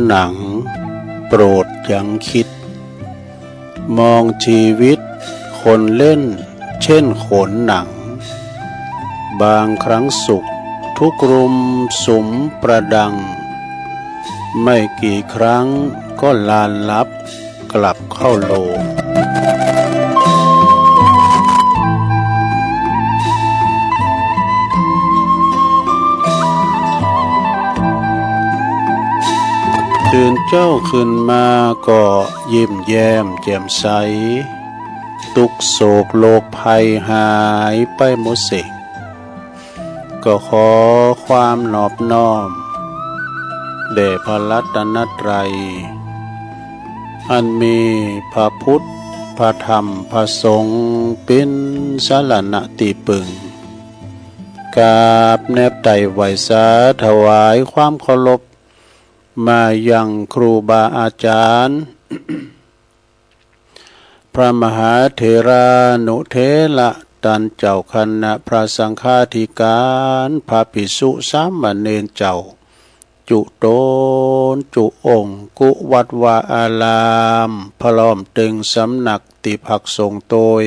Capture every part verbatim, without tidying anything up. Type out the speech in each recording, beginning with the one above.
หนัง โปรดยังคิด มองชีวิตคนเล่นเช่นโขนหนัง บางครั้งสุขทุกรุมสุมประดัง ไม่กี่ครั้งก็ลานลับกลับเข้าโลง ตื่นเจ๊าขึ้นมาก็ยิ้มแย้มแจ่มใส ตุ๊กข์โศกโรคภัยหายไปหมดสิ้น ก็ขอความนอบน้อม แด่พระรัตนตรัย อันมีพระพุทธ พระธรรม พระสงฆ์ เป๋นสรณะตี้ปึง กราบแนบไต่ไหว้สาถวายความเคารพ มายังครูบาอาจารย์ พระมหาเถรานุเถระ ต้านเจ้าคณะพระสังฆาธิการ พระภิกษุสามเณรเจ้า จุ๊ต๋นจุ๊องค์ กู้วัดวาอาราม พร้อมเถิงสำนักตี้พักสงฆ์ตวย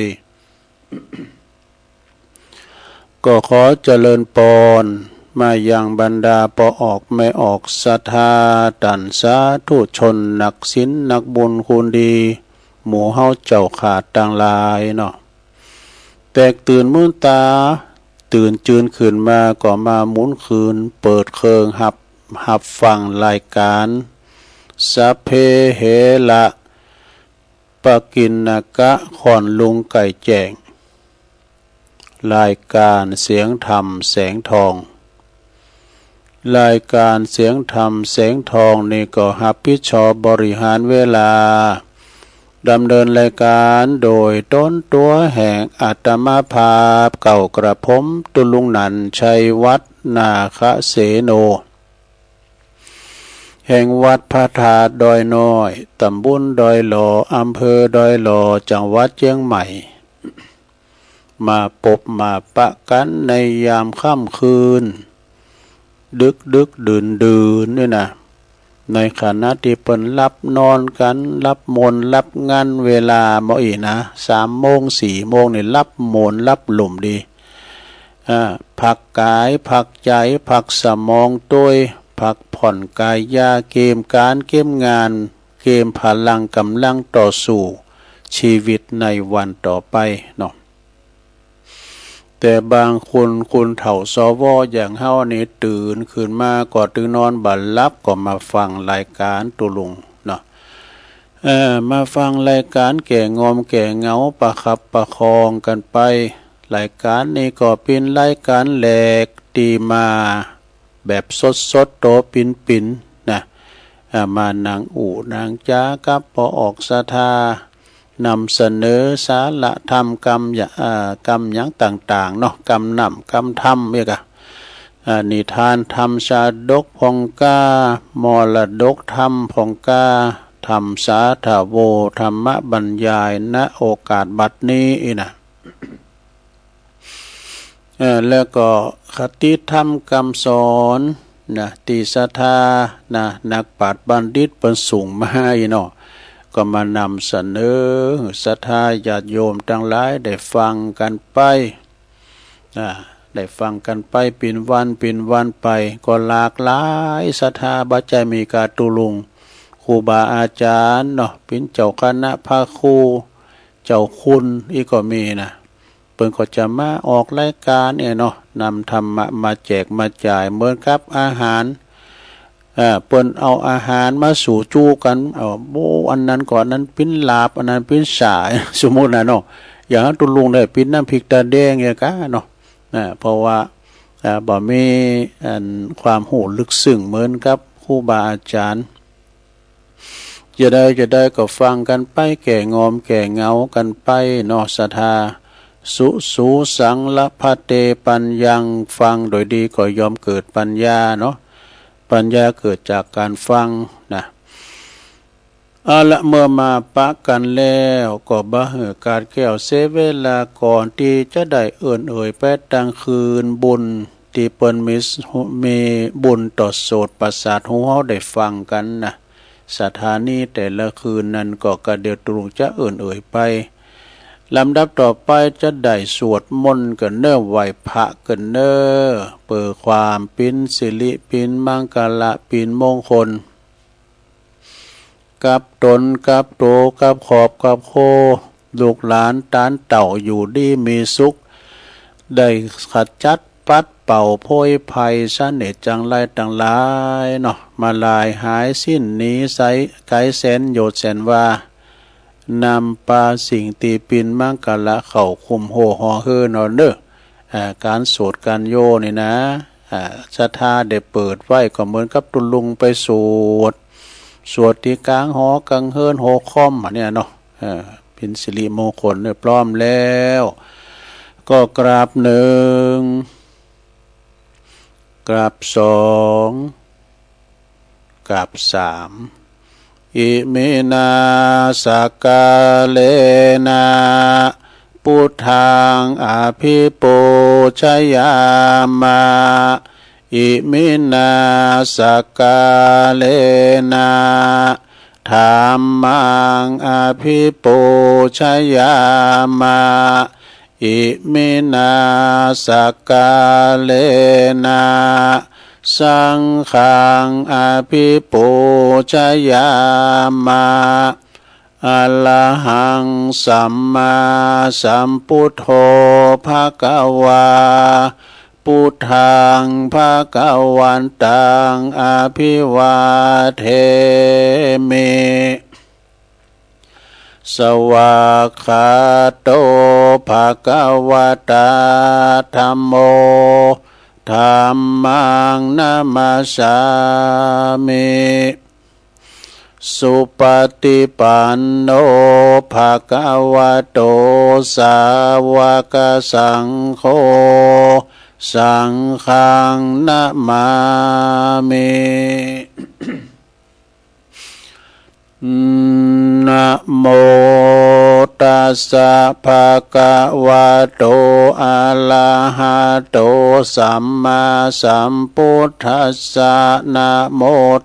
ก็ขอเจริญปอนมายังบรรดาป้อออกแม่ออกศรัทธา ต้านสาธุชน นักศีล นักบุญคุณดี หมู่เฮาเจ้าข้าตังหลายเนาะ แตกตื่นมืนต๋า ตื่นจืนขึ้นมาก็มาหมุนคืน เปิดเครื่องฮับ ฮับฟังรายก๋าน สัพเพเหระ ปกิณณกะ ค่อนลุงไก่แจ้ง รายก๋านเสียงธรรมแสงทอง รายก๋านเสียงธรรมแสงทองนี่ก็ฮับผิดชอบบริหารเวลา ดำเนินรายก๋านโดยต๋นตั๋วแห่งอาตมาภาพ เก้ากระผม ตุ๊ลุงหนัน ชัยวัฒน์ นาคเสโน แห่งวัดพระธาตุดอยน้อย ต๋ำบลดอยหล่อ อำเภอดอยหล่อ จังหวัดเจียงใหม่ มาปบมาปะกั๋นในยามค่ำคืน ดึกๆ ดื่นๆ นี่นะ ในขณะตี้เปิ้นหลับนอนกั๋น หลับม่วนหลับงัน เวลาบ่อี้นะ สามโมงสี่โมงนี่ หลับม่วนหลับลุ่มดี อ่า พักก๋าย พักใจ๋ พักสมองตวย พักผ่อนก๋ายา เกียมก๋านเกียมงาน เกียมพลังก๋ำลังต่อสู้ชีวิตในวันต่อไปเนาะ แต่บางคน คนเฒ่า สว อย่างเฮานี่ ตื่นขึ้นมาก็ตึงนอนบ่หลับ ก็มาฟังรายก๋านตุ๊ลุงเนาะ เอ่อ มาฟังรายก๋านแก้งอมแก้เหงา ประคับประคองกั๋นไป รายก๋านนี่ก็เป๋นรายก๋านแรกตี้มาแบบสดๆ ตั๋วปิ๋นๆ นะ อ่า มานั่งอู้นั่งจ๋ากับป้อออกศรัทธา นำเสนอสาระธรรมกำยะ อ่า กำหยังต่างๆ เนาะ กำน้ำกำธรรมเอียกะ อ่า นิทานธรรมชาดกพ่องกล้า มรดกธรรมพ่องกล้า ธรรมสาธโว ธรรมบรรยาย ณ โอกาสบัดนี้อี้นะ เอ่อ แล้วก็คติธรรมกำสอนนะ ตี้ศรัทธานะ นักปราชญ์บัณฑิตเปิ้นส่งมาอี้เนาะ ก็มานำเสนอ ศรัทธาญาติโยมตังหลายได้ฟังกั๋นไป อ่า ได้ฟังกั๋นไปเป๋นวันเป๋นวันไป ก็หลากหลายศรัทธา บ่ใจ้มีก้าตุ๊ลุง ครูบาอาจ๋ารย์เนาะ เป๋นเจ้าคณะพระครู เจ้าคุณอี้ก็มีนะ เปิ้นก็จะมาออกรายก๋านเนี่ยเนาะ นำธรรมะมาแจกมาจ่าย เหมือนกับอาหาร อ่า เปิ้นเอาอาหารมาสู่จู๊กั๋น เอา โอ้ อันนั้นก็อันนั้นเป๋นลาบ อันนั้นเป๋นสา สมมุตินะเนาะ อย่างตุ๊ลุงได้เป๋นน้ำพริกตาแดงเนี่ยก้าเนาะ อ่า เพราะว่า อ่า บ่มีอันความฮู้ลึกซึ้งเหมือนกับครูบาอาจ๋ารย์ จะใดจะใดก็ฟังกั๋นไป แก้งอมแก้เหงากั๋นไปเนาะ ศรัทธา สุ สุ สัง ละพะเต ปัญญัง ฟังโดยดีก็ย่อมเกิดปัญญาเนาะ ปัญญาเกิดจากก๋านฟังนะ เอาละ เมื่อมาปะกั๋นแล้ว ก็บ่หื้อขาดแคลนเสียเวลา ก่อนตี้จะได้เอิ้นเอ่ยไปตังคืนบุญ ตี้เปิ้นมี มีบุญต่อโสตประสาทหูเฮาได้ฟังกั๋นนะ สถานีแต่ละคืนนั้นก็กระเดี่ยวตรุงจะเอิ้นเอ่ยไป ลำดับต่อไปจะได้สวดมนต์กั๋นเน่อ ไหว้พระกั๋นเน่อ เปิดความปินสิริปินมังคละปินมงคล กับต๋นกับตั๋วกับครอบกับครัว ลูกหลานตานเต้าอยู่ดีมีสุข ได้ขจัดปัดเป่าโพยภัยเสน่ห์จังไรตังหลายเนาะ มาลายหายสิ้นหนีไสไกลแสนโยชน์แสนวา นำปาสิ่งตี้ปินมังคละเข้าคุ้มโฮ่ห่อหื้อเน่อเน่อ อ่า ก๋านสวดก๋านโยนี่นะ อ่า ศรัทธาได้เปิดไว้ก็เหมือนกับตุ๊ลุงไปสวด สวดตี้ก๋างหอก๋างเฮือนโฮคอมอันเนี้ยเนาะ เออ ปินสิริมงคลเน่อ พร้อมแล้ว ก็กราบหนึ่ง กราบสอง กราบสาม อิมินา สักกาเลนะ ปุทธัง อภิปูชยามะ อิมินา สักกาเลนะ ธัมมัง อภิปูชยามะ อิมินา สักกาเลนะ สังฆัง อภิปูชยามะ อะระหัง สัมมาสัมพุทโธ ภะคะวา พุทธัง ภะคะวันตัง อะภิวาเทมิ สวากขาโต ภะคะวะตา ธัมโม ธัมมัง นะมัสสามิ สุปะฏิปันโน ภะคะวะโต สาวกสังโฆ สังฆัง นะมามิ นะโมตัสสะ ภะคะวะโต อะระหะโต สัมมาสัมพุทธัสสะ นะโม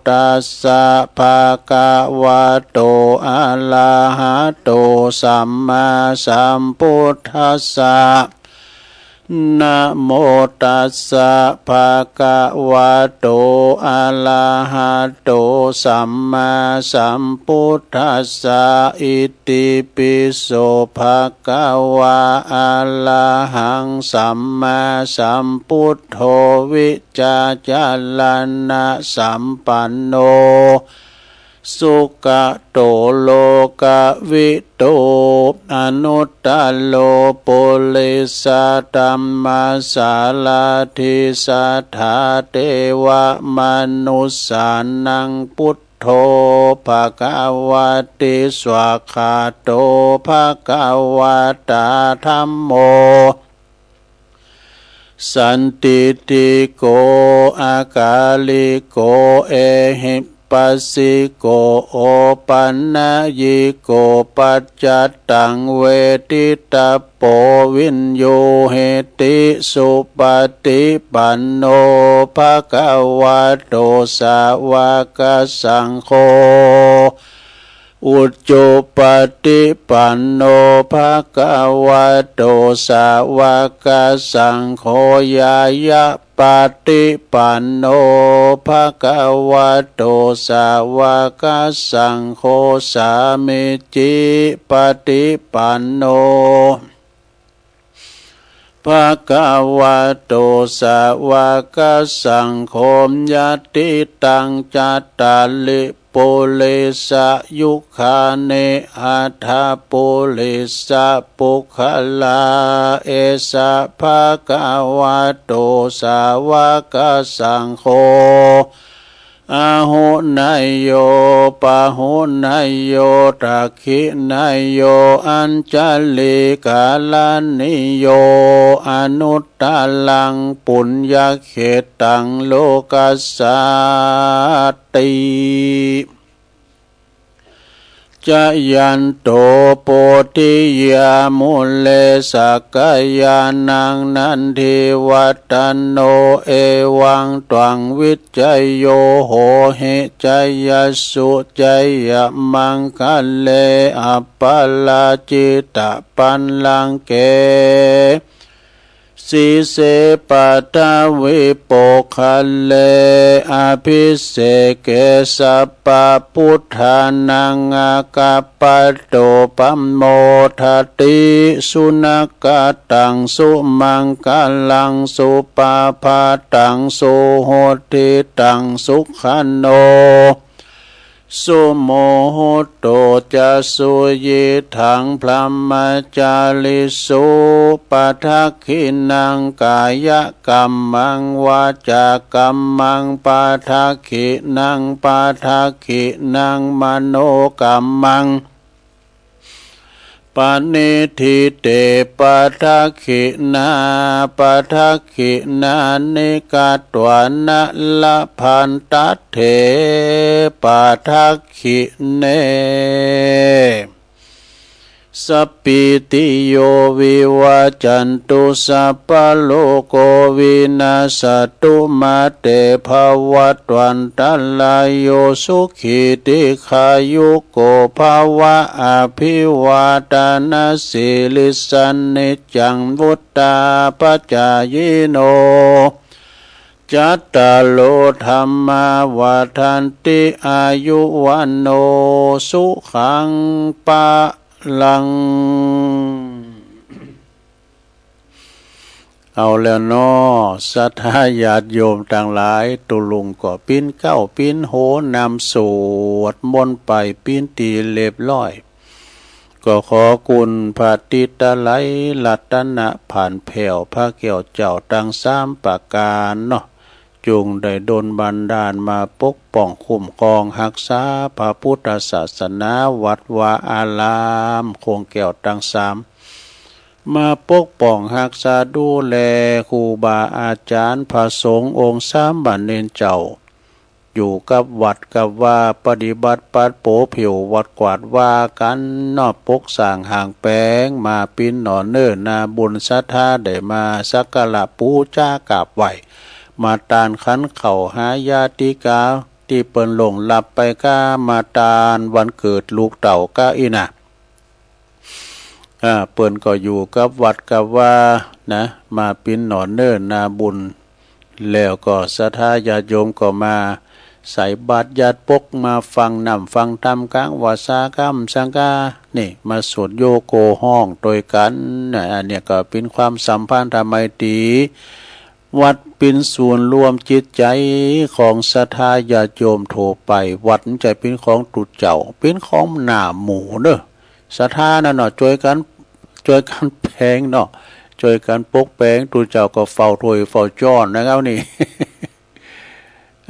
ตัสสะ ภะคะวะโต อะระหะโต สัมมาสัมพุทธัสสะ นะโมตัสสะ ภะคะวะโต อะระหะโต สัมมาสัมพุทธัสสะ อิติปิโส ภะคะวา อะระหัง สัมมาสัมพุทโธ วิจจารณะสัมปันโน สุกะโต โลกะวิทู อนุตตะโร ปุริสะธัมมะสารถิ สัทธาเตวะมนุสสานัง พุทโธ ภะคะวะติ สวากขาโต ภะคะวะตา ธัมโม สันทิฏฐิโก อะกาลิโก เอหิปัสสิโก โอปันนยิโก ปัจจัตตัง เวทิตะโป วิญญูหิติ สุปะฏิปันโน ภะคะวะโต สาวกสังโฆ อุจุปะฏิปันโน ภะคะวะโต สาวกสังโฆ ญาณปะฏิปันโน ภะคะวะโต สาวกสังโฆ สามีจิปะฏิปันโน ภะคะวะโต สาวกสังโฆ ญาติตัง จัตตาริ ปุริสะยุคานิ อัฏฐะปุริสะปุคคลา เอสะ ภะคะวะโต สาวกสังโฆ อาหุเนยโย ปาหุเนยโย ทักขิเนยโย อัญชลีกะรณีโย อนุตตะรัง ปุญญะเขตตัง โลกัสสาติ จ จยันโต โพธิยา มูเล สักคายานัง นันทิวัฏฏะโน เอวัง ตวัง วิจโย โหหิ จยัสสุ จยมังคะเล อัปปะราจิตะปัลลังเก สีเส ปัทวิโปกคะเล อภิเศเก สัพพะปุทธานัง อาคัปปะโต ปะโมทะติ สุนักขะตัง สุมังคะลัง สุปะพาตัง สุหุตติตัง สุขะโน สุมุหุตโต จะ สุยิตถัง พรหมจาริสุ ปะทักขิณัง กายะกัมมัง วาจากัมมัง ปะทักขิณัง ปะทักขิณัง มโนกัมมัง ปะนิฏฐิเต ปะทักขิณา ปะทักขิณานิ กัตวานะ ละพันตัตเถ ปะทักขิเณ สัพพีติโย วิวัจจันตุ สัพพะโรโค วินัสสะตุ มา เต ภะวัตวันตะราโย สุขี ทีฆายุโก ภะวะ อภิวาทะนะสีลิสสะ นิจจัง วุฑฒาปะจายิโน จัตตาโร ธัมมา วัฑฒันติ อายุ วัณโณ สุขัง พะลัง เอาแล้วเนาะ ศรัทธาญาติโยมตังหลาย ตุ๊ลุงก็ปิ๊นเก๊าปิ๊นโหนำสวดมนต์ไป ปิ๊นตี๋เรียบร้อย ก็ขอคุณพระติตะไลรัตนะผ่านแผ้วพระแก้วเจ้าตังสามประก๋านเนาะ จุ่งได้ดลบันดาลมาปกป้องคุ้มครองฮักษาพระปุทธศาสนา วัดวาอาราม โคงแก้วตังสาม มาปกป้องฮักษาดูแลครูบาอาจ๋ารย์ พระสงฆ์องค์สามเณรเจ้า อยู่กับวัดกับวา ปฏิบัติปัดโป๋ผิววัดกวาดวากั๋นเนาะ ปกสร้างห้างแป๋ง มาปิ๊นหน่อเน่อนาบุญ ศรัทธาได้มาสักการะปู๋จากราบไหว้ มาตานขันข้าวหาญาติกา ตี้เปิ้นล่วงลับไปก้า มาตานวันเกิดลูกเต้าก้าอี้นะ อ่า เปิ้นก็อยู่กับวัดกับวานะ มาปิ๊นหน่อเน่อนาบุญ แล้วก็ศรัทธาญาติโยมก็มาใส่บาตรหยาดปก มาฟังน้ำฟังธรรมก๋างวาสาก๋ำสังฆา นี่ มาสวดโยโกฮ้องตวยกั๋นนะ อันเนี้ยก็เป๋นความสัมพันธไมตรี วัดเป๋นศูนย์รวมจิตใจ๋ของศรัทธาญาติโยมทั่วไป วัดบ่ใจ้เป๋นของตุ๊เจ้า เป๋นของหน้าหมู่เน่อ ศรัทธานั่นเนาะ จ้วยกั๋น จ้วยกั๋นแผงเนาะ จ้วยกั๋นปกแป๋ง ตุ๊เจ้าก็เฝ้าถ้วยเฝ้าจ๊อนนะครับนี่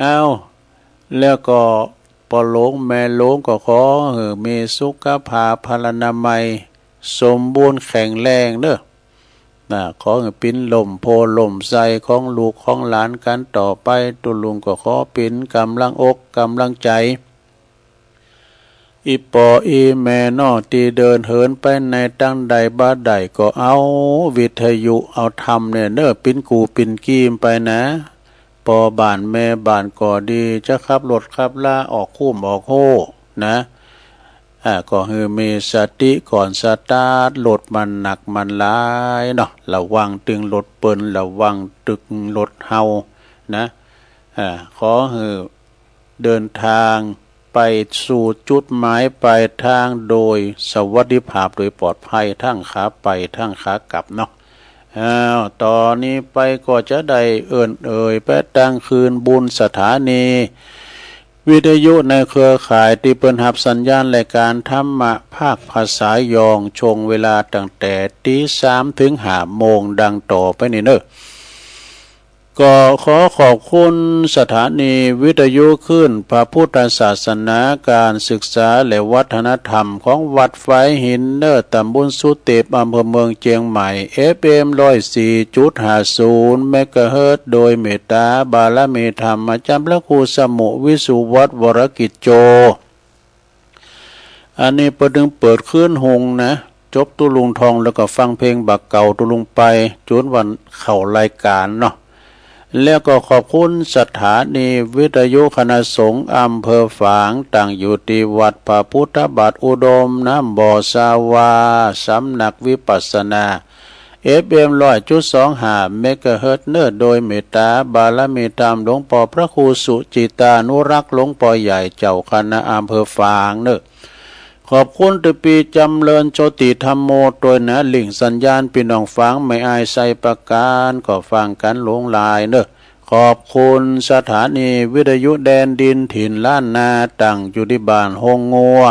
อ้าว แล้วก็ป้อหลวงแม่หลวงก็ขอหื้อมีสุขภาพพลานามัย สมบูรณ์แข็งแรงเน่อ นะ ขอหื้อเป๋นล่มโพธิ์ล่มไทรของลูกของหลานกั๋นต่อไป ตุ๊ลุงก็ขอเป๋นก๋ำลังอกก๋ำลังใจ๋ อี่ป้ออี่แม่เนาะ ตี้เดินเหินไปไหนตางใดบ่าใดก็เอาวิทยุเอาธรรมเนี่ยเน่อ เป๋นกู้เป๋นกี๋ไปนะ ป้อบ้านแม่บ้านก็ดี จะขับรถขับลาออกคุ้มออกโฮนะ อ่า ก็หื้อมีสติก่อนสตาร์ทรถ มันหนักมันหลายเนาะ ระวังตึงรถเปิ้น ระวังตึงรถเฮานะ อ่า ขอหื้อเดินทางไปสู่จุดหมายปลายทางโดยสวัสดิภาพ โดยปลอดภัย ทั้งขาไปทั้งขากลับเนาะ อ้าว ต่อนี้ไปก็จะได้เอิ้นเอ่ยไปตางคลื่นบุญสถานี วิทยุในเครือข่ายตี้เปิ้นฮับสัญญาณรายก๋านธรรมะภาคภาษายอง ช่วงเวลาตั้งแต่ตี๋สามเถิงห้าโมง ดังต่อไปนี้เน่อ ก็ขอขอบคุณสถานีวิทยุคลื่นพระพุทธศาสนา ก๋านศึกษาและวัฒนธรรมของวัดฝายหินเน่อ ตำบลสุเตป อำเภอเมืองเจียงใหม่ เอฟเอ็ม ร้อยสี่จุดห้าศูนย์ เมกะเฮิรตซ์ โดยเมตตาบารมีธรรมอาจ๋ารย์พระครูสมุห์ วิสุวัฒน์ วรกิจโจ อันนี้เปิ้นตึงเปิดคลื่นหุงนะ จบตุ๊ลุงทองแล้วก็ฟังเพลงบ่าเก่าตุ๊ลุงไป จ๋นวันเข้ารายก๋านเนาะ แล้วก็ขอบคุณสถานีวิทยุคณะสงฆ์อำเภอฝาง ตั้งอยู่ตี้วัดพระพุทธบาทอุดม น้ำบ่อสาวา สำนักวิปัสสนา เอฟเอ็ม ร้อยจุดสองห้า เมกะเฮิรตซ์เน่อ โดยเมตตาบารมีธรรมหลวงป้อพระครูสุจิตานุรักษ์ หลวงป้อใหญ่เจ้าคณะอำเภอฝางเน่อ ขอบคุณตี้ปี้จ๋ำเริญโชติธัมโมตวยนะ ลิงก์สัญญาณปี้น้องฝางแม่อายไชยประการ ก็ฟังกั๋นหลวงหลายเน่อ ขอบคุณสถานีวิทยุแดนดินถิ่นล้านนา ตั้งอยู่ตี้บ้านฮงงัว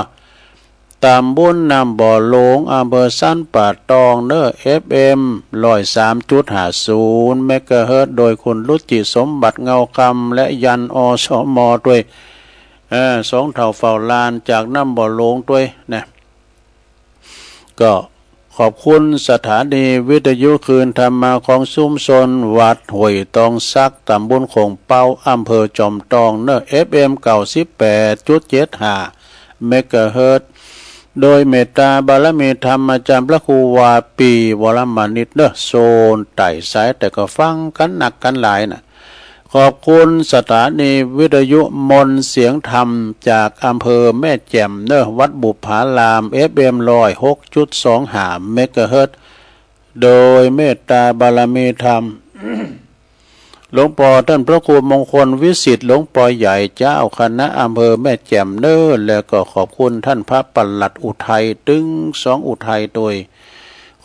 ตำบลน้ำบ่อหลวง อำเภอสันป่าตองเน่อ เอฟเอ็ม ร้อยสามจุดห้าศูนย์ เมกะเฮิรตซ์ โดยคุณรุจิสมบัติเงาคำ และยัน อสม ตวย เออ สองเฒ่าเฝ้าลานจากน้ำบ่อหลวงตวยนะ ก็ขอบคุณสถานีวิทยุคลื่นธรรมะของชุมชนวัดห้วยตองสัก ตำบลโข่งเป๊า อำเภอจอมตองเน่อ เอฟเอ็ม เก้าสิบแปดจุดเจ็ดห้า เมกะเฮิรตซ์ โดยเมตตาบารมีธรรมอาจ๋ารย์พระครูวาปี วรมณิตเน่อ โซนใต้สายใต้ ก็ฟังกั๋นนักกั๋นหลายนะ ขอบคุณสถานีวิทยุมนต์เสียงธรรมจากอำเภอแม่แจ่มเน่อ วัดบุปผาราม เอฟเอ็ม ร้อยหกจุดสองห้า เมกะเฮิรตซ์ โดยเมตตาบารมีธรรม หลวงป้อต้านพระครูมงคลวิสิทธิ์ หลวงป้อใหญ่เจ้าคณะอำเภอแม่แจ่มเน่อ แล้วก็ขอบคุณต้านพระปลัดอุทัย ตึงสองอุทัยตวย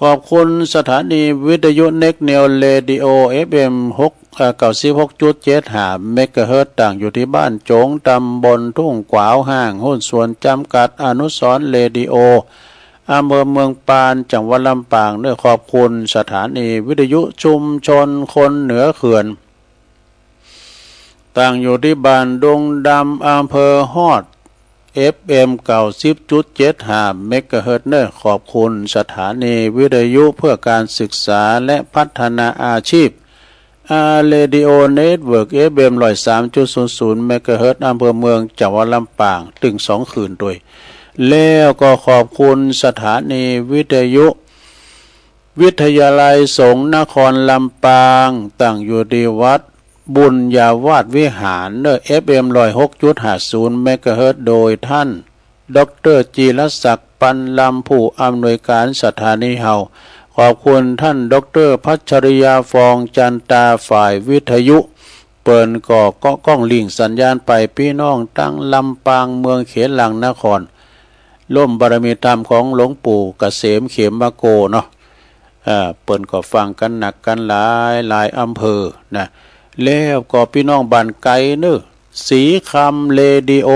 ขอบคุณสถานีวิทยุเน็กเนวเรดิโอ เอฟเอ็ม หก เอ่อ เก้าสิบหกจุดเจ็ดห้า เมกะเฮิรตซ์ ตั้งอยู่ตี้บ้านโจ๋ง ตำบลทุ่งกวาวฮ้าง หุ้นส่วนจ๋ำกัดอนุสรณ์เรดิโอ อำเภอเมืองปาน จังหวัดลำปางเน่อ ขอบคุณสถานีวิทยุชุมชนคนเหนือเขื่อน ตั้งอยู่ตี้บ้านดงดำ อำเภอฮอด เอฟเอ็ม เก้าสิบจุดเจ็ดห้า เมกะเฮิรตซ์เน่อ ขอบคุณสถานีวิทยุเพื่อการศึกษาและพัฒนาอาชีพ อา เรดิโอ เน็ตเวิร์ก เอฟเอ็ม ร้อยสามจุดศูนย์ศูนย์ เมกะเฮิรตซ์ อำเภอเมือง จังหวัดลำปาง ตึงสองคืนตวย แล้วก็ขอบคุณสถานีวิทยุ วิทยาลัยสงฆ์นครลำปาง ตั้งอยู่ตี้วัดบุญญาวาสวิหารเน่อ เอฟเอ็ม ร้อยหกจุดห้าศูนย์ เมกะเฮิรตซ์ โดยต้าน ด็อกเตอร์ จีรศักดิ์ ปันลำ ผู้อำนวยการสถานีเฮา ขอบคุณต้าน ด็อกเตอร์ พัชริยา ฟองจันตา ฝ่ายวิทยุ เปิ้นก็ ก็ก้องลิงก์สัญญาณไป ปี้น้องตังลำปาง เมืองเขลังนคร ร่วมบารมีธรรมของหลวงปู่เกษมเขมโกเนาะ เอ่อ เปิ้นก็ฟังกั๋นนักกั๋นหลาย หลายอำเภอนะ แล้วก็ปี้น้องบ้านไก๋เน่อ ศรีคำเรดิโอ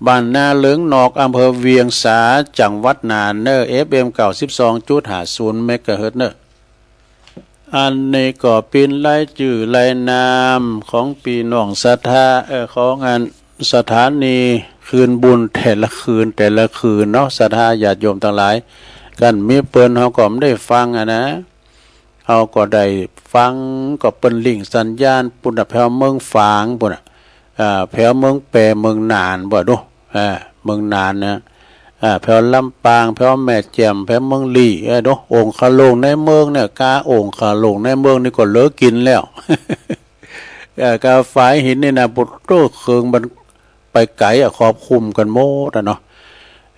บ้านนาเหลืองนอก อำเภอเวียงสา จังหวัดน่านเน่อ เอฟเอ็ม เก้าสิบสองจุดห้าศูนย์ เมกะเฮิรตซ์เน่อ อันนี้ก็เป๋นรายจื้อรายนามของปี้น้องศรัทธา เอ่อ ของอันสถานีคืนบุญแต่ละคืน แต่ละคืนเนาะ ศรัทธาญาติโยมตังหลาย กันมีเปิ้นเฮาก็บ่ได้ฟังอะนะ เฮาก็ได้ฟัง ก็เปิ้นลิงก์สัญญาณปุ้นน่ะ แผวเมืองฝางปุ้นน่ะ อ่า แผวเมืองแป เมืองน่านบ่ดู อ่า เมืองน่านนะ อ่า แผวลำปาง แผวแม่แจ่ม แผวเมืองลี้ เออ ดู องคลุงในเมืองเนี่ย กาองคลุงในเมืองนี่ก็เหลือกิ๋นแล้ว เออ กาฝายหินนี่นะ ปุโต เคิงมันไปไก๋อะ ครอบคลุมกั๋นหมดอะเนาะ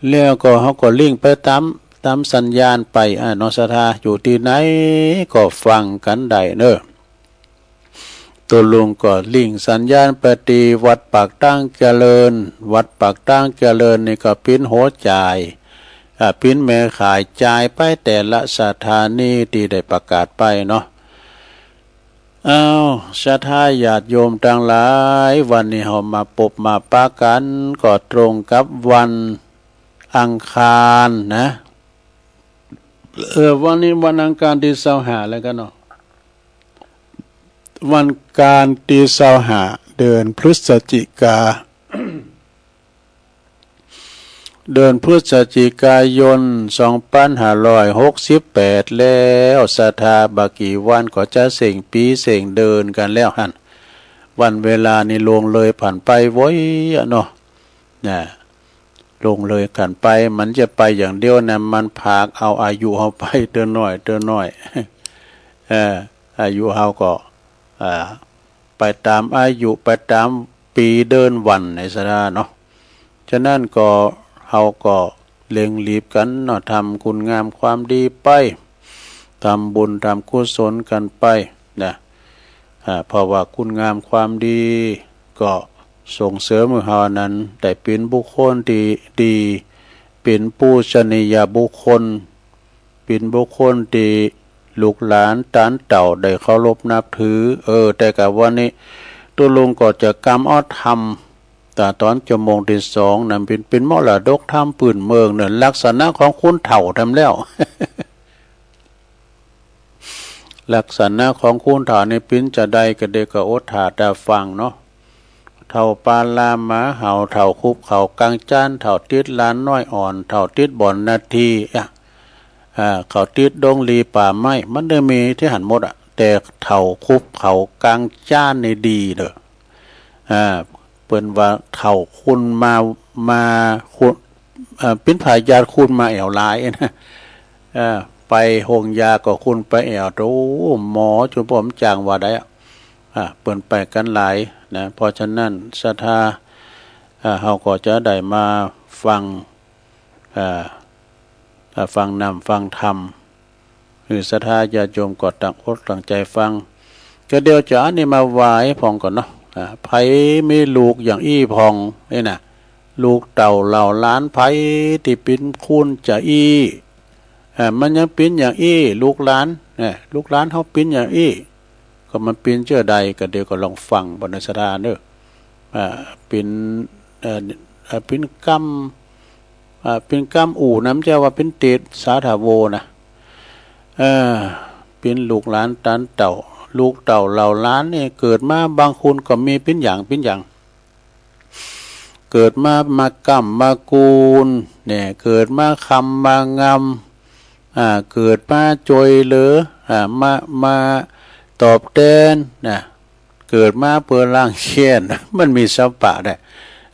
แล้วก็เฮาก็ลิงก์ไปต๋าม ต๋ามสัญญาณไป อ่า เนาะ ศรัทธาอยู่ตี้ไหนก็ฟังกั๋นได้เน่อ ตุ๊ลุงก็ลิงก์สัญญาณไปตี้วัดปากตางเจริญ วัดปากตางเจริญนี่ก็เป๋นหัวจ่าย อ่า เป๋นแม่ข่ายจ่ายไปแต่ละสถานีตี้ได้ประกาศไปเนาะ อ้าว ศรัทธาญาติโยมตังหลาย วันนี้เฮามาปบมาปะกั๋น ก็ตรงกับวันอังคารนะ เออ วันนี้วันอังคารตี้ซาวห้าแล้วกั๋นเนาะ วันอังคารตี้ซาวห้า เดือนพฤศจิกา เดือนพฤศจิกายน สองปันห้าร้อยหกสิบแปด แล้ว ศรัทธา บ่ากี่วันก็จะเส้งปี๋เส้งเดือนกั๋นแล้วหั้น วันเวลานี่ล่วงเลยผ่านไปไวอะเนาะ นะ ล่วงเลยกั๋นไป มันจะไปอย่างเดียวนะ มันผากเอาอายุเฮาไปเตื้อน้อยเตื้อน้อย เออ อายุเฮาก็ อ่า ไปต๋ามอายุ ไปต๋ามปี๋เดือนวันในศรัทธาเนาะ ฉะนั้นก็ เฮาก็เร่งรีบกั๋นเนาะ ทำคุณงามความดีไป ทำบุญทำกุศลกั๋นไปนะ อ่า เพราะว่าคุณงามความดีก็ส่งเสริมหื้อเฮานั้นได้เป๋นบุคคลตี้ดี เป๋นปูชนียบุคคล เป๋นบุคคลตี้ลูกหลานตานเต้าได้เคารพนับถือ เออ แต่กะวันนี้ตุ๊ลุงก็จะกำเอาธรรม แต่ต๋อนจั่วโมงตี้สองนั้นเป๋น เป๋นมรดกธรรมปื้นเมืองเนี่ย ลักษณะของคนเฒ่าแท้แล้ว ลักษณะของคนเฒ่านี่เป๋นจาใด ก็เดก็อดถ้าแต่ฟังเนาะ เฒ่าปาลาหมาเห่า เฒ่าคุบเข่ากลางจ๊าน เฒ่าติดหลานน้อยอ่อน เฒ่าติดบ่อนนาที อ่ะ อ่า เขาติดดงลีป่าไม้ มันได้มีตี้หั้นหมดอะ แต่เฒ่าคุบเข่ากลางจ๊านนี่ดีเด้อ อ่า เปิ้นว่าเฒ่าคนมา มา คน เอ่อ เป๋นพยาธิคนมาแอ่วหลายนะ เอ่อ ไปโฮงยาก็คนไปแอ่ว โอ้ หมอจุ่มป้อมจ๋างว่าได้อะ อ่า เปิ้นไปกั๋นหลายนะ เพราะฉะนั้นศรัทธา อ่า เฮาก็จะได้มาฟัง อ่า อ่า ฟังนำฟังธรรม หื้อศรัทธาญาติโยมก็ตั้งอกตั้งใจ๋ฟัง ก็เดี๋ยวจะอันนี้มาไหว้พ่องก่อนเนาะ อ่า ใผมีลูกอย่างอี้พ่องนี่นะ ลูกเต้าเหล่าหลานใผตี้เป๋นคนจาอี้ อ่า มันยังเป๋นอย่างอี้ ลูกหลาน เนี่ย ลูกหลานเฮาเป๋นอย่างอี้ ก็มันเป๋นจาใด ก็เดี๋ยวก็ลองฟังบ่ในศรัทธาเนาะ อ่า เป๋น เอ่อ เอ่อ เป๋นกรรม อ่า เป๋นกรรมอู่นะ บ่ใจ้ว่าเป๋นเตสาถาโวนะ เออ เป๋นลูกหลานตานเต้า ลูกเต้าเหล่าหลานนี่เกิดมา บางคนก็มีเป๋นอย่างเป๋นอย่าง เกิดมา มาก้ำมากูน เนี่ย เกิดมาคำมางำ อ่า เกิดมาจ่วยเหลือ อ่า มา มาตอบแตน นะ เกิดมาเปื้อล้างแค้น มันมีสามปะได้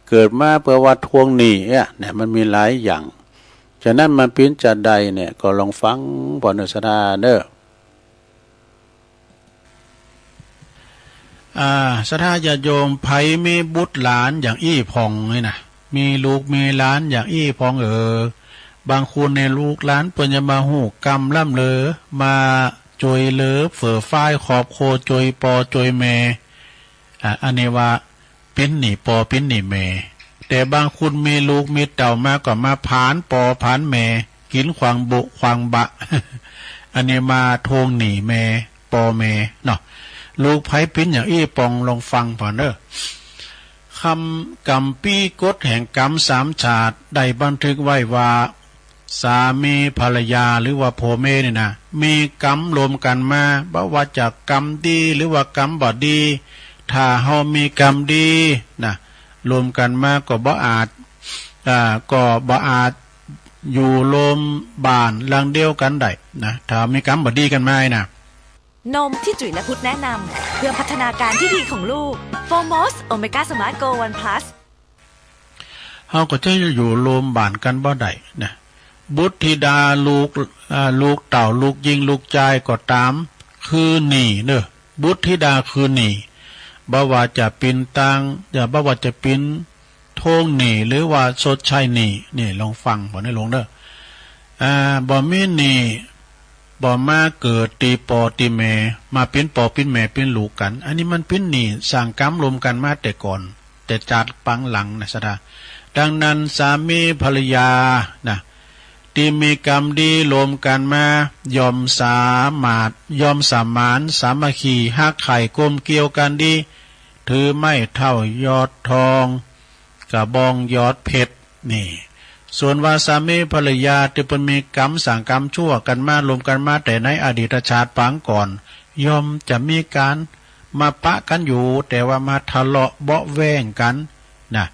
เกิดมาเปื้อว่าทวงหนี้เนี่ย เนี่ย มันมีหลายอย่าง ฉะนั้นมันเป๋นจาใดเนี่ย ก็ลองฟังบ่ในศรัทธาเนาะ อ่า ศรัทธาญาติโยม ใผมีบุตรหลานอย่างอี้พ่องนี่นะ มีลูกมีหลานอย่างอี้พ่องเออ บางคนในลูกหลานเปิ้นจะมาฮู้กรรมล้ำเลิน มาจ่วยเหลือเฟื่อฟ้ายครอบครัว จ่วยป้อจ่วยแม่ อ่า อันนี้ว่าเป๋นหนี้ป้อเป๋นหนี้แม่ แต่บางคนมีลูกมีเต้ามาก็มาผลาญป้อผลาญแม่ กิ๋นขว้างบุขว้างบะ อันนี้มาทวงหนี้แม่ ป้อแม่เนาะ ลูกใผเป๋นอย่างอี้พ่องลองฟังผ่อนเนาะ กำ กำปี้กฎแห่งกรรมสามชาติได้บันทึกไว้ว่า สามีภรรยาหรือว่าผัวเมียนี่นะ มีกรรมรวมกั๋นมา บ่ว่าจะกรรมดีหรือว่ากรรมบ่ดี ถ้าเฮามีกรรมดีนะ รวมกั๋นมาก็บ่อาจ อ่า ก็บ่อาจอยู่โฮมบ้านหลังเดียวกั๋นได้นะ ถ้ามีกรรมบ่ดีกั๋นมานะ นมที่จุ๋ยและพุทธแนะนำเพื่อพัฒนาการที่ดีของลูก Foremost Omega Smart Go One Plus เฮาก็จะอยู่โฮมบ้านกั๋นบ่ได้นะ บุตรธิดาลูก อ่า ลูกเต้า ลูกญิง ลูกจายก็ต๋าม คือหนี้เนาะ บุตรธิดาคือหนี้ บ่ว่าจะเป๋นตาง อย่า บ่ว่าจะเป๋นทวงหนี้ หรือว่าชดใช้หนี้ นี่ลองฟังผ่อนในหลวงเนาะ อ่า บ่มีหนี้ บ่มาเกิดตี้ป้อตี้แม่ มาเป๋นป้อเป๋นแม่เป๋นลูกกั๋น อันนี้มันเป๋นหนี้สร้างกรรมรวมกั๋นมาแต่ก่อน แต่จาติปางหลังนะศรัทธา ดังนั้นสามีภรรยานะ ตี้มีกรรมดีรวมกั๋นมา ย่อมสามารถ ย่อมสมานสามัคคี ฮักใคร่กลมเกลียวกั๋นดี ถือไม้เท้ายอดทอง กระบองยอดเพชร นี่ ส่วนว่าสามีภรรยาตี้เปิ้นมีกรรมสร้างกรรมชั่วกั๋นมา รวมกั๋นมาแต่ในอดีตชาติปางก่อน ย่อมจะมีก๋านมาปะกั๋นอยู่ แต่ว่ามาทะเลาะเบาะแว้งกั๋นนะ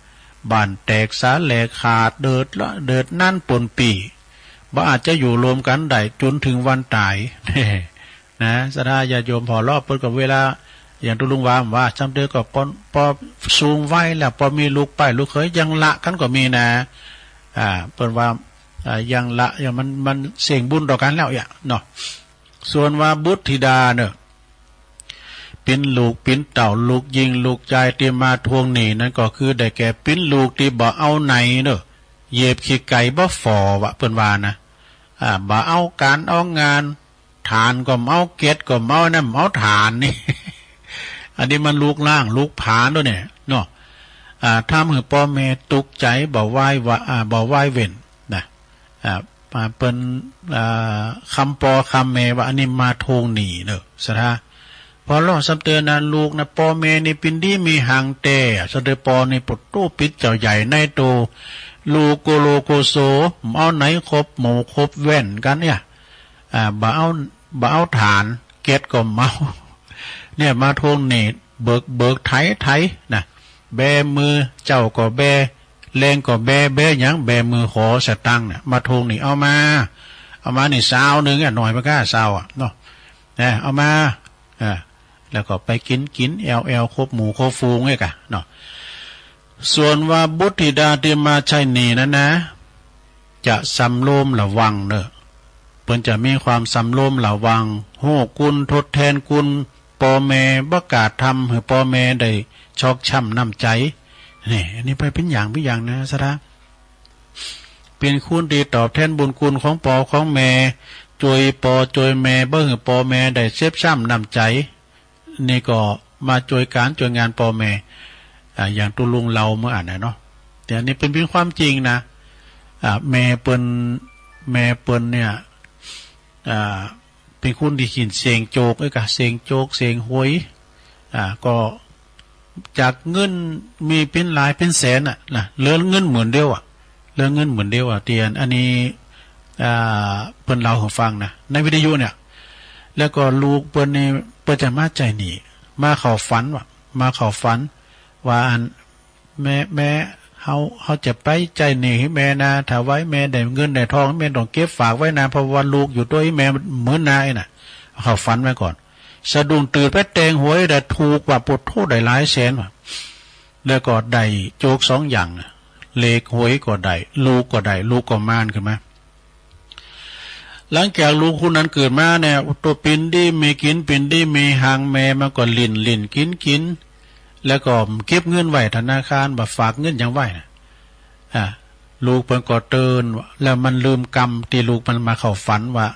บ้านแตกสาแหรกขาด เดือดละ เดือดนั้นปนปี้ บ่อาจจะอยู่รวมกั๋นได้จ๋นเถิงวันต๋าย นะ ศรัทธาญาติโยม ผ่อเลาะเปิ้นก็เวลา อย่างตุ๊ลุงว่า ว่า จ้ำเตื้อก็ป้อ ป้อสูงวัยแล้ว ป้อมีลูกป้ายลูกเขย ยังละกั๋นก็มีนะ อ่า เปิ้นว่า อ่า ยังละ ยังมัน มันเสี่ยงบุญต่อกั๋นแล้วเยียะเนาะ ส่วนว่าบุตรธิดาเน่อ เป๋นลูกเป๋นเต้า ลูกญิงลูกจายตี้มาทวงหนี้นั้นก็คือได้แก่เป๋นลูกตี้บ่เอาไหนเน่อ เหยียบขี้ไก่บ่ฝ่อวะ เปิ้นว่านะ อ่า บ่เอาก๋านเอางาน ฐานก็บ่เอา เก็ดก็บ่เอา อันนั้นบ่เอาฐานนี่ อันนี้มันลูกล้างลูกผลาญตวยเนี่ยเนาะ อ่า ทำหื้อป้อแม่ตุ๊กใจ๋ บ่ไหว้วา อ่า บ่ไหว้เว้นนะ อ่า มาเปิ้น อ่า คำป้อคำแม่ว่าอันนี้มาทวงหนี้เน่อ ศรัทธา ผ่อเล่าซ้ำเตื้อนะ ลูกนะ ป้อแม่นี่เป๋นดีมีหังแต๊ ซ้ำเตื้อป้อนี่ปะโต้ปิดเจ้าใหญ่นายโต ลูกโกโลโกโซ บ่เอาไหนคบหมู่คบแว่นกั๋นเนี่ย อ่า บ่เอา บ่เอาฐาน เก็ดก็บ่เอา เนี่ย มาทวงหนี้ เบิก เบิกไถ ไถนะ แบมือ เจ๊าก็แบ แลงก็แบ แบหยัง แบมือขอสตางค์เนี่ย มาทวงหนี้ เอามา เอามานี่ซาวนึ่งอะ หน่อยบ่ก้า ซาวอะเนาะ นะ เอามา อ่า แล้วก็ไปกิ๋น กิ๋น แอ่ว แอ่ว คบหมู่คบฝูงเนี่ยก่ะเนาะ ส่วนว่าบุตรธิดาตี้มาใจ๊หนี้นั้นนะ จะสำรวมระวังเน่อ เปิ้นจะมีความสำรวมระวัง ฮู้คุณทดแทนคุณป้อแม่ บ่กล้าทำหื้อป้อแม่ได้ชอกช้ำน้ำใจ๋ นี่ อันนี้ไปเป๋นอย่าง เป๋นอย่างนะ ศรัทธา เป๋นคนตี้ตอบแทนบุญคุณของป้อของแม่ จ้วยป้อจ้วยแม่ บ่หื้อป้อแม่ได้เจ็บช้ำน้ำใจ๋ นี่ก็มาจ้วยก๋านจ้วยงานป้อแม่ อ่า อย่างตุ๊ลุงเล่าเมื่ออันน่ะเนาะ แต่อันนี้เป๋น เป๋นความจริงนะ อ่า แม่เปิ้น แม่เปิ้นเนี่ย อ่า เป๋นคนตี้ขี้เสี่ยงโจก เอ้ย ก่ะ เสี่ยงโจก เสี่ยงหวย อ่า ก็จากเงินมีเป๋นหลายเป๋นแสนน่ะ นะ เหลือเงินหมื่นเดียวอะ เหลือเงินหมื่นเดียวอะ ตี้อัน อันนี้ อ่า เปิ้นเล่าหื้อฟังนะ ในวิทยุเนี่ย แล้วก็ลูกเปิ้นนี่ เปิ้นจะมาใจ๊หนี้ มาเข้าฝันวะ มาเข้าฝัน ว่าอัน แม่ แม่ เฮา เฮาจะไปใจ๊หนี้หื้อแม่นา ถ้าว่าแม่ได้เงินได้ทอง แม่ต้องเก็บฝากไว้นา เพราะว่าลูกอยู่ตวยแม่เหมือนนาไอ้น่ะ เข้าฝันไว้ก่อน สะดุ้งตื่นไปแตงหวยได้ถูกว่า ปะโต้ ได้หลายแสนว่ะ แล้วก็ได้โจกสองอย่างน่ะ เลขหวยก็ได้ ลูกก็ได้ ลูกก็มานขึ้นมา หลังจากลูกคนนั้นเกิดมาเนี่ย โตเป๋นดีมีกิ๋น เป๋นดีมีหัง แม่มันก็ลิ้น ลิ้น กิ๋น กิ๋น แล้วก็เก็บเงินไว้ธนาคาร บ่ฝากเงินหยังไว้น่ะ อ่า ลูกเปิ้นก็เติ่น แล้วมันลืมกำตี้ลูกมันมาเข้าฝันว่า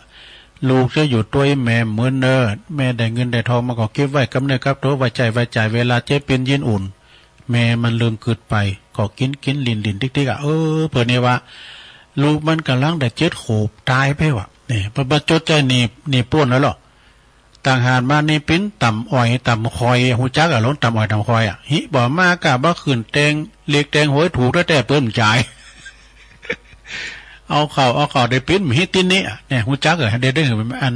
ลูกจะอยู่ตวยแม่เหมือนเน่อ แม่ได้เงินได้ทองมาก็เก็บไว้กับเนื้อกับตั๋ว ไว้ใจ๊ไว้จ่ายเวลาเจ็บเป๋นยินอุ่น แม่มันลืมกึ๊ดไป ก็กิ๋นกิ๋น ลิ้นลิ้นติ๊กติ๊กอะ เออ เปิ้นนี่ว่า ลูกมันก่ำลังได้เจ็ดขวบต๋ายไปว่ะ นี่ เปิ้นบ่จดใจ๋หนี้ หนี้ป๊นแล้วเหรอ ต่างหากมานี่เป๋นต่ำอ้อยต่ำคอย ฮู้จักอะ หลงต่ำอ้อยต่ำคอยอะ หิบ่มาก้าบ่ขึ้น แตงเลขแตงหวยถูกแต๊ๆ เปิ้นบ่จ่าย เอาเข้า เอาเข้าได้เป๋นบ่หิตินี้อะ เนี่ย ฮู้จักอะ ได้ ได้ อัน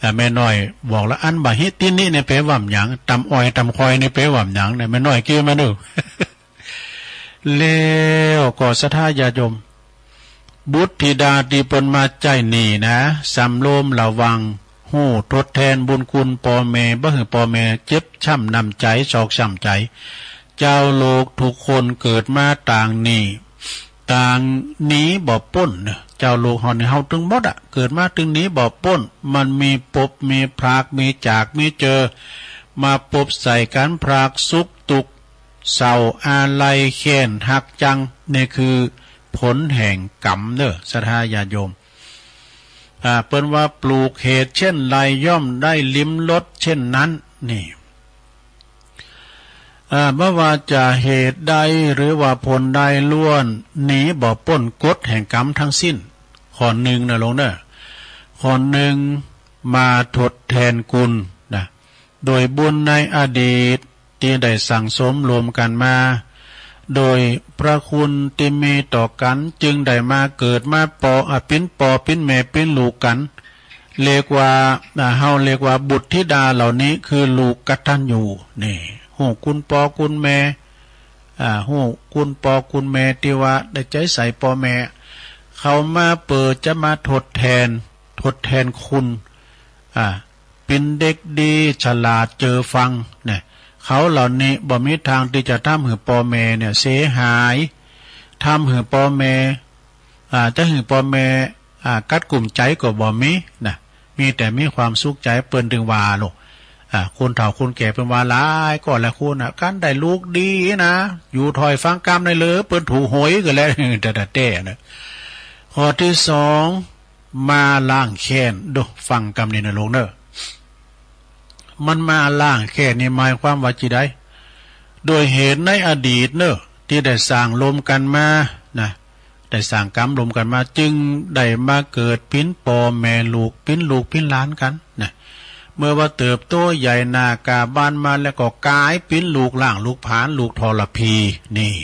อ่า แม่น้อยบอกแล้ว อันบ่หิตินี้เนี่ยแปลว่าหยัง ต่ำอ้อยต่ำคอยนี่แปลว่าหยังเนี่ย แม่น้อยเก้ามาดู แล้วก็ศรัทธาญาติโยม บุตรธิดาตี้เปิ้นมาใจ๊หนี้นะ สำรวมระวัง ฮู้ทดแทนบุญคุณป้อแม่ บ่หื้อป้อแม่เจ็บช้ำน้ำใจ๋ ชอกช้ำใจ๋ เจ้าโลกทุกคนเกิดมาต่างหนี ต่างหนีบ่ป๊นเน่อ เจ้าโลกเฮานี่ เฮาตึงหมดอะ เกิดมาตึงหนีบ่ป๊น มันมีปบ มีพราก มีจาก มีเจอ มาปบใส่กั๋น พรากสุข ตุ๊กข์ เศร้า อาลัย แค้น ฮักจัง นี่คือผลแห่งกรรมเน่อ ศรัทธาญาติโยม อ่า เปิ้นว่าปลูกเหตุเช่นใดย่อมได้ลิ้มรสเช่นนั้น นี่ อ่า บ่ว่าจะเหตุใดหรือว่าผลใดล้วนหนีบ่ป๊นกฎแห่งกรรมทั้งสิ้น ข้อนึ่งนะโลมเน่อ ข้อนึ่งมาทดแทนคุณนะ โดยบุญในอดีตตี้ได้สั่งสมรวมกั๋นมา โดยพระคุณตี้มีต่อกั๋น จึงได้มาเกิดมาปอ อ่า เป๋นป้อเป๋นแม่เป๋นลูกกั๋น เรียกว่า อ่า เฮาเรียกว่าบุตรธิดาเหล่านี้คือลูกกตัญญู นี่ ฮู้คุณป้อคุณแม่ อ่า ฮู้คุณป้อคุณแม่ตี้ว่าได้ใจ๋ใส่ป้อแม่ เขามาเปื้อจะมาทดแทน ทดแทนคุณ อ่า เป๋นเด็กดี ฉลาด เจอฟัง เนี่ย เขาเหล่านี้บ่มีทางตี้จะทำหื้อป้อแม่เนี่ยเสียหาย ทำหื้อป้อแม่ อ่า จะหื้อป้อแม่ อ่า กัดกุ้มใจ๋ก็บ่มีนะ มีแต่มีความสุขใจ๋ เปิ้นตึงว่าลูก อ่า คนเฒ่าคนแก่เปิ้นว่าหลายก้อนหลายคนน่ะ คันได้ลูกดีนะ อยู่ถ้อยฟังกำได้เลย เปิ้นถูกหวยก็แล้ว แต่ แต่ แต่นะ ข้อตี้สอง มาล้างแค้น ดู ฟังกำนี้นะลูกเน่อ มันมาล้างแค้นนี่หมายความว่าจีใด ด้วยเหตุในอดีตเน่อ ตี้ได้สร้างร่วมกั๋นมานะ ได้สร้างกรรมร่วมกั๋นมา จึงได้มาเกิดเป๋นป้อแม่ลูก เป๋นลูกเป๋นหลานกั๋นนะ เมื่อว่าเติบโตใหญ่หน้ากล้าบานมาแล้วก็ก๋ายเป๋นลูกหล้างลูกผลาญ ลูกทรพี นี่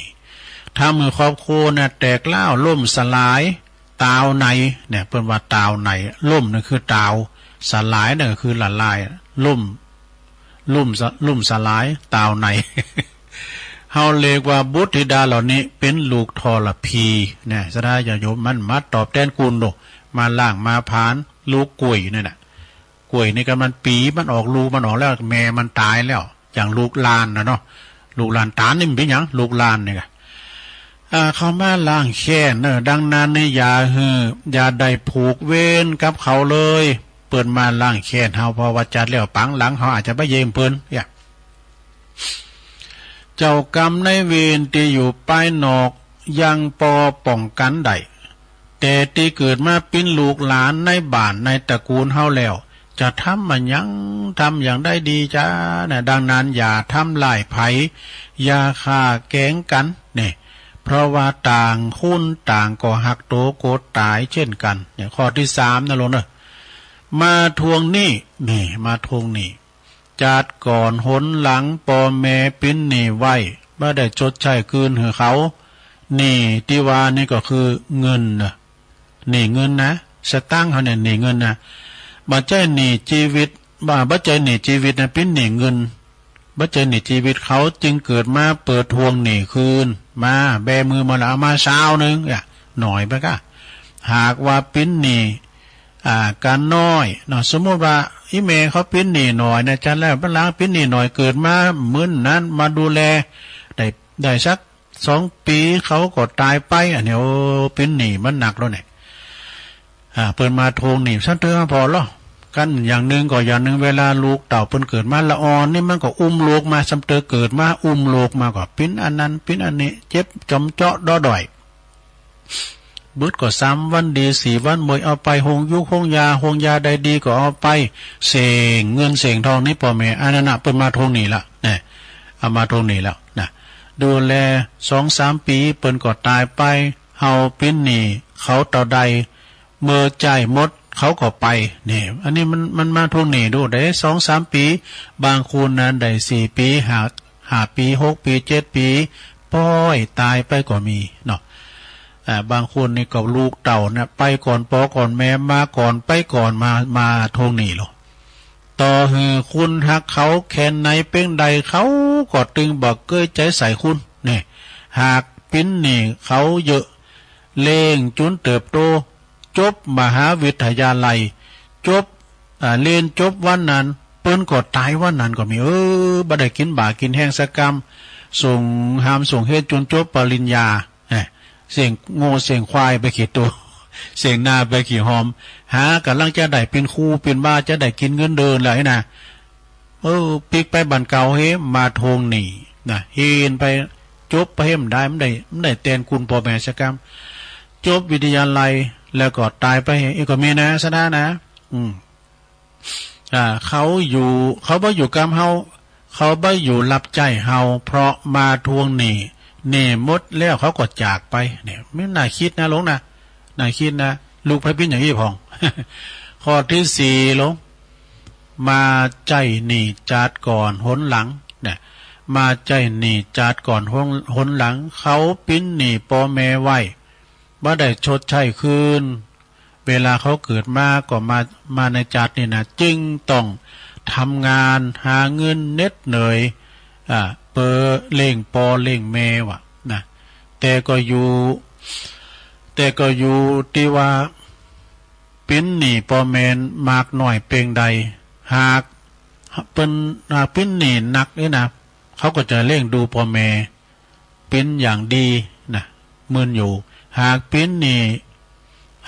ทำหื้อครอบครัวน่ะแตกร้าวล่มสลาย ตาวใน เนี่ย เปิ้นว่าตาวใน ล่มนั่นคือตาว สลายนั่นก็คือละลาย ล่ม ล่มส- ล่มสลาย ตาวใน เฮาเรียกว่าบุตรธิดาเหล่านี้เป๋นลูกทรพี เนี่ย ศรัทธาญาติโยม มันมาตอบแตนคุณโด มาล้างมาผลาญ ลูกกล้วยนี่นะ กล้วยนี่ก็มันปี๋มันออกลูกมันออกแล้ว แม่มันต๋ายแล้ว อย่างลูกลานน่ะเนาะ ลูกลานต๋าลนี่มันเป๋นหยัง ลูกลานนี่กะ อ่า เขามาล้างแค้นเน่อ ดังนั้นนี่อย่าหื้อ อย่าได้ผูกเวรกับเขาเลย เปิ้นมาล้างแค้นเฮา เพราะว่าจัดแล้วปางหลังเฮาอาจจะไปเยี่ยมเปิ้น เนี่ย เจ้ากรรมนายเวรตี้อยู่ป้ายนอกยังปอป้องกั๋นได้ แต่ตี้เกิดมาเป๋นลูกหลานในบ้านในตระกูลเฮาแล้ว จะทำอะหยัง ทำอย่างใดดีจ๊ะนะ ดังนั้นอย่าทำร้ายใผ อย่าฆ่าแก๋งกั๋น เนี่ย เพราะว่าต่างคนต่างก็ฮักโตโกรธต๋ายเจ้นกั๋น เนี่ย ข้อตี้สามนะลูกเน่อ มาทวงหนี้ นี่ มาทวงหนี้ จาติก่อนหนหลังป้อแม่เป๋นหนี้ไว้ บ่ได้ชดใช้คืนหื้อเขา หนี้ตี้ว่านี่ก็คือเงินเน่อ หนี้เงินนะ สตางค์เฮาเนี่ย หนี้เงินนะ บ่ใจ้หนี้จีวิต บ่ บ่ใจ้หนี้จีวิตนะ เป๋นหนี้เงิน บ่ใจ้หนี้จีวิต เขาจึงเกิดมาเปิดทวงหนี้คืน มาแบมือมาแล้ว เอามาซาวนึ่ง อะ หน้อยไปก้า หากว่าเป๋นหนี้ อ่า ก๋านน้อยเนาะ สมมุติว่าอี่แม่เขาเป๋นหนี้หน้อยนะ จันแล้วเป๋นหลางเป๋นหนี้หน้อย เกิดมามื้อนั้นมาดูแล ได้ ได้สักสองปี๋เขาก็ต๋ายไป อันนี้ โอ้ เป๋นหนี้มันหนักแล้วเนี่ย อ่า เปิ้นมาทวงหนี้ ซ้ำเติมมาผ่อลอ กั๋นอย่างนึ่งก็อย่างนึ่ง เวลาลูกเต้าเปิ้นเกิดมาละอ่อนนี่ มันก็อุ้มลูกมา ซ้ำเติมเกิดมาอุ้มลูกมาก็เป๋นอันนั้นเป๋นอันนี้ เจ็บจ๋อมเจาะด้อด้อย บึดก็สามวันดีสี่วันเมย เอาไปโฮงยูกโฮงยา โฮงยาใดดีก็เอาไป เส้งเงินเส้งทองนี่ป้อแม่ อันนั้นน่ะ เปิ้นมาทวงหนี้ละ เนี่ย เอามาทวงหนี้แล้วนะ ดูแลสองสามปี๋ เปิ้นก็ต๋ายไป เฮาเป๋นหนี้เขาเต้าใด เมื่อใจ๊หมดเขาก็ไป เนี่ย อันนี้มัน มันมาทวงหนี้ดู ได้สองสามปี๋ บางคนนั้นได้สี่ปี๋ ห้า ห้าปี๋ หกปี๋ เจ็ดปี๋ ป้อยต๋ายไปก็มีเนาะ อ่า บางคนนี่ก็ลูกเต้านะ ไปก่อนป้อก่อนแม่ มาก่อนไปก่อน มา มาทวงหนี้ลอ ต่อหื้อคุณฮักเขาแค่ไหนเป๋นใด เขาก็ตึงบ่เกยใจ๋ใส่คุณ เนี่ย หากเป๋นหนี้เขาเยอะ เลี้ยงจุนเติบโต จบมหาวิทยาลัย จบ อ่า เรียนจบวันนั้น เปิ้นก็ต๋ายวันนั้นก็มี เออ บ่ได้กิ๋นบ่ากิ๋นแฮงสักกำ ส่งฮามส่งเฮียนจุนจบปริญญา เอ้ย เส้งงัวเส้งควายไปกี่ตั๋ว เส้งนาไปกี่หอม หาก่ำลังจะได้เป๋นครูเป๋นบา จะได้กิ๋นเงินเดือนแล้วนะ เออ ปิ๊กไปบ้านเก่าเฮ มาทวงหนี้นะ เฮนไป จบไปเฮ บ่ได้ บ่ได้ บ่ได้แตนคุณป้อแม่สักกำ จบวิทยาลัยแล้วก็ต๋ายไปเฮ อีกก็มีนะ ศรัทธานะ อืม อ่า เขาอยู่ เขาบ่อยู่กำเฮา เขาบ่อยู่ฮับใจ๊เฮา เพราะมาทวงหนี้ หนี้หมดแล้วเขาก็จากไป เนี่ย มันน่าคิดนะหลวงนะ น่าคิดนะ ลูกใผเป๋นอย่างอี้พ่อง ข้อตี้สี่หลวง มาใจ๊หนี้จาติก่อนหนหลัง เนี่ย มาใจ๊หนี้จาติก่อนหน หนหลัง เขาเป๋นหนี้ป้อแม่ไว้ บ่ได้ชดใช้คืน เวลาเขาเกิดมาก็มา มาในจาตินี่นะ จึงต้องทำงานหาเงินเหน็ดเหนื่อย อ่า เปื้อเลี้ยงป้อเลี้ยงแม่วะนะ แต่ก็อยู่ แต่ก็อยู่ตี้ว่าเป๋นหนี้ป้อแม่มากน้อยเป๋นใด หากเปิ้น หากเป๋นหนี้หนักนี่นะ เขาก็จะเลี้ยงดูป้อแม่เป๋นอย่างดีนะ หมื่นอยู่ หากเป๋นหนี้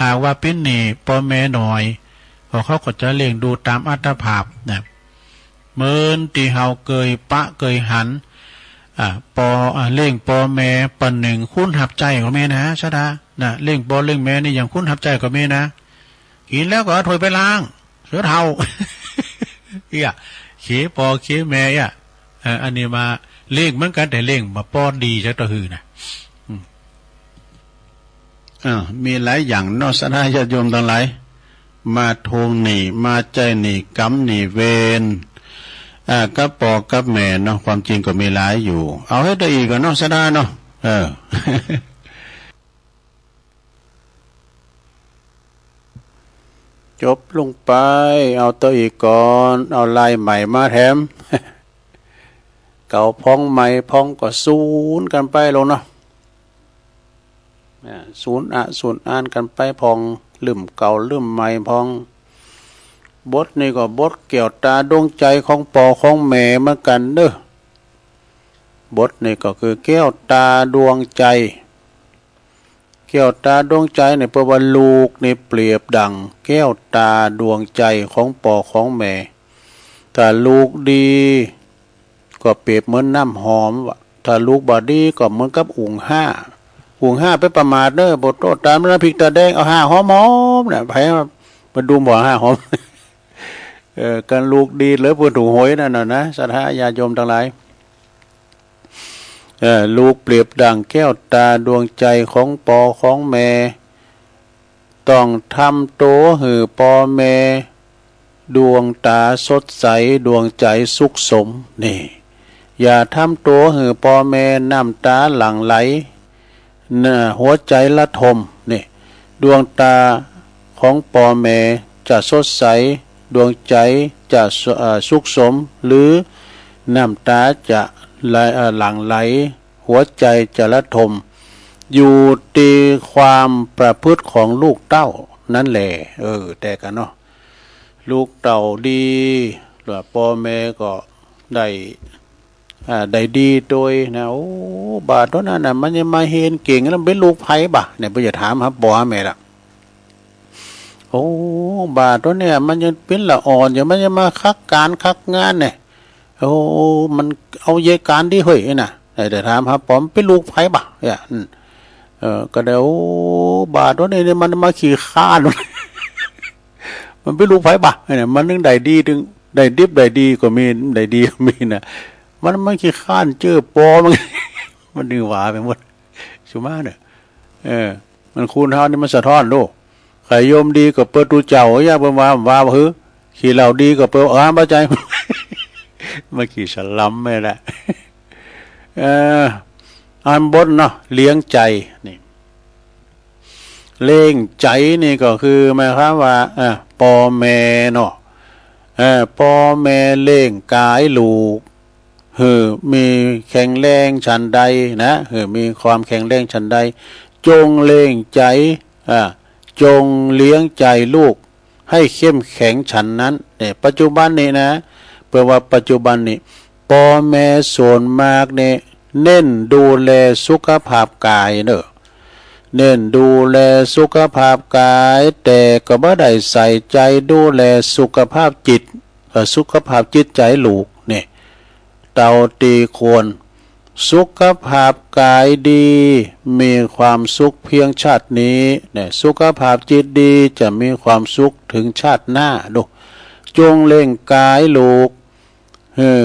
หากว่าปิ้นหนี้ป้อแม่น้อย ก็เขาก็จะเลี้ยงดูต๋ามอัตภาพนะ เหมือนตี้เฮาเกยปะเกยหัน อ่า ปอ อ่า เลี้ยงป้อแม่ประหนึ่งคนฮับใจ๊ก็มีนะ ศรัทธา นะ เลี้ยงป้อเลี้ยงแม่นี่อย่างคนฮับใจ๊ก็มีนะ กิ๋นแล้วก็เอาถ้วยไปล้าง เสียเฒ่า เอี้ย เขยป้อเขยแม่เอี้ย เอ่อ อันนี้มาเลี้ยงเหมือนกั๋น แต่เลี้ยงบ่ปอดีจักเตื้อหื้อนะ อืม อ่า มีหลายอย่างเนาะ ศรัทธาญาติโยมตังหลาย มาทวงหนี้ มาใจ๊หนี้กรรมหนี้เวร อ่า กับป้อกับแม่เนาะ ความจริงก็มีหลายอยู่ เอาหื้อได้อีกก่อนเนาะ ศรัทธาเนาะ เออ จบลงไป เอาต่ออีกก่อน เอาลายใหม่มาแถม เก่าพ่องใหม่พ่องก็สูนกั๋นไปลงเนาะ อ่า สูนอะสูนอานกั๋นไปพ่อง ลืมเก่าลืมใหม่พ่อง บทนี้ก็บทแก้วต๋าดวงใจ๋ของป้อของแม่เหมือนกั๋นเนาะ บทนี้ก็คือแก้วต๋าดวงใจ๋ แก้วต๋าดวงใจ๋เนี่ย เปิ้นว่าลูกนี่เปรียบดั่งแก้วต๋าดวงใจ๋ของป้อของแม่ ถ้าลูกดีก็เปรียบเหมือนน้ำหอมวะ ถ้าลูกบ่ดีก็เหมือนกับอุ๋งห้า อุ๋งห้าไปประมาทเนาะ บ่โต้ต๋ามน้ำพริกต๋าแดง เอาห้าหอมๆ น่ะ ไผมาดูหมอห้าหอม เออ กันลูกดีเลยเปิ้นถูกหวยนั่นน่ะนะ ศรัทธาญาติโยมตังหลาย เอ่อ ลูกเปรียบดั่งแก้วต๋าดวงใจ๋ของป้อของแม่ ต้องทำตั๋วหื้อป้อแม่ ดวงต๋าสดใส ดวงใจ๋สุขสม นี่ อย่าทำตั๋วหื้อป้อแม่น้ำต๋าหลั่งไหล น่ะ หัวใจ๋ระทม นี่ ดวงต๋าของป้อแม่จะสดใส ดวงใจ๋จะสุ- เอ่อ สุขสม หรือน้ำต๋าจะไหล- เอ่อ หลั่งไหล หัวใจ๋จะระทม อยู่ตี้ความประพฤติของลูกเต้านั้นแหละ เออ แต่กั๋นเนาะ ลูกเต้าดี แล้วป้อแม่ก็ได้ อ่า ได้ดีโตยนะ โอ้ บ่าตั๋วนั้นน่ะ มันยังมาเฮนเก่ง แล้วมันเป๋นลูกใผบ่า เนี่ย เปิ้นจะถามหาป้อหาแม่ละ โอ้ บ่าตั๋วเนี่ย มันยังเป๋นละอ่อนอยู่ มันยังมาคักก๋านคักงานเนี่ย โอ้ มันเอาเยียะก๋านดีเฮ้ยน่ะ แต่ถามหาป้อ มันเป๋นลูกใผบ่า เนี่ย อืม เออ ก็ได้ โอ้ บ่าตั๋วนี้เนี่ย มันมาขี้คร้าน มันเป๋นลูกใผบ่า เนี่ย มันนึ่งได้ดี นึ่งได้ดิบได้ดีก็มี ได้ดีก็มีน่ะ มัน มันขี้คร้านเจ้อป้อมัน มันนึ่งหวาไปหมด สุมาเนี่ย เออ มันคนเฮานี่มันสะท้อนโลก ใค่โยมดีก็เปิ้นตุ๊เจ้า อย่าเปิ้นว่า ว่าหื้อ ขี้เหล้าดีก็เปิ้น เออ บ่ใจ้ มาขี้สลัมแม่ละ เออ อันบทเนาะ เลี้ยงใจ๋ นี่ เลี้ยงใจ๋นี่ก็คือหมายความว่า เออ ป้อแม่เนาะ เออ ป้อแม่เลี้ยงก๋ายลูก หื้อมีแข็งแรงฉันใดนะ หื้อมีความแข็งแรงฉันใด จงเลี้ยงใจ๋ อ่า จงเลี้ยงใจ๋ลูกให้เข้มแข็งฉันนั้น เนี่ย ปัจจุบันนี้นะ เปิ้นว่าปัจจุบันนี้ ป้อแม่ส่วนมากเนี่ย เน้นดูแลสุขภาพก๋ายเนาะ เน้นดูแลสุขภาพก๋าย แต่ก็บ่ได้ใส่ใจ๋ดูแลสุขภาพจิต เอ่อ สุขภาพจิตใจ๋ลูก เนี่ย เต้าตี้ควร สุขภาพก๋ายดี มีความสุขเพียงชาตินี้ เนี่ย สุขภาพจิตดี จะมีความสุขถึงชาติหน้า ดู จงเลี้ยงก๋ายลูก หื้อ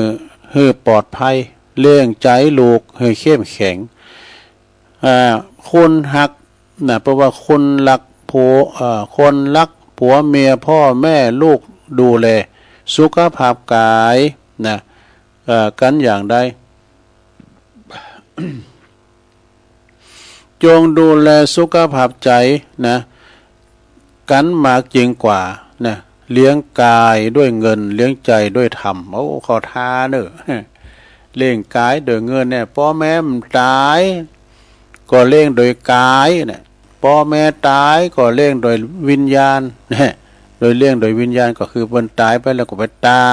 หื้อปลอดภัย เลี้ยงใจ๋ลูก หื้อเข้มแข็ง อ่า คนฮักนะ เปิ้นว่าคนฮักผัว เอ่อ คนฮักผัวเมีย ป้อแม่ลูก ดูแลสุขภาพก๋ายนะ เอ่อ กั๋นอย่างใด จงดูแลสุขภาพใจ๋นะ กั๋นมากยิ่งกว่านะ เลี้ยงก๋ายด้วยเงิน เลี้ยงใจ๋ด้วยธรรม โอ้ เข้าท่าเนาะ เลี้ยงก๋ายด้วยเงินเนี่ย ป้อแม่มันต๋าย ก็เลี้ยงโดยก๋ายเนี่ย ป้อแม่ต๋ายก็เลี้ยงโดยวิญญาณเนี่ย โดยเลี้ยงโดยวิญญาณก็คือเปิ้นต๋ายไปแล้วก็ไปต๋า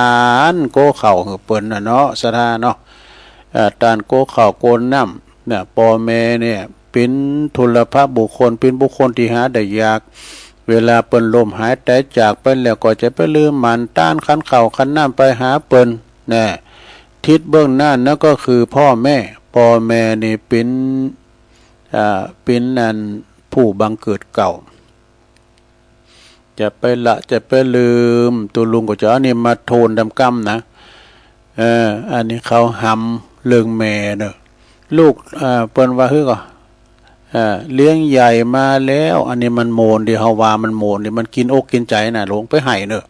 นโก้ข้าวหื้อเปิ้นน่ะเนาะ ศรัทธาเนาะ เอ่อ ต๋านโก้ข้าวโก้น้ำเนี่ย ป้อแม่เนี่ย เป๋นทุรพบุคคล เป๋นบุคคลตี้หาได้ยาก เวลาเปิ้นล้มหายต๋ายจากไปแล้ว ก็จะไปลืมหมั้นตานขันข้าวขันน้ำไปหาเปิ้นแน่ ทิศเบื้องหน้านั้นก็คือพ่อแม่ ป้อแม่นี่เป๋น อ่า เป๋นอันผู้บังเกิดเกล้า จะไปละจะไปลืม ตุ๊ลุงก็จะเอาอันนี้มาโทนต๋ามกำนะ เออ อันนี้เขาหำเรื่องแม่เนาะ ลูก เอ่อ เปิ้นว่าหื้อก่อ เอ่อ เลี้ยงใหญ่มาแล้ว อันนี้มันโมนตี้ เฮาว่ามันโมนตี้ มันกิ๋นอกกิ๋นใจ๋น่ะ หลวงไปไห้เนาะ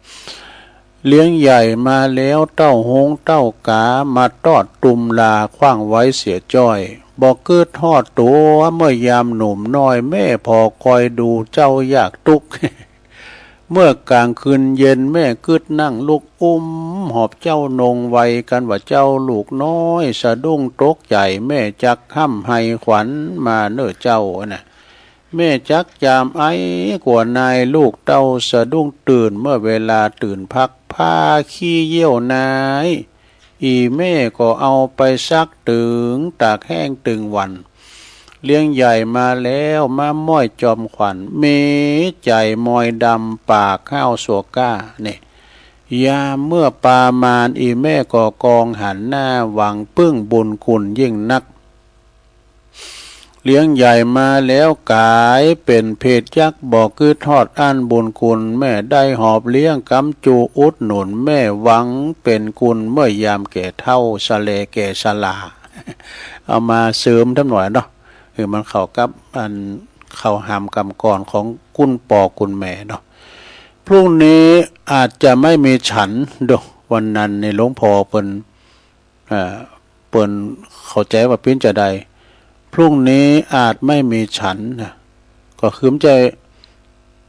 เลี้ยงใหญ่มาแล้ว เต้าฮงเต้ากา มาตอดตุมลา ขว้างไว้เสียจ้อย บ่กึ๊ดฮอดตั๋ว เมื่อยามหนุ่มน้อย แม่ผ่อคอยดูเจ้ายากตุ๊กข์ เมื่อกลางคืนเย็น แม่กึ๊ดนั่งลุกอุ้ม หอบเจ้านงไว กันว่าเจ้าลูกน้อย สะดุ้งตกใจ๋ แม่จักฮ่ำไห้ขวัญมาเน่อเจ้าน่ะ แม่จักจามไอกั๋วนาย ลูกเต้าสะดุ้งตื่น เมื่อเวลาตื่นพัก ผ้าขี้เยี่ยวนาย อี่แม่ก็เอาไปซักตึง ตากแห้งตึงวัน เลี้ยงใหญ่มาแล้ว มาม้อยจอมขวัญ มีใจ๋มอยดำ ปากห้าวสัวก้า นี่ ยามเมื่อปามาณ อี่แม่ก็กองหันหน้า หวังปึ้งบุญคุณยิ่งนัก เลี้ยงใหญ่มาแล้วก๋ายเป๋นเพศยักษ์ บ่กึ๊ดฮอดอั้นบุญคุณ แม่ได้หอบเลี้ยงกำจูอุดหนุน แม่หวังเป๋นกุล เมื่อยามแก่เฒ่า สะแลแก่ชรา เอามาเสริมทำหน่อยเนาะ คือมันเข้ากับอัน เข้าหำกำกลอนของกุลป้อกุลแม่เนาะ พรุ่งนี้อาจจะไม่มีฉัน ดู วันนั้นนี่หลวงพ่อเปิ้น อ่า เปิ้นเข้าใจ๋ว่าเป๋นจาใด พรุ่งนี้อาจไม่มีฉันนะ ก็คือมันจะ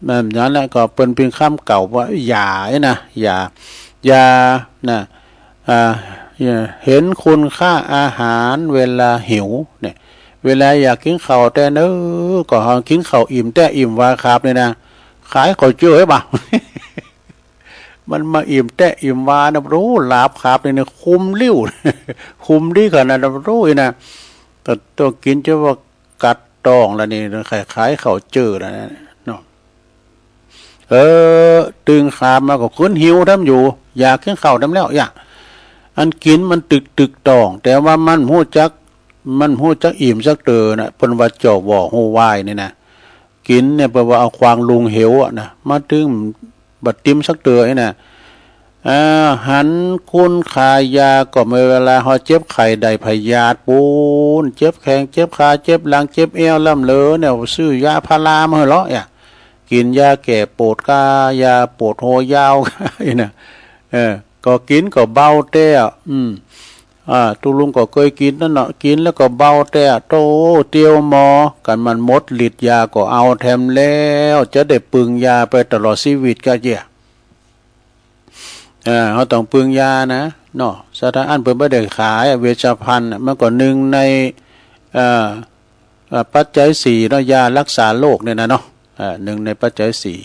นั่น นั้นแหละ ก็เปิ้นเป๋นกำเก่าว่าอย่าไอ้นะ อย่า อย่านะ อ่า เห็นคุณค่าอาหารเวลาหิวเนี่ย เวลาอยากกิ๋นข้าวแต๊เน้อ ก็หากิ๋นข้าวอิ่มแต๊อิ่มวาครับนี่นะ ขายข้าวเจ้าให้บ่า มันมาอิ่มแต๊อิ่มวานะ โอ้ ลาบครับนี่นะ คุ้มลิ่ว คุ้มดีขนาดนั้น โอ้ยนะ แต่ต้องกิ๋นจนว่ากัดต๊องแล้วนี่ ขาย ขายข้าวเจ้าแล้วนะ เนาะ เออ ตึงครับมาก็ขึ้นหิวทำอยู่ อยากกิ๋นข้าวทำแล้ว อย่า อันกิ๋นมันตึกตึกต๊อง แต่ว่ามันฮู้จัก มันฮู้จักอิ่มสักเต๋อนะ เปิ้นว่าจ่อหว่อฮู้วายนี่นะ กิ๋นเนี่ยเปิ้นว่าเอาควางลุงเหวอะนะ มาตึงบ่ติมสักเต๋อไอ้น่ะ อ่า หันคุณค่ายาก็เมื่อเวลาเฮาเจ็บไข้ได้พยาธิปู๊น เจ็บแข้งเจ็บขา เจ็บหลังเจ็บเอวล่ำเหลอเนี่ย ซื้อยาพารามาหื้อเลาะ อย่า กิ๋นยาแก้ปวดก้า ยาปวดหัวยาว ไอ้น่ะ เออ ก็กิ๋นก็เบาแต๊ อืม อ่า ตุ๊ลุงก็เกยกิ๋นนั่นเนาะ กิ๋นแล้วก็เบาแต๊ โต้ เตียวหมอ กันมันหมดฤทธิ์ยาก็เอาแถมแล้ว จะได้ปึงยาไปตลอดชีวิตก็เยียะ อ่า เฮาต้องปึงยานะ เนาะ สถานอั้นเปิ้นบ่ได้ขายอะ เวชภัณฑ์อะ มันก็นึ่งใน อ่า อ่า ปัจจัยสี่เนาะ ยารักษาโรคเนี่ยนะเนาะ อ่า นึ่งในปัจจัยสี่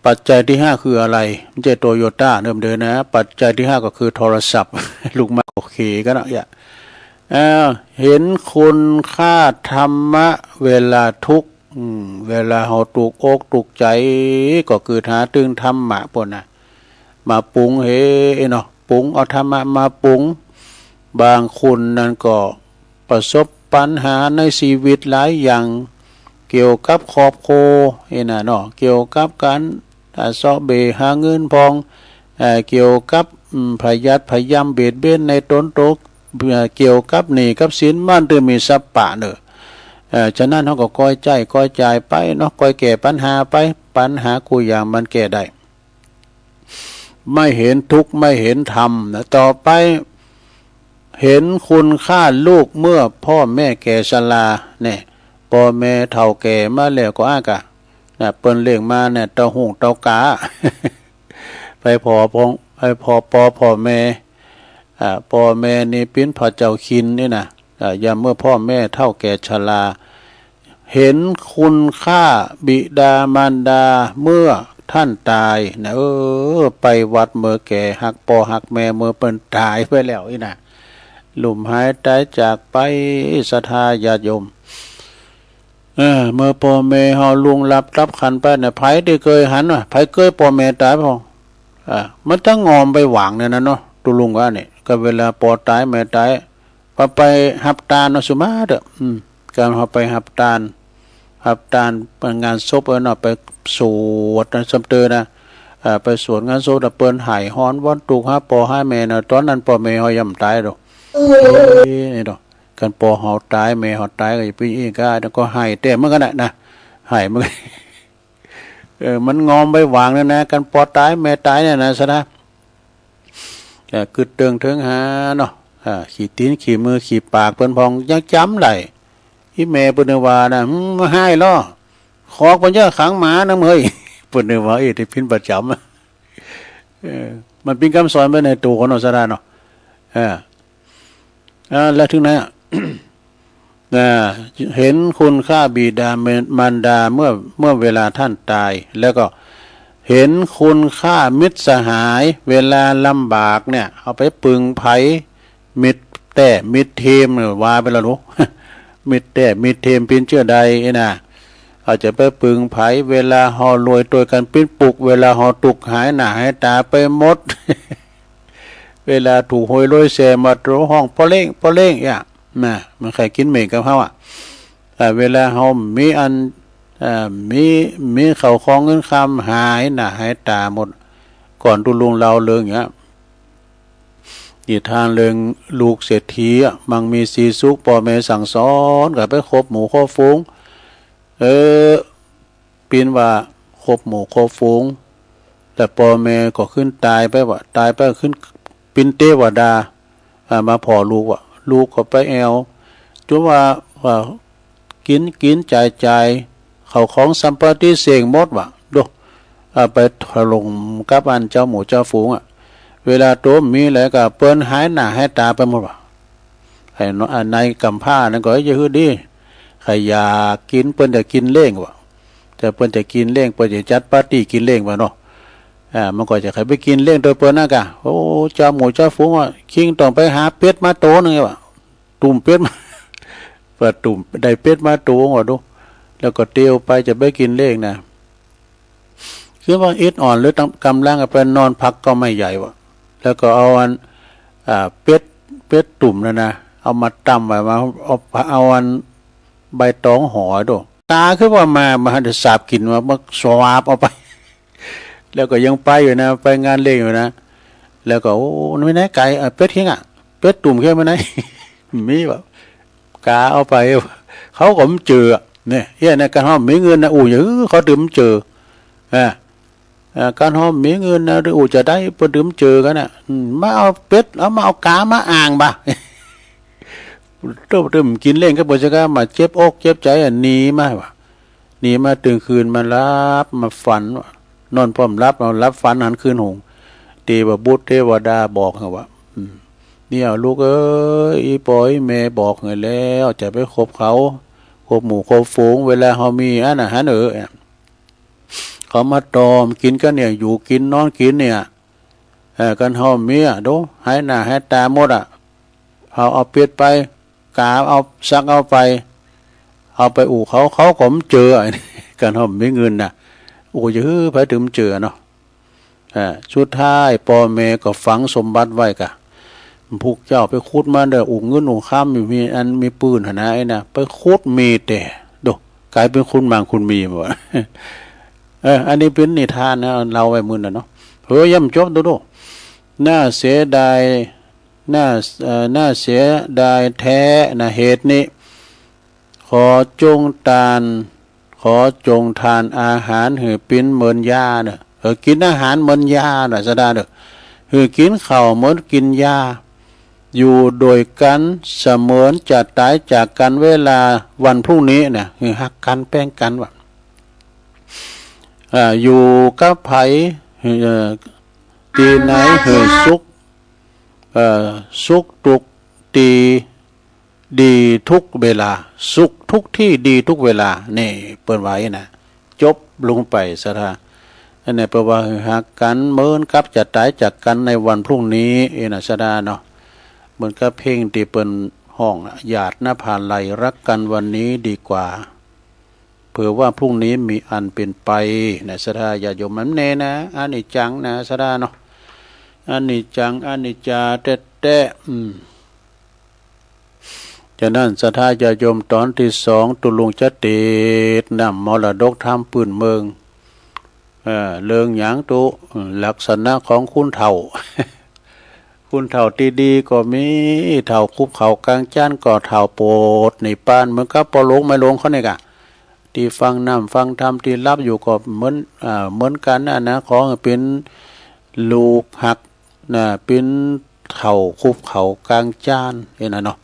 ปัจจัยตี้ห้าคืออะไร บ่ใจ้โตโยต้าเนิ่มเดินนะ ปัจจัยตี้ห้าก็คือโทรศัพท์ ลุกมาก็เคกั๋นเนาะ อย่า อ่า เห็นคุณค่าธรรมะเวลาทุกข์ อืม เวลาเฮาตุกอกตุกใจ๋ ก็คือหาตึงธรรมะปู๊นนะ มาปรุงเหเนาะ ปรุงเอาธรรมะมาปรุง บางคนนั้นก็ประสบปัญหาในชีวิตหลายอย่าง เกี่ยวกับครอบครัว ไอ้น่ะเนาะ เกี่ยวกับก๋าน อ่า เซาะเบหาเงินพอง เอ่อ เกี่ยวกับ อืม พยาธิพยายามเบียดเบียนในตนโต เอ่อ เกี่ยวกับหนี้กับสิน มันตึงมีสัปปะเน่อ เอ่อ ฉะนั้นเฮาก็ก้อยใจ๊ก้อยจ่ายไปเนาะ ก้อยแก้ปัญหาไป ปัญหากู้อย่างมันแก้ได้ ไม่เห็นทุกข์ไม่เห็นธรรมนะ ต่อไป เห็นคุณค่าลูกเมื่อพ่อแม่แก่ชรา เนี่ย ป้อแม่เฒ่าแก่มาแล้วก็อากะ นะ เปิ้นเลี้ยงมาเนี่ย เต้าฮงเต้ากา ไปผ่อปอ ไปผ่อปอผ่อแม่ อ่า ป้อแม่นี่เป๋นผะเจ้าคินนี่นะ อ่า ยามเมื่อพ่อแม่เฒ่าแก่ชรา เห็นคุณค่าบิดามารดาเมื่อท่านต๋ายนะ เออ ไปวัดเมื่อแก่ฮักป้อฮักแม่เมื่อเปิ้นต๋ายไปแล้วอี้นะ ล้มหายต๋ายจากไป ศรัทธาญาติโยม เออ เมื่อป้อแม่เฮาล่วงลับดับขันธ์ไปเนี่ย ใผตี้เกยหันวะ ใผเกยป้อแม่ต๋ายพ่อง อ่า มันตึงงอมไปหว่างเนี่ยนะเนาะ ตุ๊ลุงว่าเนี่ย ก็เวลาป้อต๋ายแม่ต๋าย พาไปฮับตานเนาะ สุมาเต๊อะ อืม การเฮาไปฮับตาน ฮับตานงานศพ เออเนาะ ไปสวดนะ ซ้ำเตอนะ อ่า ไปสวดงานศพ แล้วเปิ้นไห้ฮ้อนวอนตุ๊กหาป้อหาแม่เนาะ ต๋อนนั้นป้อแม่เฮายังบ่ต๋ายดอก เอ้ย นี่ดอก คันป้อเฮาต๋าย แม่เฮาต๋าย ก็จะเป๋นอี้ก้า แล้วก็ไห้แต๊เหมือนกั๋นนะ นะ ไห้เหมือนกั๋น เออ มันงอมไปหว่างเนี่ยนะ คันป้อต๋าย แม่ต๋ายเนี่ยนะ สะดา เออ กึ๊ดเติงเถิงหาเนาะ อ่า ขี้ตี๋น ขี้มือ ขี้ปากเปิ้นพ่อง ยังจ๋ำได้ อี่แม่เปิ้นว่านะ หืม มาไห้ลอ ขอกเปิ้นเยียะขังหมานะเมย เปิ้นว่า เอ๊ะ ตี้พิ้นประจ๋ำ เออ มันเป๋นกำสอนไปในตั๋วคนเนาะ สะดาเนาะ เออ อ่า แล้วถึงไหนอะ อ่า เห็นคุณค่าบิดามารดาเมื่อ เมื่อเวลาต้านต๋าย แล้วก็เห็นคุณค่ามิตรสหาย เวลาลำบากเนี่ย เอาไปปึงใผ มิตรแต๊มิตรเทม เออ ว่าไปแล้วลูก มิตรแต๊มิตรเทมเป๋นเจื้อใดเอ้ยนะ เอาจะไปปึงใผ เวลาเฮารวยตวยกั๋นปิ้นปุก เวลาเฮาตุ๊กข์หายหน้าหายต๋าไปหมด เวลาถูกหวยรวยแสนมาโตฮ้องป้อเล้ง ป้อเล้ง เนี่ย นะ มันใค่กิ๋นเหม่งกับเฮาอะ อ่า เวลาเฮามีอัน อ่า มี มีข้าวของเงินคำหายหน้าหายต๋าหมด ก่อนตุ๊ลุงเล่าเรื่องเนี้ย นิทานเรื่องลูกเศรษฐีอะ มั่งมีสีสุข ป้อแม่สั่งสอน ก็ไปคบหมู่คบฝูง เออ ปิ้นว่าคบหมู่คบฝูง แต่ป้อแม่ก็ขึ้นต๋ายไปว่ะ ต๋ายไปขึ้นปิ้นเตวดา อ่า มาผ่อลูกว่ะ ลูกก็ไปแอ่ว จ๋นว่า ว่า กิ๋น กิ๋น จ่าย จ่าย ข้าวของสัมปติเส้งหมดว่ะ โด อ่า ไปถล่มกับอันเจ้าหมู่เจ้าฝูงอะ เวลาโตบ่มีแล้วก็เปิ้นหายหน้าหายต๋าไปหมดว่ะ ไอ้เนาะ อันนายกำพร้านั้นก็ เอ้ย อย่าหื้อดี ใผอยากกิ๋น เปิ้นจะกิ๋นเลี้ยงว่ะ แต่เปิ้นจะกิ๋นเลี้ยง เปิ้นจะจัดปาร์ตี้กิ๋นเลี้ยงว่ะเนาะ อ่า มันก็จะใผไปกิ๋นเลี้ยงตวยเปิ้นนะกะ โอ้ เจ้าหมู่เจ้าฝูงว่ะ คิงต้องไปหาเป็ดมาโตนึ่งว่ะ ตุ้มเป็ดมา ว่าตุ้ม ได้เป็ดมาโตว่ะ โด แล้วก็เตียวไปจะไปกิ๋นเลี้ยงนะ คือว่าอิดอ่อนหรือตำ ก๋ำลังไปนอนพักก็ไม่ใหญ่ว่ะ แล้วก็เอาอัน อ่า เป็ด เป็ดตุ้มนั่นนะ เอามาตำไว้ มา เอา เอาอันใบตองห่อ โด กาขึ้นว่ามา มาหันจะสาบกิ๋นว่ะ มาสวาบเอาไป แล้วก็ยังไปอยู่นะ ไปงานเลี้ยงอยู่นะ แล้วก็ โอ้ ไม่ไหนไก่ อ่ะ เป็ดเคียงอ่ะ เป็ดตุ้มเคียงไม่ไหน มีว่ะ กาเอาไป เขาก็บ่เจอ เนี่ย เฮียนะ คันเฮามีเงินนะ อู้ เออ เขาตึงบ่เจอ อ่า อ่า คันเฮามีเงินนะ อู้ จะได้ เปิ้นตึงบ่เจอกั๋นน่ะ อืม มาเอาเป็ด เอามาเอาก๋ามาอ่างบ่ะ โต้ ตึงกิ๋นเลี้ยงกับเปิ้นจะกล้ามาเจ็บอกเจ็บใจ๋อะ หนีมาว่ะ หนีมา ตึงคืนมาหลับมาฝันว่ะ นอนพร้อมหลับ เอาหลับฝันหันคืนหง เตวบุตรเตวดาบอกเหอะว่ะ อืม เนี่ยลูกเอ้ย อี่ป้ออี่แม่บอกเหอะแล้ว จะไปคบเขา คบหมู่คบฝูง เวลาเฮามีอันน่ะหันเออ เขามาตอมกิ๋นกั๋นเนี่ย อยู่กิ๋นนอนกิ๋นเนี่ย เออ คันเฮามีอะ โด หายหน้าหายต๋าหมดอะ เฮาเอาเป็ดไป ก๋าเอา สักเอาไป เอาไปอู้เขา เขาก็บ่เจอ คันเฮามีเงินน่ะ อู้ จะหื้อใผตึงบ่เจอเนาะ อ่า สุดท้ายป้อแม่ก็ฝังสมบัติไว้กะ พวกเจ้าไปขุดมาเด้อ อู้ เงินอู้คำ มีอันมีปืนหั้นนะ ไอ้นะ ไปขุดมีแต่ โด ก๋ายเป๋นคนมั่งคนมีหมด เออ อันนี้เป๋นนิทานนะ เล่าไว้มื้อนั้นเนาะ เฮ้ย ยังบ่จบ โด โด น่าเสียดาย น่า เอ่อ น่าเสียดายแต๊นะ เหตุนี้ ขอจงตาน ขอจงตานอาหารหื้อปิ้นเหมือนยาเน่อ เออ กิ๋นอาหารเหมือนยาเน่อ สะดาเน่อ หื้อกิ๋นข้าวเหมือนกิ๋นยา อยู่โดยกั๋นเสมือนจะต๋ายจากกั๋นเวลาวันพรุ่งนี้เน่อ หื้อฮักกั๋นแป้งกั๋นว่ะ อ่า อยู่กับใผ เอ่อ ตี้ไหนหื้อสุข เอ่อ สุขทุกตี้ ดีทุกเวลา สุขทุกที่ดีทุกเวลา นี่เปิ้นว่าอี้นะ จบลงไปสะดา อันนี้เปิ้นว่าหื้อฮักกั๋นเหมือนกับจะต๋ายจากกั๋นในวันพรุ่งนี้ อี้นะสะดาเนาะ เหมือนกับเพลงตี้เปิ้นฮ้องอะ หยาดน้ำตาไหลรักกันวันนี้ดีกว่า ผื่อว่าพรุ่งนี้มีอันเป๋นไป นะ ศรัทธาญาติโยม มันแน่นะ อนิจจังนะ ศรัทธาเนาะ อนิจจัง อนิจจาแต๊ๆ อืม ฉะนั้นศรัทธาญาติโยม ต๋อนตี้สอง ตุ๊ลุงจะเตสน์นำมรดกธรรมปื้นเมือง เอ่อ เรื่องหยังตุ๊ ลักษณะของคนเฒ่า คนเฒ่าตี้ดีก็มี เฒ่าคุบเข่ากางจ้านก็เฒ่าโปรดนิพพาน เหมือนกับป้อหลวงแม่หลวงเขานี่ก่ะ ตี้ฟังน้ำฟังธรรม ตี้หลับอยู่ก็เหมือน อ่า เหมือนกั๋นนะ นะ ขอหื้อเป๋นลูกฮัก นะ เป๋นเฒ่าคุบเข่ากางจ้านนี่นะเนาะ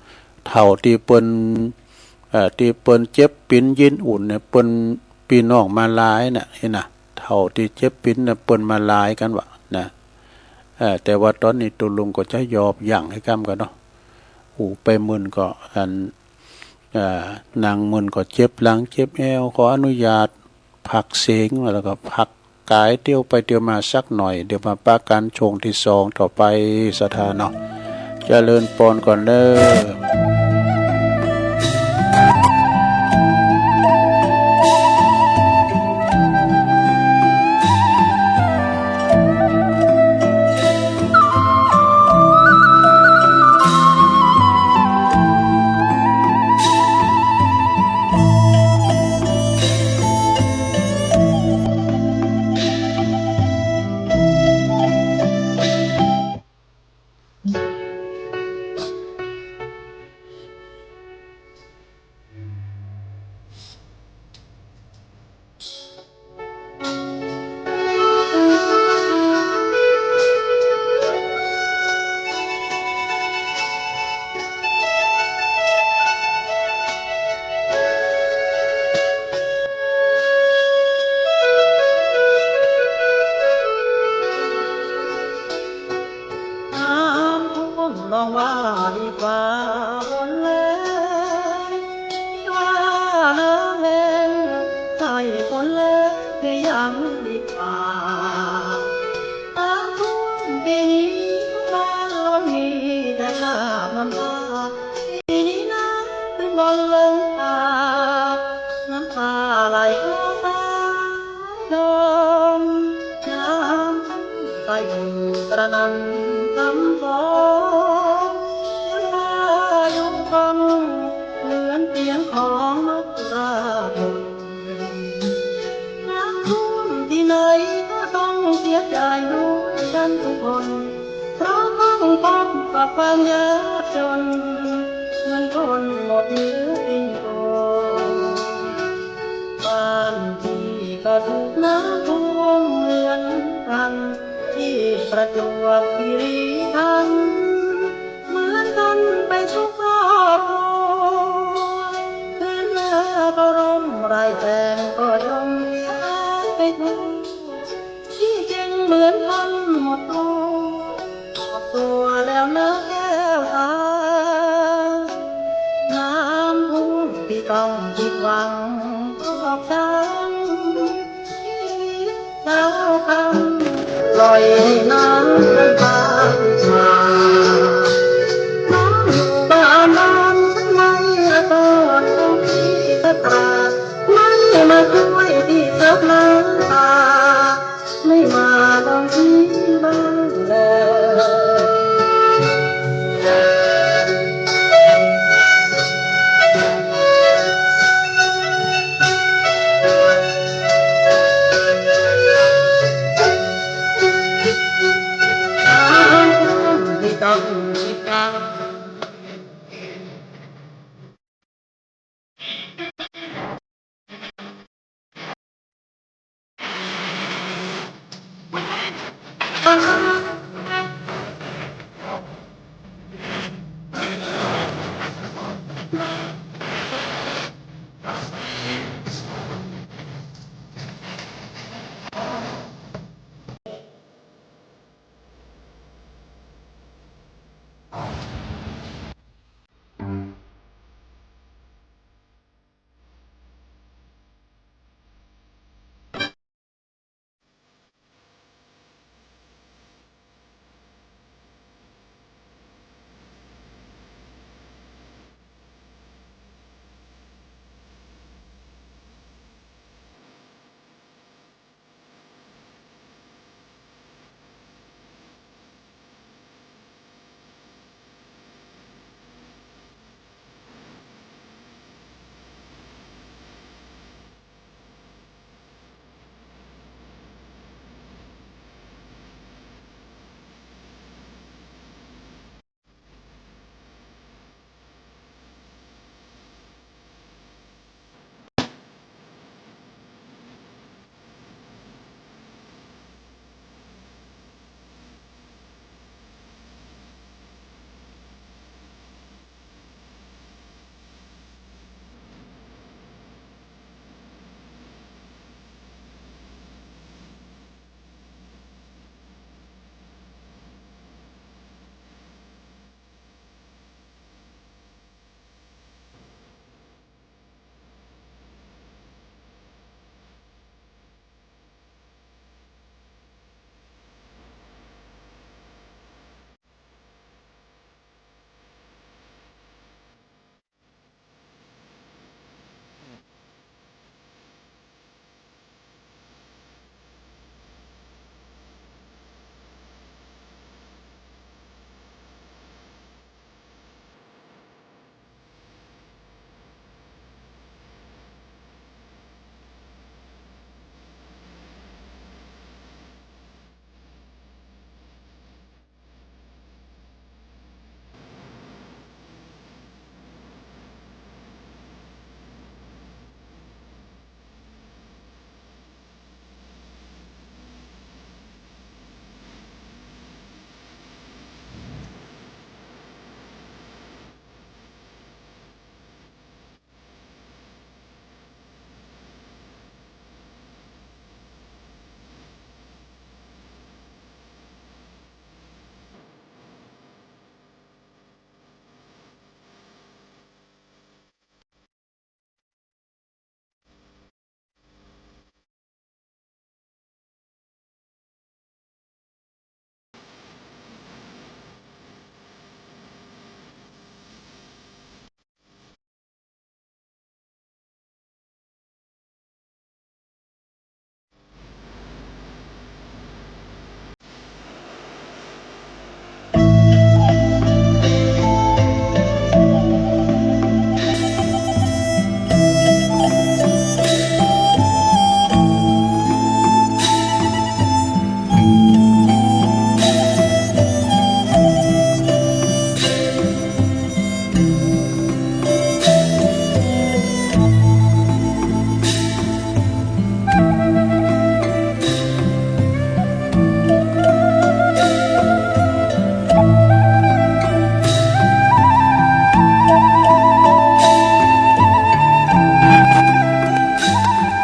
เฒ่าตี้เปิ้น เอ่อ ตี้เปิ้นเจ็บปิ๋นยินอุ่นเนี่ย เปิ้นปี้น้องมาลายน่ะ หันก่ะ เฒ่าตี้เจ็บปิ๋นน่ะ เปิ้นมาลายกั๋นวะนะ เอ่อ แต่ว่าต๋อนนี้ตุ๊ลุงก็จะหยอบยั้งไอ้กำก่อนเนาะ อู้ไปมื่นก็ อัน เอ่อ นั่งมื่นก็เจ็บหลังเจ็บแอว ขออนุญาต พักเสียงแล้วก็พักก๋ายเตียวไปเตียวมาสักหน่อย เดี๋ยวมาปะกั๋นช่วงตี้สองต่อไป ศรัทธาเนาะ เจริญปอนก่อนเด้อ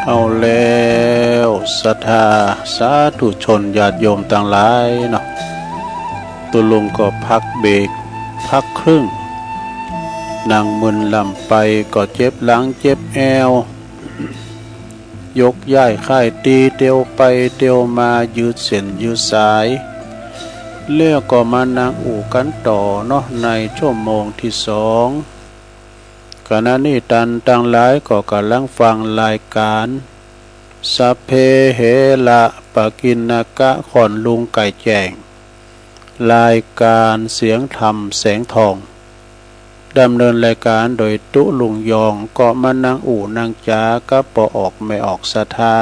เอาแล้ว ศรัทธาสาธุชนญาติโยมตังหลายเนาะ ตุ๊ลุงก็พักเบรก พักครึ่ง นั่งมึนล่ำไปก็เจ็บหลังเจ็บแอว ยกย้ายค่ายตี๋ เตียวไปเตียวมา ยืดเส้นยืดสาย แล้วก็มานั่งอู้กั๋นต่อเนาะ ในชั่วโมงตี้สอง ขณะนี้ต้านตังหลายก็ก่ำลังฟังรายก๋าน สัพเพเหระปะกิณณกะ ค่อนลุงไก่แจ้ง รายก๋านเสียงธรรมแสงทอง ดำเนินรายก๋านโดยตุ๊ลุงยอง ก็มานั่งอู้นั่งจ๋ากับป้อออกแม่ออกศรัทธา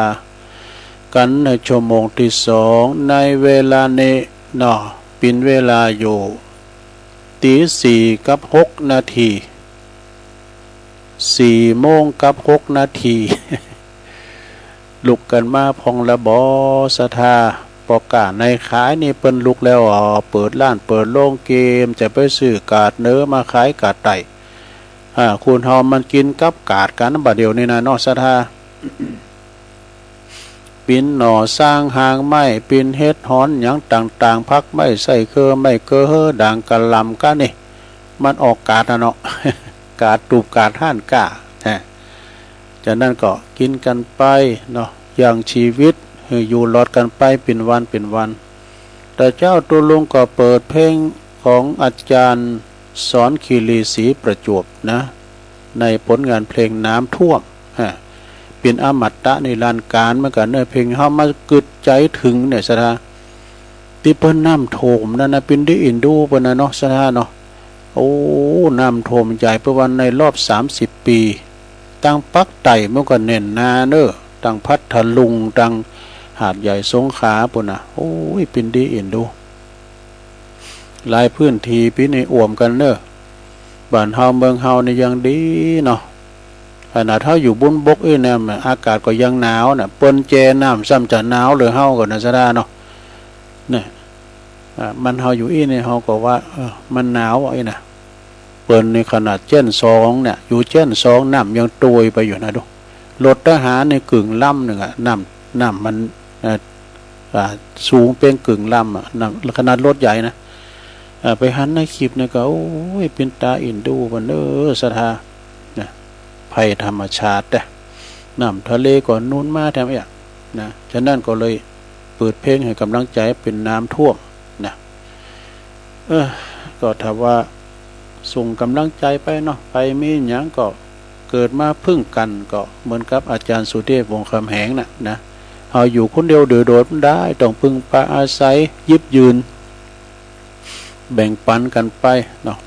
กั๋นในชั่วโมงตี้สอง ในเวลานี้เนาะ เป๋นเวลาอยู่ ตี๋สี่กับหกนาที สี่โมงกับหกนาที ลุกกั๋นมาพ่องละบ่ ศรัทธา ป้อก๊าเนยขายนี่เปิ้นลุกแล้วอ๋อ เปิดร้านเปิดโฮงเกม จะไปซื้อกาดเหนือมาขายกาดใต้ อ่า คนเฮามันกิ๋นกับกาดกั๋นบ่าเดี่ยวนี้นะเนาะ ศรัทธา ปิ้นหน่อส้างฮากไม้ ปิ้นเห็ดหอนหยังต่างๆ ผักไม้ไส้เกลือ ไม้เกลือเฮอด่างกะหล่ำก้านี่ มันออกกาดนะเนาะ กาดตูบกาดฮ้านก้า ฮะ จากนั้นก็กิ๋นกั๋นไปเนาะ ยังจีวิตหื้ออยู่รอดกั๋นไปเป๋นวันเป๋นวัน แต่เจ๊าตุ๊ลุงก็เปิดเพลงของอาจ๋ารย์สอนคีรีศรีประจวบนะ ในผลงานเพลงน้ำท่วม ฮะ เป๋นอมตะนิรันดร์ก๋าลเหมือนกั๋นเนาะ เพลงเฮามากึ๊ดใจ๋เถิงเนี่ย ศรัทธา ตี้เปิ้นน้ำท่วมนั่นนะ เป๋นตี้เอ็นดูเปิ้นนะเนาะ ศรัทธาเนาะ โอ้ น้ำท่วมใหญ่ เปิ้นว่าในรอบสามสิบปี๋ ตังปากใต้มันก็แน่นหนาเนาะ ตังพัทลุง ตังหาดใหญ่สงขลาปู้นนะ โอ้ย เป๋นตี้เอ็นดู หลายพื้นตี้ปี๋นี้อ่วมกั๋นเนาะ บ้านเฮาเมืองเฮานี่ยังดีเนาะ ขนาดเฮาอยู่บนบกอี้นะ อากาศก็ยังหนาวนะ เปิ้นแจน้ำซ้ำจะหนาวเหลือเฮาก่อนะ ศรัทธาเนาะ เนี่ย อ่า มันเฮาอยู่อี้นี่เฮาก็ว่า เออ มันหนาวอี้นะ เปิ้นนี่ขนาดเจ๊นสองเนี่ย อยู่เจ๊นสองน้ำยังตวยไปอยู่นะดู รถทหารนี่กึ่งลำนึ่งอะ น้ำ น้ำมัน เอ่อ อ่า สูงเป๊งกึ่งลำอะ น้ำ ขนาดรถใหญ่นะ อ่า ไปหันในคลิปนี่ก็ โอ้ย เป๋นต๋าเอ็นดูเปิ้นเนาะ ศรัทธา นะ ภัยธรรมชาติเด้อ น้ำทะเลก็หนุนมาแถมเอี้ยนะ จากนั้นก็เลยเปิดเพลงหื้อก๋ำลังใจ๋เป๋นน้ำท่วมนะ เออ ก็ถ้าว่าส่งก๋ำลังใจ๋ไปเนาะ ใผมีหยังก็เกิดมาเปิ้งกั๋น ก็เหมือนกับอาจ๋ารย์สุเทพ วงศ์คำแหงน่ะนะ เฮาอยู่คนเดียวโดดๆ บ่ได้ ต้องเปิ้งปาอาศัย หยิบยืน แบ่งปั๋นกั๋นไปเนาะ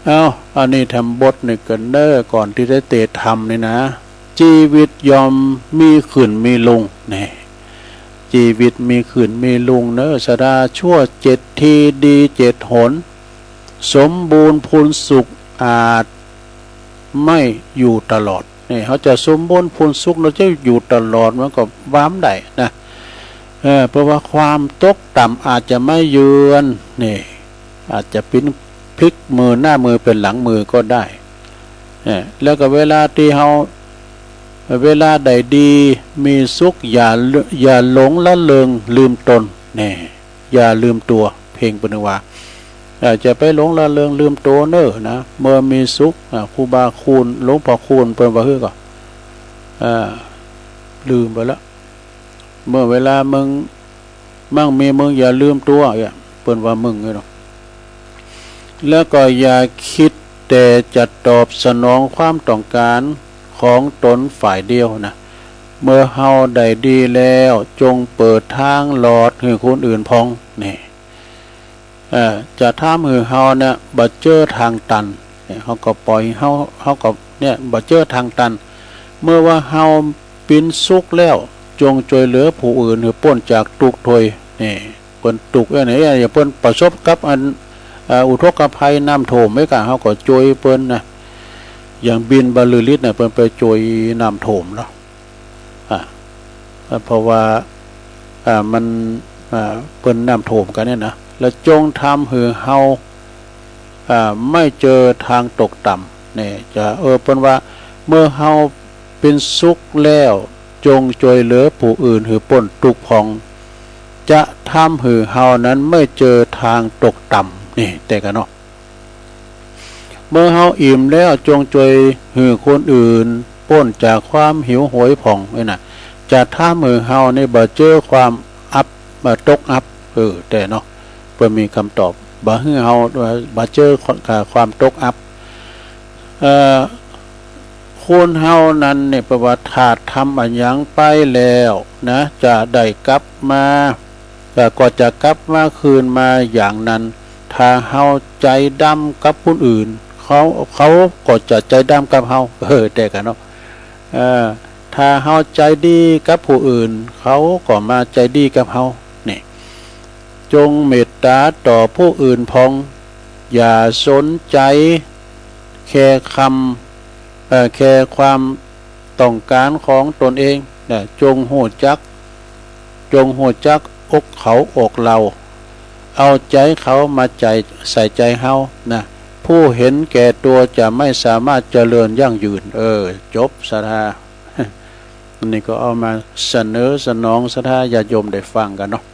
เอ้า อันนี้แถมบทนึ่งกั๋นเนาะ ก่อนตี้จะเตะธรรมนี่นะ จีวิตย่อมมีขึ้นมีลง นี่ จีวิตมีขึ้นมีลงเนาะ ศรัทธา ชั่วเจ็ดทีดีเจ็ดหน สมบูรณ์พูนสุขอาจไม่อยู่ตลอด นี่ เฮาจะสมบูรณ์พูนสุข เฮาจะอยู่ตลอด มันก็ว่าบ่ได้นะ เออ เพราะว่าความตกต่ำอาจจะมาเยือน นี่ อาจจะปิ๊นพลิกมือหน้ามือเป๋นหลังมือก็ได้ เออ แล้วก็เวลาตี้เฮา เวลาใดดีมีสุข อย่า อย่าหลงละเริงลืมตน นี่ อย่าลืมตั๋ว เพลงเปิ้นว่า เอ่อ จะไปหลงละเริงลืมตั๋วเน่อนะ เมื่อมีสุข อ่า ครูบาคูณ หลวงพ่อคูณเปิ้นว่าหื้อก่อ อ่า ลืมไปละ เมื่อเวลามึงมั่งมี มึงอย่าลืมตั๋ว เนี่ย เปิ้นว่ามึงเนี่ยเนาะ แล้วก็อย่ากึ๊ดแต่จะตอบสนองความต้องก๋านของตนฝ่ายเดียวนะ เมื่อเฮาได้ดีแล้ว จงเปิดตางหลอดหื้อคนอื่นพ่อง นี่ เอ่อ จะทำหื้อเฮาเนี่ยบ่เจอตางตัน เนี่ย เฮาก็ปล่อย เฮา เฮาก็ เนี่ย บ่เจอตางตัน เมื่อว่าเฮาปิ๊นสุขแล้ว จงจ้วยเหลือผู้อื่นหื้อป๊นจากตุ๊กข์ถ้วย นี่ เปิ้นตุ๊กข์ เอ้ย เนี่ย อย่างเปิ้นประสบกับอัน เอ่อ อุทกภัยน้ำท่วมไว้ก่ะ เฮาก็จ้วยเปิ้นนะ อย่างบินบรรลือฤทธิ์เนี่ย เปิ้นไปจ้วยน้ำท่วมเนาะ อ่า เพราะว่า อ่า มัน อ่า เปิ้นน้ำท่วมกั๋นเนี่ยนะ แล้วจงทำหื้อเฮา อ่า ไม่เจอตางตกต่ำ เนี่ย จะ เออ เปิ้นว่า เมื่อเฮา เป๋นสุขแล้ว จงจ้วยเหลือผู้อื่นหื้อป๊นตุ๊กข์พ่อง จะทำหื้อเฮานั้นไม่เจอตางตกต่ำ นี่ แต๊กะเนาะ เมื่อเฮาอิ่มแล้ว จงจ้วยหื้อคนอื่นป๊นจากความหิวโหยพ่อง นี่นะ จะทำหื้อเฮานี่บ่เจอความอับ บ่ตกอับ เออ แต๊เนาะ เปิ้นมีกำตอบ บ่หื้อเฮา บ่เจอความตกอับ เอ่อ คนเฮานั้นเนี่ย เปิ้นว่าถ้าทำอะหยังไปแล้วนะ จะได้กลับมา เอ่อ ก็จะกลับมาคืนมาอย่างนั้น ถ้าเฮาใจ๋ดำกับคนอื่น เขา เขาก็จะใจ๋ดำกับเฮา เออ แต๊กะเนาะ เอ่อ ถ้าเฮาใจ๋ดีกับผู้อื่น เขาก็มาใจ๋ดีกับเฮา นี่ จงเมตต๋าต่อผู้อื่นพ่อง อย่าสนใจ๋แค่คำ เอ่อ แค่ความต้องก๋านของตนเองนะ จงฮู้จัก จงฮู้จักอกเขาอกเฮา เอาใจ๋เขามาใจ๋ ใส่ใจ๋เฮานะ ผู้เห็นแก่ตัวจะไม่สามารถเจริญยั่งยืน เออ จบศรัทธา อันนี้ก็เอามาเสนอสนองศรัทธาญาติโยมได้ฟังกั๋นเนาะ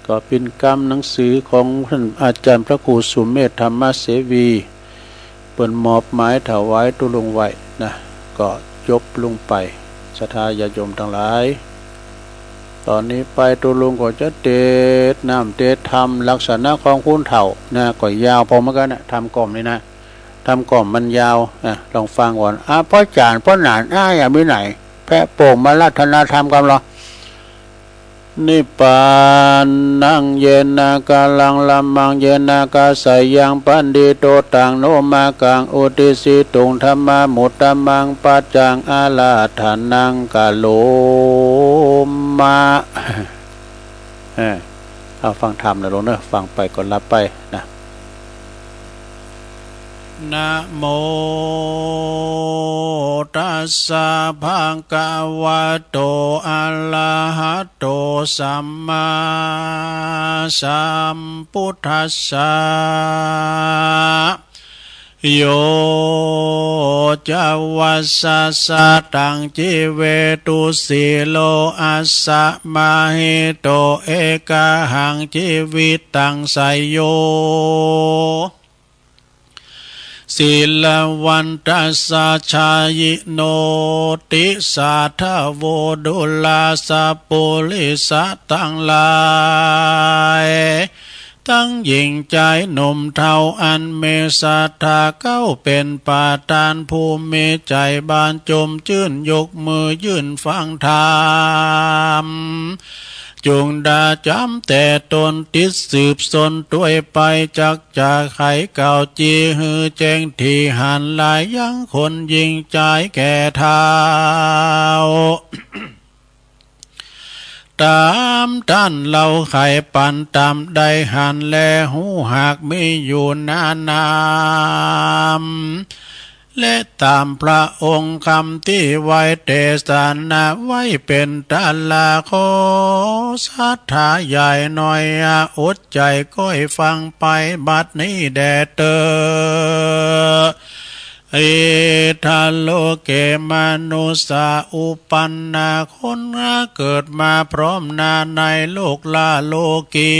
ก็เป๋นกำหนังสือของต้านอาจ๋ารย์พระครูสุเมธธรรมเสวี เปิ้นมอบหมายถวายตุ๊ลุงไว้นะ ก็จบลงไป ศรัทธาญาติโยมตังหลาย ต๋อนนี้ไปตุ๊ลุงก็จะเตสน์น้ำเตสน์ธรรม ลักษณะของคนเฒ่านะ ก็ยาวพอเหมือนกั๋นนะ ธรรมก้อมนี้นะ ธรรมก้อมมันยาวนะ ลองฟังก่อน อ่ะ ป้อจ๋ารย์ ป้อหนาน อ่ะ อย่ามีไหน แพะโป่งมาอาราธนาธรรมกั๋นลอ นิพพานัง เยนะ กาลัง ละมัง เยนะ กาสายัง ปัณฑิโต ตัง โน มากัง อุตติสสิตุง ธัมมามุตตะมัง ปัจจัง อาราธนัง กะโรมะ เออ เอาฟังธรรมนะลูกเนาะ ฟังไปก็หลับไปนะ นะโมตัสสะ ภะคะวะโต อะระหะโต สัมมาสัมพุทธัสสะ โย จะวัสสะสะตัง จีเวตุ สีโล อัสสะ มะหิโต เอกะหัง จีวิตัง สะโย สีละวันตัสสะ ชายิโน ติสสะ ทะโว ดูราสะ ปุริสะตังหลาย ตังหญิงจายหนุ่มเฒ่า อันมีศรัทธาเก๊าเป๋นประธาน ผู้มีใจ๋บานจมจื้น ยกมือยื่นฟังธรรม จุ่งดาจ๋ำแต่ต๋น ติดสืบสนตวยไป จักจะไขกล่าวจีหื้อแจ้ง ตี้หันหลายยังคนหญิงจายแก่เฒ่า ต๋ามต้านเล่าไขปัน ต๋ามได้หันแลฮู้ หากมีอยู่หน้าน้ำ และต๋ามพระองค์คำตี้ไว้เตสนาไว้เป๋นต๋ารา ขอศรัทธาใหญ่น้อย อดใจ๋ก้อยฟังไปบัดนี้แด่เต๊อะ อิทธะโลเก มนุสสา อุปันนา คนเกิดมาพร้อมหน้าในโลกลาโลกี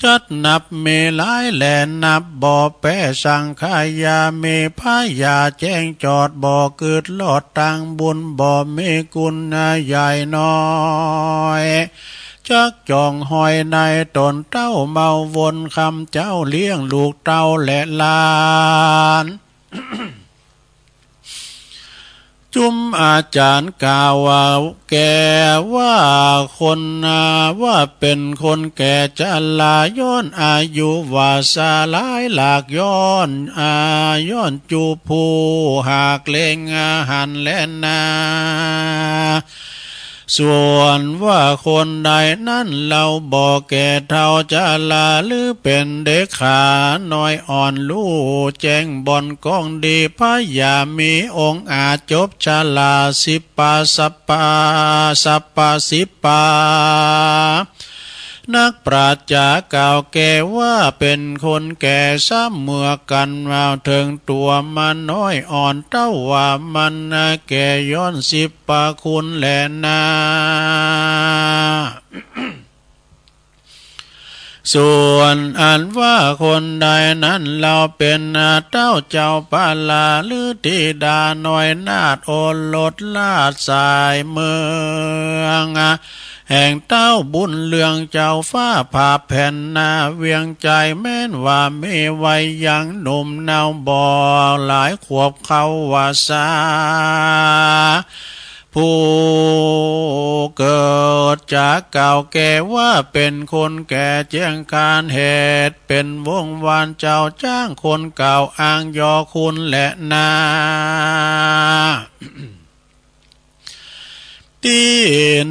จัดนับมีหลายแลนับบ่แป๊ สังขายา มีพญาแจ้งจอด บ่กึ๊ดลอดตางบุญ บ่มีกุณใหญ่น้อย จักจ่องห้อยในต๋นเต้าเมาวน คำเจ้าเลี้ยงลูกเต้าและหลาน จุมอาจ๋ารย์กล่าวว่า แก่ว่าคนนา ว่าเป๋นคนแก่จรา ย้อนอายุวาสาหลายหลาก ย้อนอา ย้อนจุผู้หากเล็งอาหารแลนา ส่วนว่าคนใดนั้นเล่าบ่แก่เฒ่าจรา หรือเป๋นเด็กขาน้อยอ่อน ฮู้แจ้งบ่อนกองดี พญามีองค์อาจจบชรา สิบปาสัปปา สัปปาสิบปา นักปราชญ์จ๋ากล่าวแก่ว่า เป๋นคนแก่ซ้ำเมือกั๋น เถิงตั๋วมาน้อยอ่อนเต้า ว่ามันแก่ย้อนสิบประคุณแลนา ส่วนอันว่าคนใดนั้น เล่าเป๋นเต้าเจ้าปาลา ฤๅธิดาน้อยนาถโอรสราชสายเมือง แห่งเต้าบุญเรืองเจ้าฟ้าผาแผ่นนาเวียงจันทน์ แม้นว่ามีวัยยังหนุ่มเนาบ่หลายขวบเข้าว่าสา ผู้เกิดจ๋ากล่าวแก่ว่า เป๋นคนแก่เจียงคานเหตุ เป๋นวงศ์วานเจ้าจ้างคนกล่าวอ้างยอคุณแลนา ตี้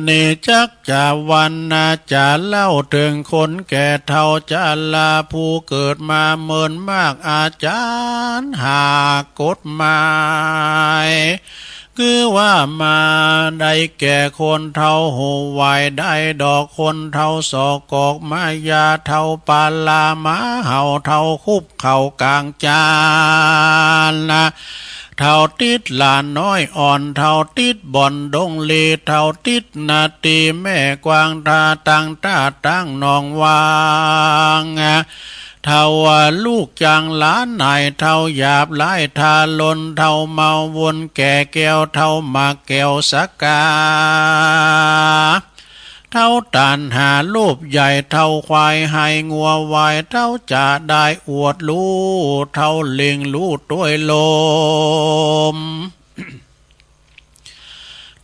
นี้จักจะวรรณนาจะเล่าเถิงคนแก่เฒ่าจารา ผู้เกิดมาเมินมากอาจารย์หากกฎหมาย คือว่ามาได้แก่คนเฒ่าหูไหวได้ดอก คนเฒ่าสอกกอกมายา เฒ่าปาลาหมาเห่า เฒ่าคุบเข่ากลางจาน เฒ่าติดหลานน้อยอ่อน เฒ่าติดบ่อนดงลี เฒ่าติดนาตีแม่กวาง ตาตังต้าตังหนองวาง เฒ่าว่าลูกจ้างหลานนาย เฒ่าหยาบหลายทารุณ เฒ่าเมาวนแก่แก้ว เฒ่าหมากแก้วสกา เฒ่าตัณหาโลภใหญ่ เฒ่าควายไฮงัววาย เฒ่าจะได้อวดรู้ เฒ่าเล็งรู้ตวยลม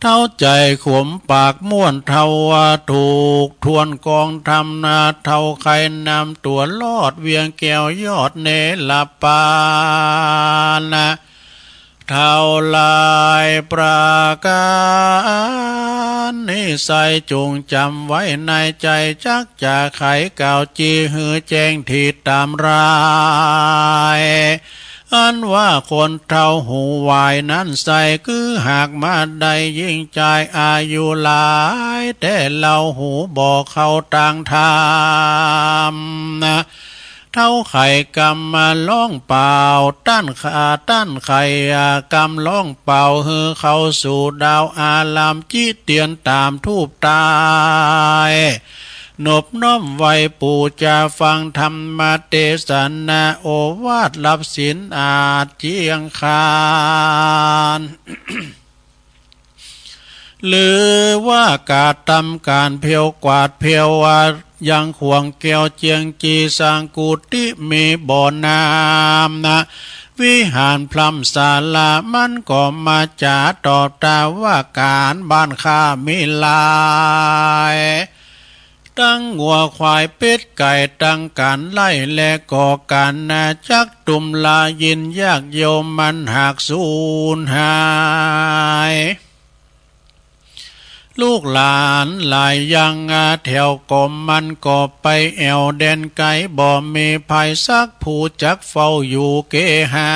เฒ่าใจ๋ขมปากม่วน เฒ่าว่าถูกทวนกองธรรมนา เฒ่าใค่นำตั๋วรอดเวียงแก้วยอดเนรปาน เฒ่าหลายประก๋าน นี้ไส้จงจ๋ำไว้ในใจ๋ จักจะไขกล่าวจี่หื้อแจ้งถิดต๋ามราย อันว่าคนเฒ่าหูไหวนั้นไส้ คือหากมาได้ญิงจายอายุหลาย แต่เล่าหูบ่เข้าตางธรรม เฒ่าไขกำมาร้องเป่า ต้านขา ต้านไขกำร้องเป่า หื้อเข้าสู่ดาวอาราม จิเตียนต๋ามทูปตาย นบน้อมไหว้ปู่จาฟังธรรมเตสนา โอวาทรับศีลอาจเจียงคาน หรือว่ากระตำก๋านเผียวกวาดเผียวว่า ยังขวางแก้วเจียงจี สร้างกุฏิมีบ่อน้ำนะ วิหารพร่ำศาลา มันก็มาจ๋าตอบตาว่า ก๋านบ้านข้ามีหลาย ตังงัวควายเป็ดไก่ ตังก๋านไฮ่และก็ก๋านนา จักตุ้มลายินยากเยียะ มันหากสูญหาย ลูกหลานหลายยังแถวก็ มันก็ไปแอ่วแดนไก๋ บ่มีใผสักผู้จักเฝ้าอยู่เกหา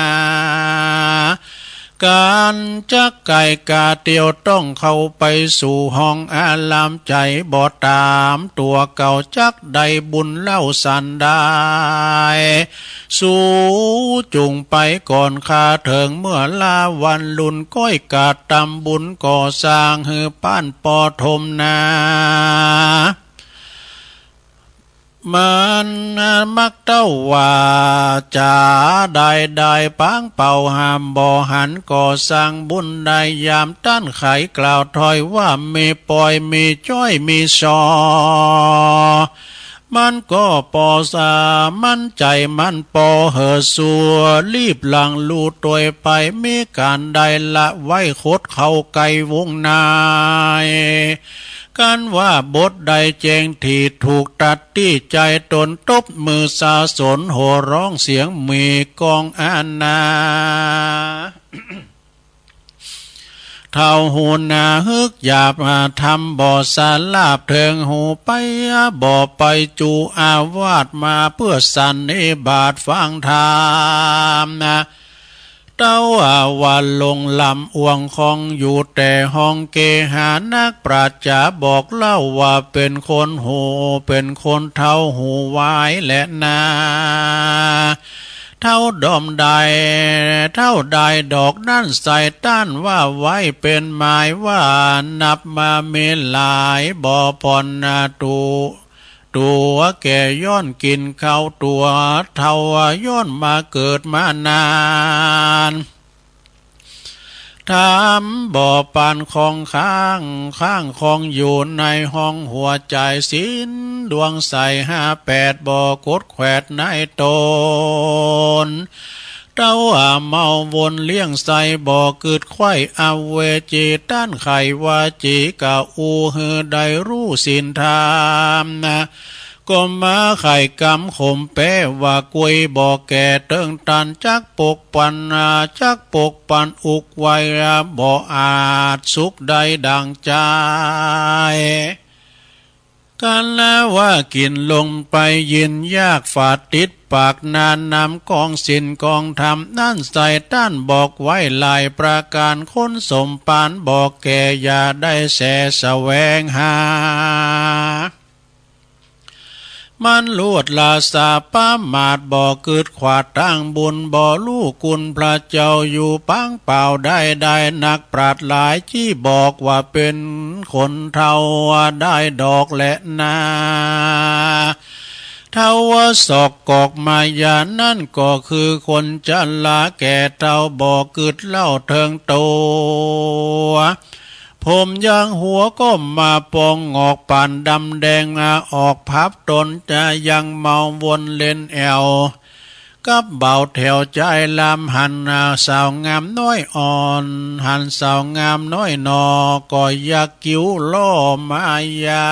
ก๋านจักไก๋ก๋าเตียว ต้องเข้าไปสู่ห้องอาราม ใจ๋บ่ต๋ามตั๋วเก่า จักได้บุญเล่าสันดาย สูจุ่งไปก่อนข้าเถิง เมื่อลาวันลุน ก้อยกระตำบุญก่อสร้าง หื้อป้านปฐมนา มันมักเต้าว่า จ๋าได้ได้ปางเป่า ห้ามบ่หันก่อสร้างบุญได้ ยามต้านไขกล่าวถ้อยว่า มีปอยมีจ้อยมีซอ มันก็ปอสา มันใจ๋มันปอ หื้อสัวรีบหลั่งลู่ตวยไป มีก๋านได้ละไว้ขดเข้าใก้วงใน กันว่าบทใดแจ้งถิด ถูกตัดตี้ใจ๋ต๋น ตบมือสาสน หัวร้องเสียงมีก้องอานา เฒ่าหูหนา ฮึกหยาบธรรมบ่สลาบ เถิงหูไปบ่ไป จูอาวาสมาเปื้อสันนิบาตฟังธรรมนะ เต้าว่าลงลำอ่วงคองอยู่แต่ห้องเกหา นักปราชญ์จ๋าบอกเล่าว่าเป๋นคนหู เป๋นคนเฒ่าหูวายแลนา เฒ่าดอมได้ เฒ่าได้ดอกนั้นใส่ต้านว่าไว้เป๋นหมายว่า นับมามีหลายบ่ผ่อนนาตู ตั๋วแก่ย้อนกิ๋นข้าวตั๋วเฒ่าย้อนมาเกิดมานาน ถามบ่ปานของข้าง ข้างของอยู่ในห้องหัวใจ๋ ศีลดวงใสห้าแปดบ่กดแขวดในต๋น เต้าอาเมาวนเลี้ยงใส่บ่กึ๊ดไขว้ อเวจีต้านไขวาจีกะอู้หื้อได้ฮู้ศีลธรรมนา ก็มาไขกำขมแปว่ากุยบ่แก่เติงตัน จักปกปันนา จักปกปันอุกไว้บ่อาจสุขได้ดั่งใจ๋ กั๋นว่ากิ๋นลงไปยินยากฝาดติดปากนา นำกองศีลกองธรรมนั้นใส่ต้านบอกไว้หลายประก๋าน คนสมปานบ่แก่อย่าได้แสแสวงหา มันลวดลาสาประมาทบ่กึ๊ดขวาดตางบุญ บ่ฮู้คุณพระเจ้าอยู่ปางเปล่าได้ ได้นักปราชญ์หลายจี้บอกว่าเป๋นคนเฒ่าได้ดอกแลนา เฒ่าศอกกอกมายานั้นก็คือคนจะลาแก่เฒ่าบ่กึ๊ดเล่าเถิงตั๋ว ผมยางหัวก็มาปองงอกป่านดำแดง ออกพับต๋นจะยังเมาวนเล่นแอ่ว กับบ่าวแถวใจ๋ลำหัน สาวงามน้อยอ่อน หันสาวงามน้อยหนอ ก็อยากกิ้วล่อมายา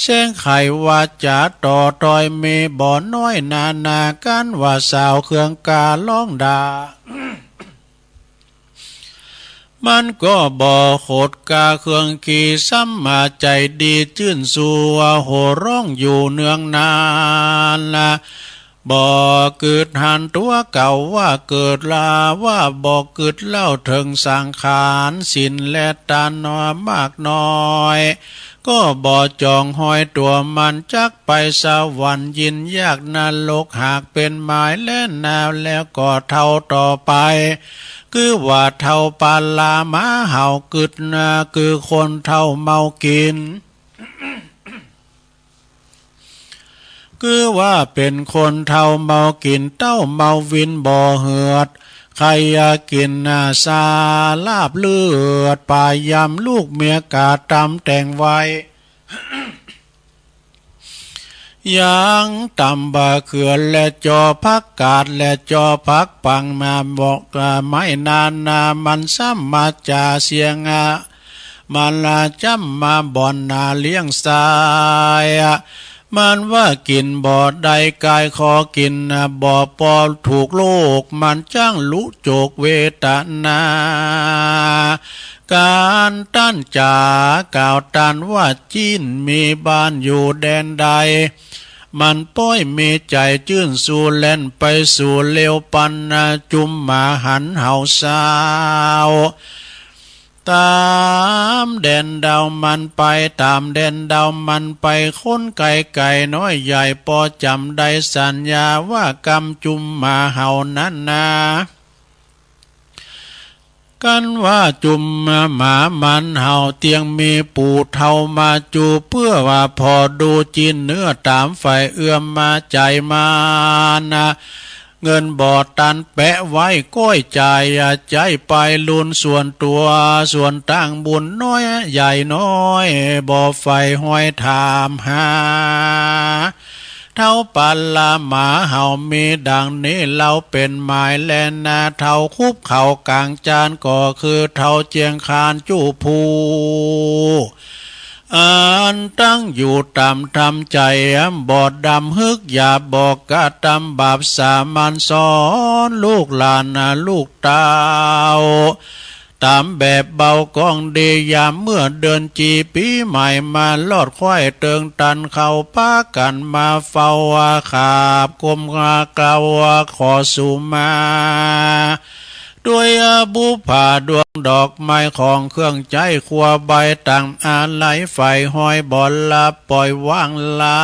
แสงไขวาจ๋าต่อตอยมีบ่น้อยนานา กั๋นว่าสาวเคืองกาล้องด่า มันก็บ่ขดกาเคืองขี ซ้ำมาใจ๋ดีจื้นชู หัวร้องอยู่เนืองนาน บ่กึ๊ดหันตั๋วเก่าว่าเกิดลา ว่าบ่กึ๊ดเล่าเถิงสังขาร ศีลและตานมากน้อย ก็บ่จองฮอยตั๋วมัน จักไปสวรรค์ยินยากนรกหากเป๋นหมายแลนา แล้วก็เฒ่าต่อไป คือว่าเฒ่าปาลาหมาเห่ากึ๊ดนา คือคนเฒ่าเมากิ๋น คือว่าเป๋นคนเฒ่าเมากิ๋น เต้าเมาวินบ่เหือด ใค่อยากกิ๋นนาสาลาบเลือด ปายำลูกเมียก๋าตำแต่งไว้ ยังตำบ่าเขือและจอผักกาดและจอผักปังมาบอก อ่า ไม้นานา มันซ้ำมาจ๋าเสียง อ่า มันละจ้ำมาบ่อนนาเลี้ยงสาย อ่า มันว่ากิ๋นบ่ได้กายขอกิ๋น อ่า บ่ปอถูกโลก มันจั้งลุโจกเวตนา ก๋านต้านจ๋ากล่าวต้านว่า จีนมีบ้านอยู่แดนใด มันป้อยมีใจ๋จื้นสู่แล่นไปสู่เร็วปันนา จุมหมาหันเห่าสาว ต๋ามแดนดาวมันไป ต๋ามแดนดาวมันไป คนไก๋ไก๋น้อยใหญ่ปอจ๋ำได้สัญญาว่ากำจุมหมาเห่านั้นนา กั๋นว่าจุมหมามันเห่าเตียงมีปู่เฒ่ามาจู เปื้อว่าผ่อดูจีนเนื้อต๋ามฝ่ายเอื้อมมาใจ๋มานา เงินบ่ตันแปะไว้ก้อยจ่าย อ่า ใจ๊ไปลุนส่วนตั๋ว ส่วนตางบุญน้อยใหญ่น้อย บ่ใฝ่ฮอยถามหา เฒ่าปาลาหมาเห่ามีดังนี้ เล่าเป๋นหมายแลนา เฒ่าคุบเข่ากลางจาน ก็คือเฒ่าเจียงคานจู้ผู้ อันตั้งอยู่ต่ำทำใจ๋ บ่ดำฮึกหยาบ บ่กระตำบาปสามัญ สอนลูกหลานลูกเต้า ต๋ามแบบเบาก้องดี ยามเมื่อเดือนจี๋ปี๋ใหม่มา ลอดใค่เติงตันเข้า ปากั๋นมาเฝ้าว่า ขาบกลมเกล้าว่า ขอสุมา ตวยบุปผาดวงดอกไม้ ของเครื่องใจ๊ครัวใบต่าง อาลัยไฟห้อยบ่หลับ ป่อยว่างลา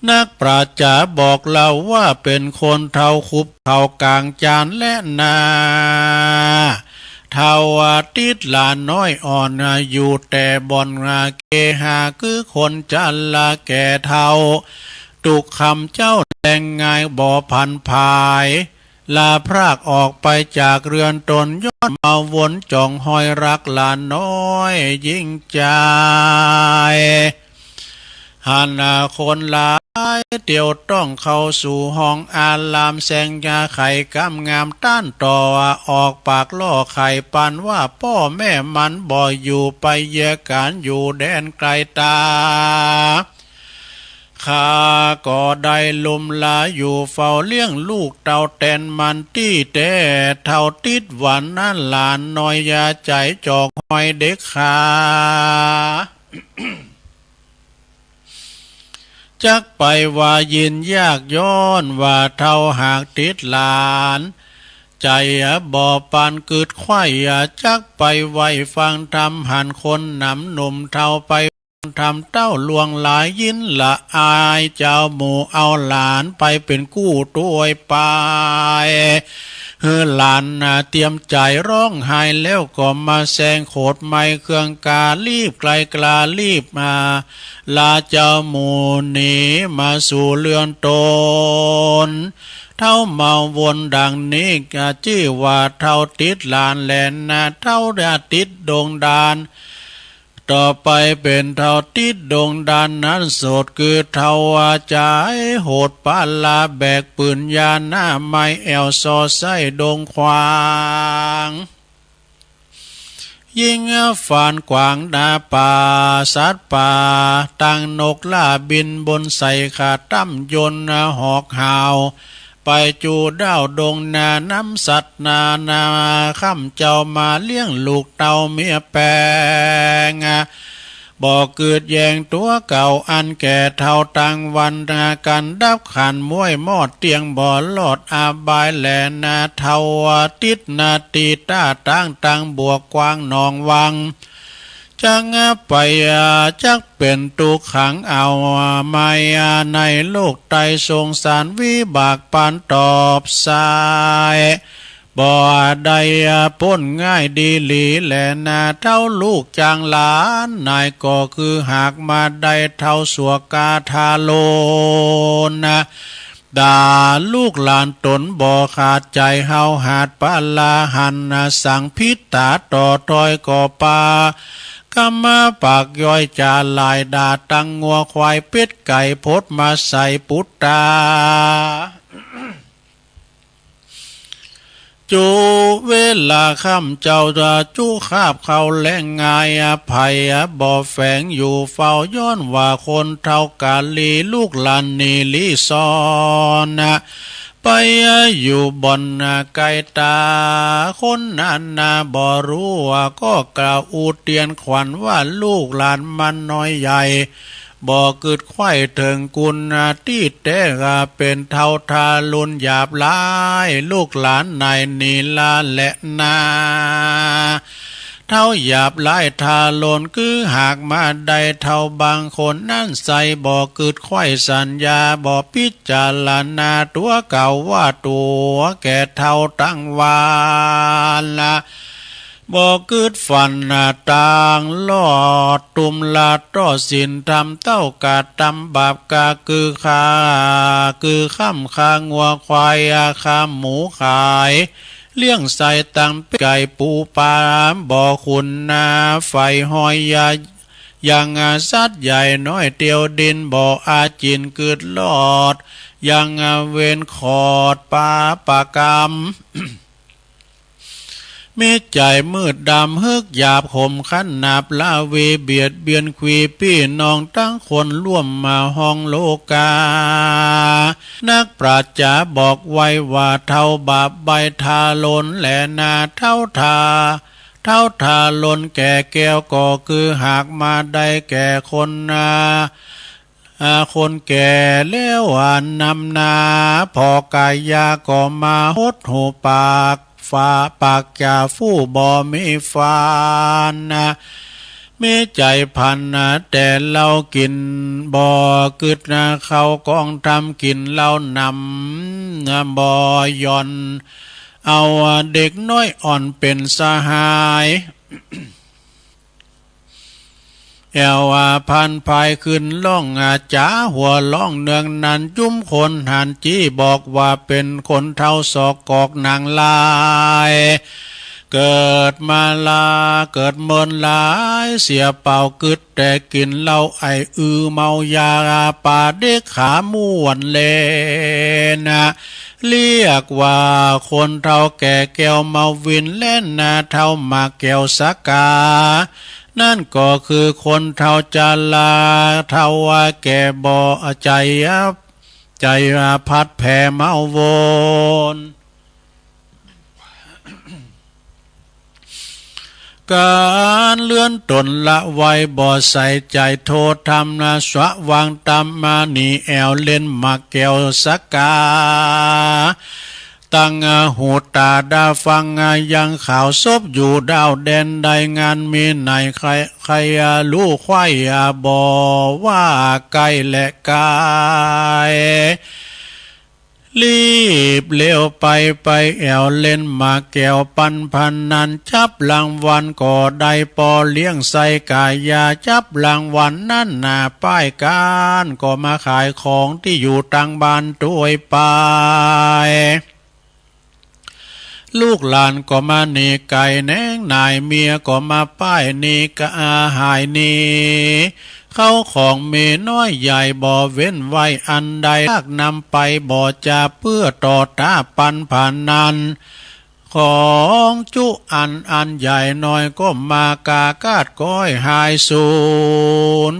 นักปราชญ์บอกเล่าว่า เป๋นคนเฒ่าคุบเข้ากลางจานแลนา เฒ่าติดหลานน้อยอ่อน อยู่แต่บ่อนเกหา คือคนจะละแก่เฒ่า ตุ๊กค่ำเจ๊าแลงงาย บ่ผันผาย ลาพรากออกไปจากเฮือนต๋น ย้อนมาวนจ๋องฮอย ฮักหลานน้อยยิ่งใจ๋ หันคนหลายเตียวต้องเข้าสู่ห้องอาราม แสงยาไขกำงาม ต้านต่อออกปากล่อไขปันว่า ป้อแม่มันบ่อยู่ ไปเยียะก๋านอยู่แดนไกลต๋า ข้าก็ได้ลุมลาอยู่เฝ้าเลี้ยงลูกเต้าแตนมันตี้แต๊ เฒ่าติดหวันนั้นหลานน้อยอย่าใจ๋จอกฮอยเด็กขา จักไปว่ายินยากย้อนว่าเฒ่าหากติดหลาน ใจ๋บ่ปานกึ๊ดใค่ จักไปไหว้ฟังธรรม หันคนหนำหนุ่มเฒ่าไป ธรรมเต้าล่วงหลาย ยินละอายเจ้าหมู่ เอาหลานไปเป๋นกู้ตวยไป หื้อหลานน่ะเตียมใจ๋ฮ้องไห้ แล้วก็มาแซงโขดไม้เครื่องกา รีบไกลกล้ารีบมา ลาเจ้าหมู่หนีมาสู่เฮือนต๋น เฒ่าเมาวนดังนี้ ก็จื้อว่าเฒ่าติดหลานแลนา เฒ่าได้ติดดงดาน ต่อไปเป๋นเฒ่าติดดงดานนั้นโสด คือเฒ่าว่าใจ๋โหดปาลา แบกปืนยาหน้าไม้ แอ่วซอใส่ดงขวาง ยิงฟานกวางนาป่าสัตว์ป่า ตังนกล่าบินบนใส่ ขาตั้มยนต์หอกหาว ไปจูด้าวดงนา นำสัตว์นานาค่ำเจ้า มาเลี้ยงลูกเต้าเมียแปง บ่กึ๊ดแยงตั๋วเก่า อันแก่เฒ่าตังวัน กันดับขันม้วยมอดเตี้ยง บ่รอดอบายแลนา เฒ่าติดนาตีต้าตัง ตังบวกกว้างหนองวัง จักไปจักเป๋นตุ๊กขังเอาไม้ ในโลกไตรสงสาร วิบากปานตอบสาย บ่ได้ป๊นง่ายดีหลีแลนา เฒ่าลูกจางหลานนาย ก็คือหากมาได้เฒ่าสัวกาทาโลนา ด่าลูกหลานต๋นบ่ขาดใจ๋ เฮาหาดปาลาหันสังพิษตาต่อถอยก็ปา กำมาปากย้อยจาหลาย ด่าตังงัวควายเป็ดไก่ พดมาใส่ปุตตา จุเวลาค่ำเจ้าจุคาบเข้าแลงงาย ไผบ่แฝงอยู่เฝ้า ย้อนว่าคนเฒ่ากาลี ลูกหลานหนีลี้ซ่อน ไปอยู่บ่อนไกลต๋า คนนั้นนาบ่ฮู้ว่า ก็กล่าวอุเตียนขวัญว่า ลูกหลานมันน้อยใหญ่ บ่กึ๊ดใค่เถิงกุณตี้แต๊ เป๋นเฒ่าทารุณหยาบร้าย ลูกหลานนายหนีลาแลนา เฒ่าหยาบร้ายทารุณ คือหากมาได้เฒ่าบางคนนั้นใส่ บ่กึ๊ดใค่สัญญา บ่พิจารณาตั๋วเก่าว่าตั๋วแก่เฒ่าตังวันละ บ่กึ๊ดฝันตางลอด ตุ้มลาต่อศีลธรรม เต้ากระตำบาปกา คือฆ่า คือค่ำฆ่างัวควาย ฆ่าหมูขาย เลี้ยงใส่ตังเป็ดไก่ปูปลา บ่ขุนนา ไฟห้อยยา ยังสัตว์ใหญ่น้อยเตียวดิน บ่อาจินกึ๊ดรอด ยังเวรขอดปาปกรรม มีใจ๋มืดดำ หึกหยาบขมขันหนาบ ละเวเบียดเบียน ขวีปี้น้อง ตังคนร่วมมาห้องโลก๋า นักปราชญ์บอกไว้ว่า เฒ่าบาปใบ้ทาลนแลนา เฒ่าทา เฒ่าทาลนแก่แก้ว ก็คือหากมาได้แก่คนนา อา คนแก่แล้วอันนำนา ผ่อกายาก็มาหดหูปาก ฝาปากจ๋าฟู่บ่มีฟันนะ มีใจ๋พันนะ แต่เหล้ากิ๋นบ่กึ๊ดนะ เข้ากองธรรมกิ๋นเหล้าหนำนะ บ่หย่อน เอาเด็กน้อยอ่อนเป๋นสหาย แอ่วพานพายขึ้นร้องอาจ๋า หัวร้องเนืองนัน จุมคนหันจี้บอกว่า เป๋นคนเฒ่าสอกกอกหนังลาย เกิดมาลา เกิดเมินหลายเสียเปล่า กึ๊ดแต่กิ๋นเหล้า ไออือเมายา ปาเด็กขาม่วนเล่นนะ เรียกว่าคนเฒ่าแก่แก้วเมาวินแล่นนา เฒ่าหมากแก้วสะก๋า นั่นก็คือคนเฒ่าจารา เฒ่าว่าแก่บ่ใจ๋ ใจ๋พัดแผ่เมาวน ก๋านเลื่อนต๋นละไว้ บ่ใส่ใจ๋โทษธรรมนะ สะหว่างต๋ามมานี่ แอ่วเล่นหมากแก้วสะก๋า ตั้งหูต๋าดาฟัง ยังข่าวศพอยู่ด้าวแดน ได้งานมีไหน ใค่ ใค่ฮู้ใค่บ่ว่าใก้และก๋าย รีบเร็วไป ไปแอ่วเล่นหมากแก้วปันพนัน จับรางวัลก็ได้ปอเลี้ยงใส่ก๋ายา จับรางวัลนั้นนา ป้ายก๋านก็มาขายของตี้อยู่ตังบ้านตวยไป ลูกหลานก็มาหนีไก๋แหนงหน่าย เมียก็มาป้ายหนีกะหายหนี เข้าของมีน้อยใหญ่บ่เว้นไว้อันใด ลากนำไปบ่จ๋า เปื้อต่อต้าปันพนัน ของจุอัน อันใหญ่น้อยก็มากาก้าดก้อยหายสูญ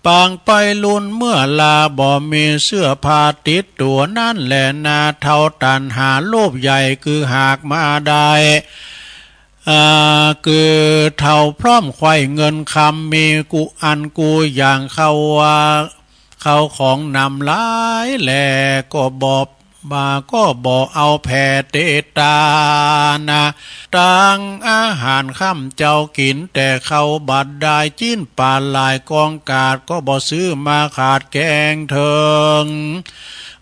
ปางไปลุนเมื่อลา บ่มีเสื้อผ้าติดตั๋ว นั้นแหละนา เฒ่าตัณหาโลภใหญ่ คือหากมาได้ อ่า คือเฒ่าพร้อมใคร่เงินคำ มีกู้อันกู้อย่าง เข้าว่า เข้าของนำหลายแล ก็บ่ บ่าก็บ่เอาแผ่เตตานะ ตังอาหารค่ำเจ๊ากิ๋นแต่ข้าวบัดดาย จิ๊นป๋าหลายกองก๋าด ก็บ่ซื้อมาขาดแกงเถิง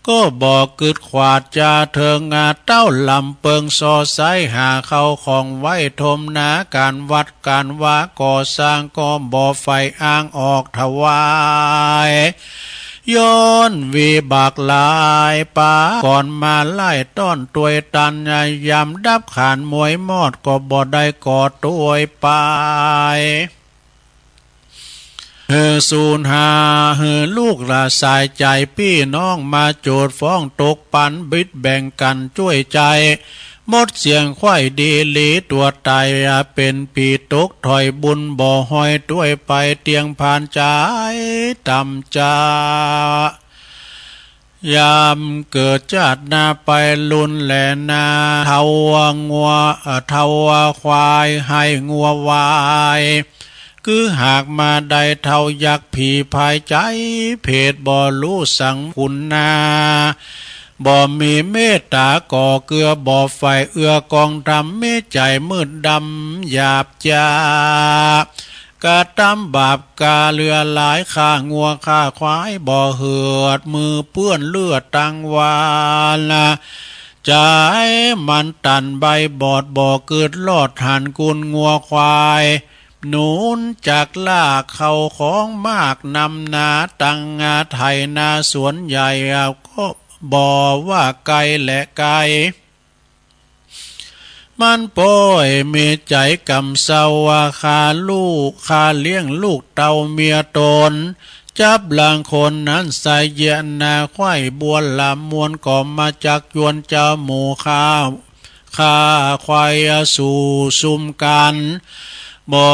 ก็บ่กึ๊ดขวาดจ๋าเถิง อ่า เต้าลำเปิงส่อไส้หาเข้าของไว้ถมนา ก๋านวัดก๋านวาก่อสร้าง ก็บ่ใฝ่อ้างออกถวาย ย้อนวิบากหลายปาก่อนมาไล่ต้อนตวยตัน ยามดับขานมวยมอด ก็บ่ได้ก่อตวยไป หื้อสูญหา หื้อลูกหลานสายใจ๋ปี้น้องมาโจทย์ฟ้องตกปัน บิดแบ่งกั๋นจ้วยใจ๋ หมดเสี้ยงใค่ดีหลีตั๋วต๋าย เป๋นปี๋ตกถอยบุญ บ่ห้อยตวยไปเตียงผานจ๋ายต่ำจ๊า ยามเกิดจาติหน้าไปลุนแลนา เฒ่างัว เอ่อ เฒ่าควายไห้งัววาย คือหากมาได้เฒ่ายักษ์ผีพายใจ๋ เพศบ่ฮู้สังคุณนา บ่มีเมตต๋าก่อเกื้อ บ่ใฝ่เอื้อกองธรรม มีใจ๋มืดดำหยาบจ๊า กระตำบาปก๋าเหลือหลาย ฆ่างัวฆ่าควายบ่เหือด มือเปื้อนเลือดตังวาละ ใจ๋มันตันใบ้บอด บ่กึ๊ดรอดหันกุนงัวควาย หนุนจักรลากเข้าของมากนำนา ตังไถนาสวนใหญ่ ก็บ่ว่าไก๋และไก๋ มันป้อยมีใจ๋กำเซ้าว่า ข้าลูก ข้าเลี้ยงลูกเต้าเมียต๋น จับลางคนนั้นใส่เยียะนา ใคว่บัวลำมวน ก็มาจักจวนเจ้าหมู่ข้า ข้าควายสู่สุมกั๋น บ่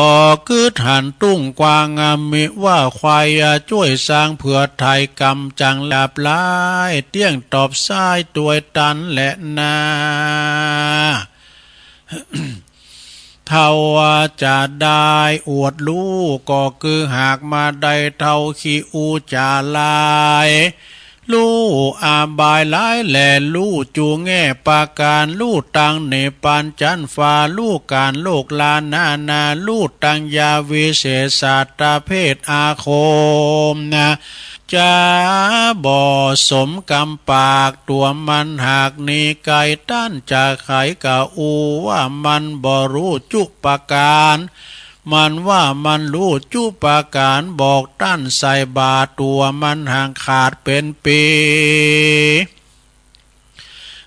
กึ๊ดหันตุ้งกวาง อามิว่าควายจ้วยสร้างเผื่อไถ่กรรมจังหยาบร้าย เตี้ยงตอบซ้ายตวยตันแลนา เฒ่าจะได้อวดฮู้ ก็คือหากมาได้เฒ่าขี้อู้จ๋าลาย ฮู้อบายหลายแล ฮู้จูแง่ประก๋าน ฮู้ตังเหนือปานจั๊นฟ้า ฮู้ก๋านโลกลานานา ฮู้ตังยาวิเศษสัตตะเพศอาคมนา จะบ่สมกำปาก ตั๋วมันหากหนีไก๋ ต้านจะไขกะอู้ว่ามันบ่ฮู้จุประก๋าน มันว่ามันฮู้จุประก๋าน บอกต้านใส่บาตร ตั๋วมันหากขาดเป๋นปี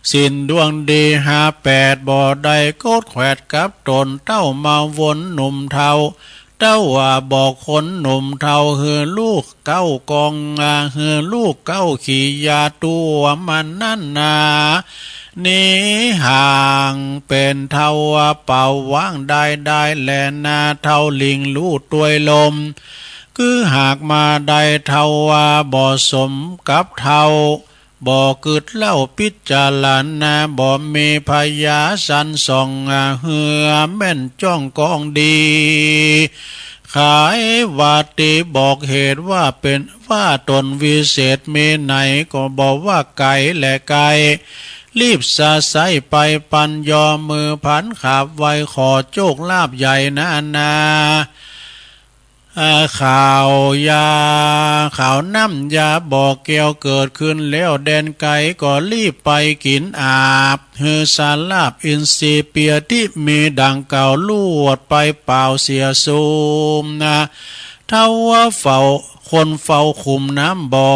ศีลดวงดีห้าแปด บ่ได้กดแขวดกับต๋น เต้ามาวนหนุ่มเฒ่า เต้าว่าบอกคนหนุ่มเฒ่า หื้อฮู้เก๊ากอง อ่า หื้อฮู้เก๊าขี้ยาตั๋วมันนั้นนา หนีห่างเป๋นเฒ่าเป่าว้างได้ได้แลนา เฒ่าหลิงฮู้ตวยลม คือหากมาได้เฒ่าว่าบ่สมกับเฒ่า บ่กึ๊ดเล่าพิจารณา บ่มีพยาสันส่อง อ่า เหือแม่นจ้องกองดี ไขว่าติบอกเหตุว่าเป๋น ว่าต๋นวิเศษมีไหน ก็บ่ว่าไก๋และใก้ รีบสะใสไปปันยอมือผันขาบไหว้ขอโจคลาภใหญ่นานา อ่า ข่าวยา ข่าวน้ำยาบ่อแก้วเกิดขึ้นแล้ว แดนไก๋ก็รีบไปกิ๋นอาบ หื้อสาราบอินทรีย์เปียที่มีดังกล่าว ลวดไปเป่าเสียสุมนา เฒ่าว่าเฝ้า คนเฝ้าขุมน้ำบ่อ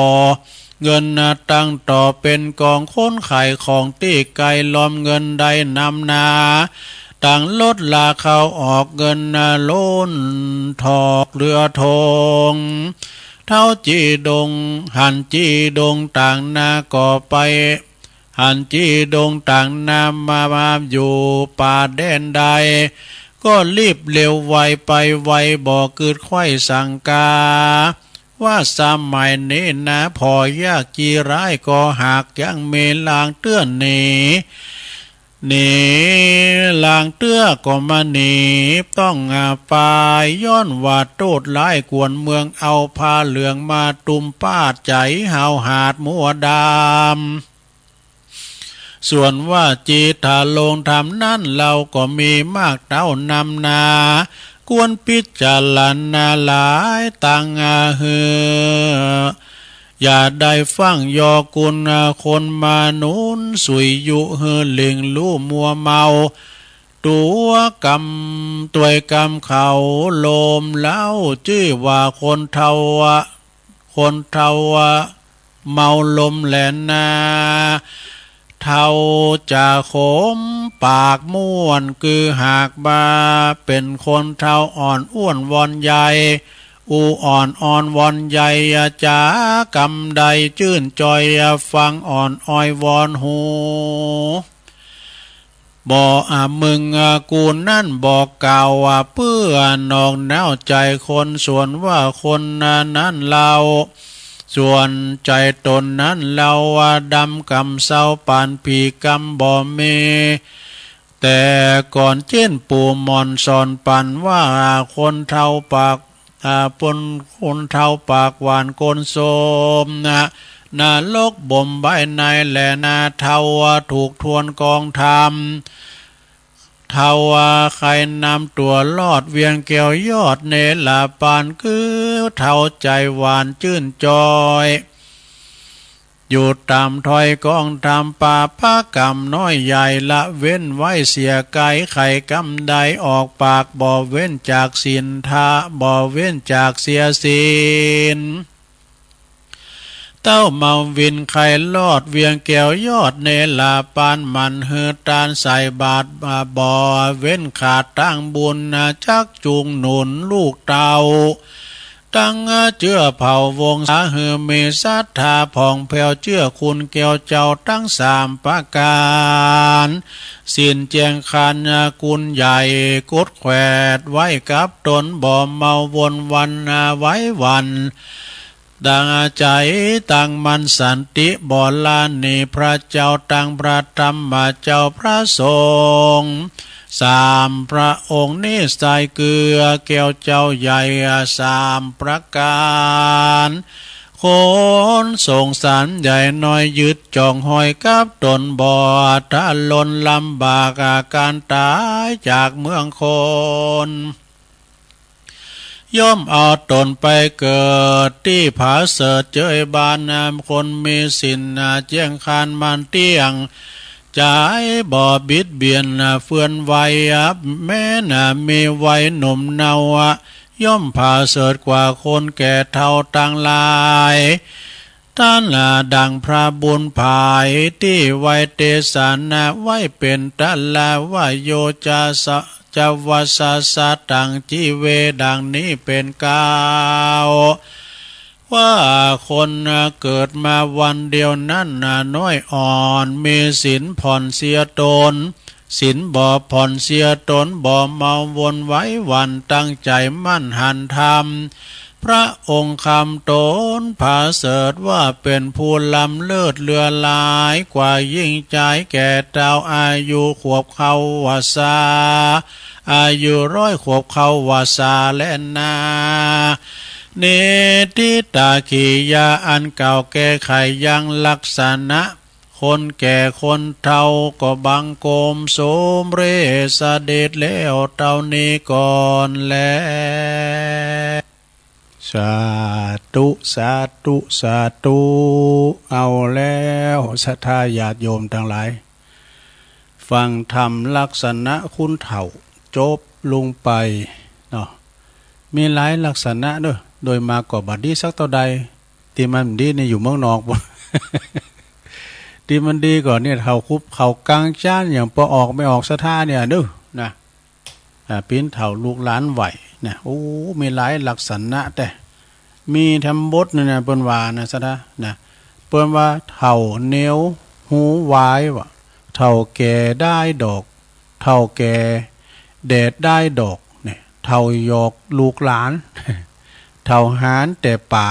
เงินนา ตั้งต่อเป๋นกอง คนขายของตี้ไก๋ ลอมเงินได้นำนา ตังลดราคาออก เงินนาล้นถอกเหลือทง เฒ่าจี้ดง หันจี้ดงต่างนาก็ไป หันจี้ดงต่างนามา มาอยู่ป่าแดนใด ก็รีบเร็วไวไปไว บ่กึ๊ดใค่สังกา ว่าสมัยนี้นา ผ่อยากจีร้ายก็หากยังมีลางเตื้อหนี หนี ลางเตื้อก็มาหนี ต้องอาปาย ย้อนว่าโต้ษร้ายกวนเมือง เอาผ้าเหลืองมาตุ้มปาด ใจ๋หาวหาดมัวดำ ส่วนว่าจี๋ทาลงธรรมนั้น เฮาก็มีมากเต้านำนา ควรพิจารณาหลายตังอาหื้อ อย่าได้ฟั่งยอกุณคนมาหนุนสุยยุ หื้อหลิงฮู้มัวเมา ตั๋วกำ ตวยกำเขาลมเล้า จื้อว่าคนเฒ่าอะ คนเฒ่าอะ เมาลมแลนา เฒ่าจะขมปากม่วน คือหากบ่าเป๋นคนเฒ่าอ่อนอ้วนวอนใหญ่ อู้อ่อนอ่อนวอนใหญ่ จ๋ากำใดจื้นจอย ฟังอ่อนอ้อยวอนฮู บ่อามึงอากูนั้น บ่กล่าวว่าเปื้อนอกหนาวใจ๋คน ส่วนว่าคนนั้นเฮา ส่วนใจ๋ต๋นนั้นเฮา ว่าดำกำเซาปานผีกำบ่มี แต่ก่อนเจ๊นปู่หม่อนสอนปั๋นว่า คนเฒ่าปาก อ่า ปนคนเฒ่าปากหวานคนโสมนะ นรกบ่มใบ้ในแลนา เฒ่าว่าถูกทวนกองธรรม เฒ่าว่าใค่นำตั๋วรอด เวียงแก้วยอดเนรปาน คือเฒ่าใจ๋หวานจื้นจอย อยู่ต๋ามถ้อยกองธรรม ปาปะกรรมน้อยใหญ่ละเว้นไว้เสียไกล ใค่กำใดออกปาก บ่เว้นจากศีลทะ บ่เว้นจากเสียศีล เต้ามาวินใค่รอด เวียงแก้วยอดเนรปาน หมั่นหื้อตานใส่บาตร บ่เว้นขาดตั้งบุญนะ จักจูงหนุนลูกเต้า ตังเจื้อเผ่าวงศาหื้อมีศรัทธาผ่องแผ้วเจื้อคุณแก้วเจ้าตังสามประก๋าน ศีลแจ้งคานกุณใหญ่ กดแขวดไว้กับต๋น บ่เมาวนวันไหวหวั่น ตั้งใจ๋ตั้งมั่นสันติบ่ละหนี พระเจ้าตังพระธรรมเจ้าพระสงฆ์ สามพระองค์นี้ใส่เกื้อแก้วเจ้าใหญ่สามประก๋าน คนสงสารใหญ่น้อยยึดจ่องห้อยกับต๋นบ่ ทะลนลำบากอาการต๋ายจากเมืองคน ย่อมเอาต๋นไปเกิดตี้ผาเสริฐเจยบาน คนมีศีลแจ้งคานมั่นเตี้ยง ใจ๋บ่บิดเบียนเฟื่อนไหว แม้นมีวัยหนุ่มเนา ย่อมผาเสริฐกว่าคนแก่เฒ่าตังหลาย ต้านดังพระบุญผายตี้ไว้เตสนาไว้เป๋นตะละวะโยจาสะ จวัสสะตังจีเว ดังนี้เป๋นเกล้า ว่าคนเกิดมาวันเดียวนั้นน้อยอ่อน มีศีลผ่อนเสียต๋น ศีลบ่ผ่อนเสียต๋น บ่เมาวนไหวหวั่น ตั้งใจ๋มั่นหันธรรม พระองค์คำต๋นผาเสริฐว่าเป๋นผู้ล้ำเลิศเหลือหลายกว่ายิ่งจายแก่เฒ่า อายุขวบเข้าวสา อายุร้อยขวบเข้าวสาแลนา นิทธิตากิริยาอันเก่าแก่ไขยังลักษณะ คนแก่คนเฒ่าก็บังคมสมเร็จเสด็จแล้วเต้านี้ก่อนแล สาธุ สาธุ สาธุ เอาแล้วศรัทธาญาติโยมตังหลาย ฟังธรรมลักษณะคนเฒ่าจบลงไปเนาะ มีหลายลักษณะเนาะ โดยมากก็บ่ดีสักเต้าใด ตี้มันดีนี่อยู่เมืองนอก ตี้มันดีก็เนี่ย เฒ่าคุบเข่ากลางจ้านอย่างปอออกไม่ออกศรัทธาเนี่ยเนาะ นะ อ่า เป๋นเฒ่าลูกหลานไหวนะ โอ้ มีหลายลักษณะแต๊ มีแถมบทนี่นะ เปิ้นว่านะศรัทธานะ เปิ้นว่าเฒ่าเหนียวหูวายว่ะ เฒ่าแก่ด้ายดอก เฒ่าแก่แดดด้ายดอกเนี่ย เฒ่าหยอกลูกหลาน เฒ่าหานแต่ป๋า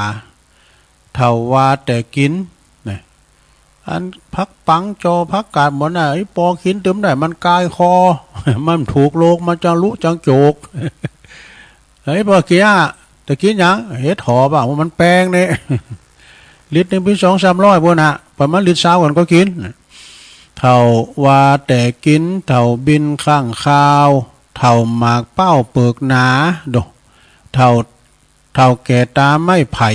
เฒ่าว่าแต่กิ๋นนะ อันผักปังจอผักกาดหมดน่ะ ไอ้ปอกิ๋นตึมได้มันกายคอ มันถูกโลก มันจังลุจังโจก เฮ้ย ปอเกียะ แต่กิ๋นหยัง เห็ดหอมอ่ะ ว่ามันแปงเนี่ย ลิตรหนึ่งเป๋นสองสามร้อยปู้นน่ะ ประมาณลิตรซาวก่อนก็กิ๋น เฒ่าว่าแต่กิ๋น เฒ่าบินข้างคาว เฒ่าหมากเป้าเปิกหนา โด เฒ่า เฒ่าแก่ต๋าไม้ไผ่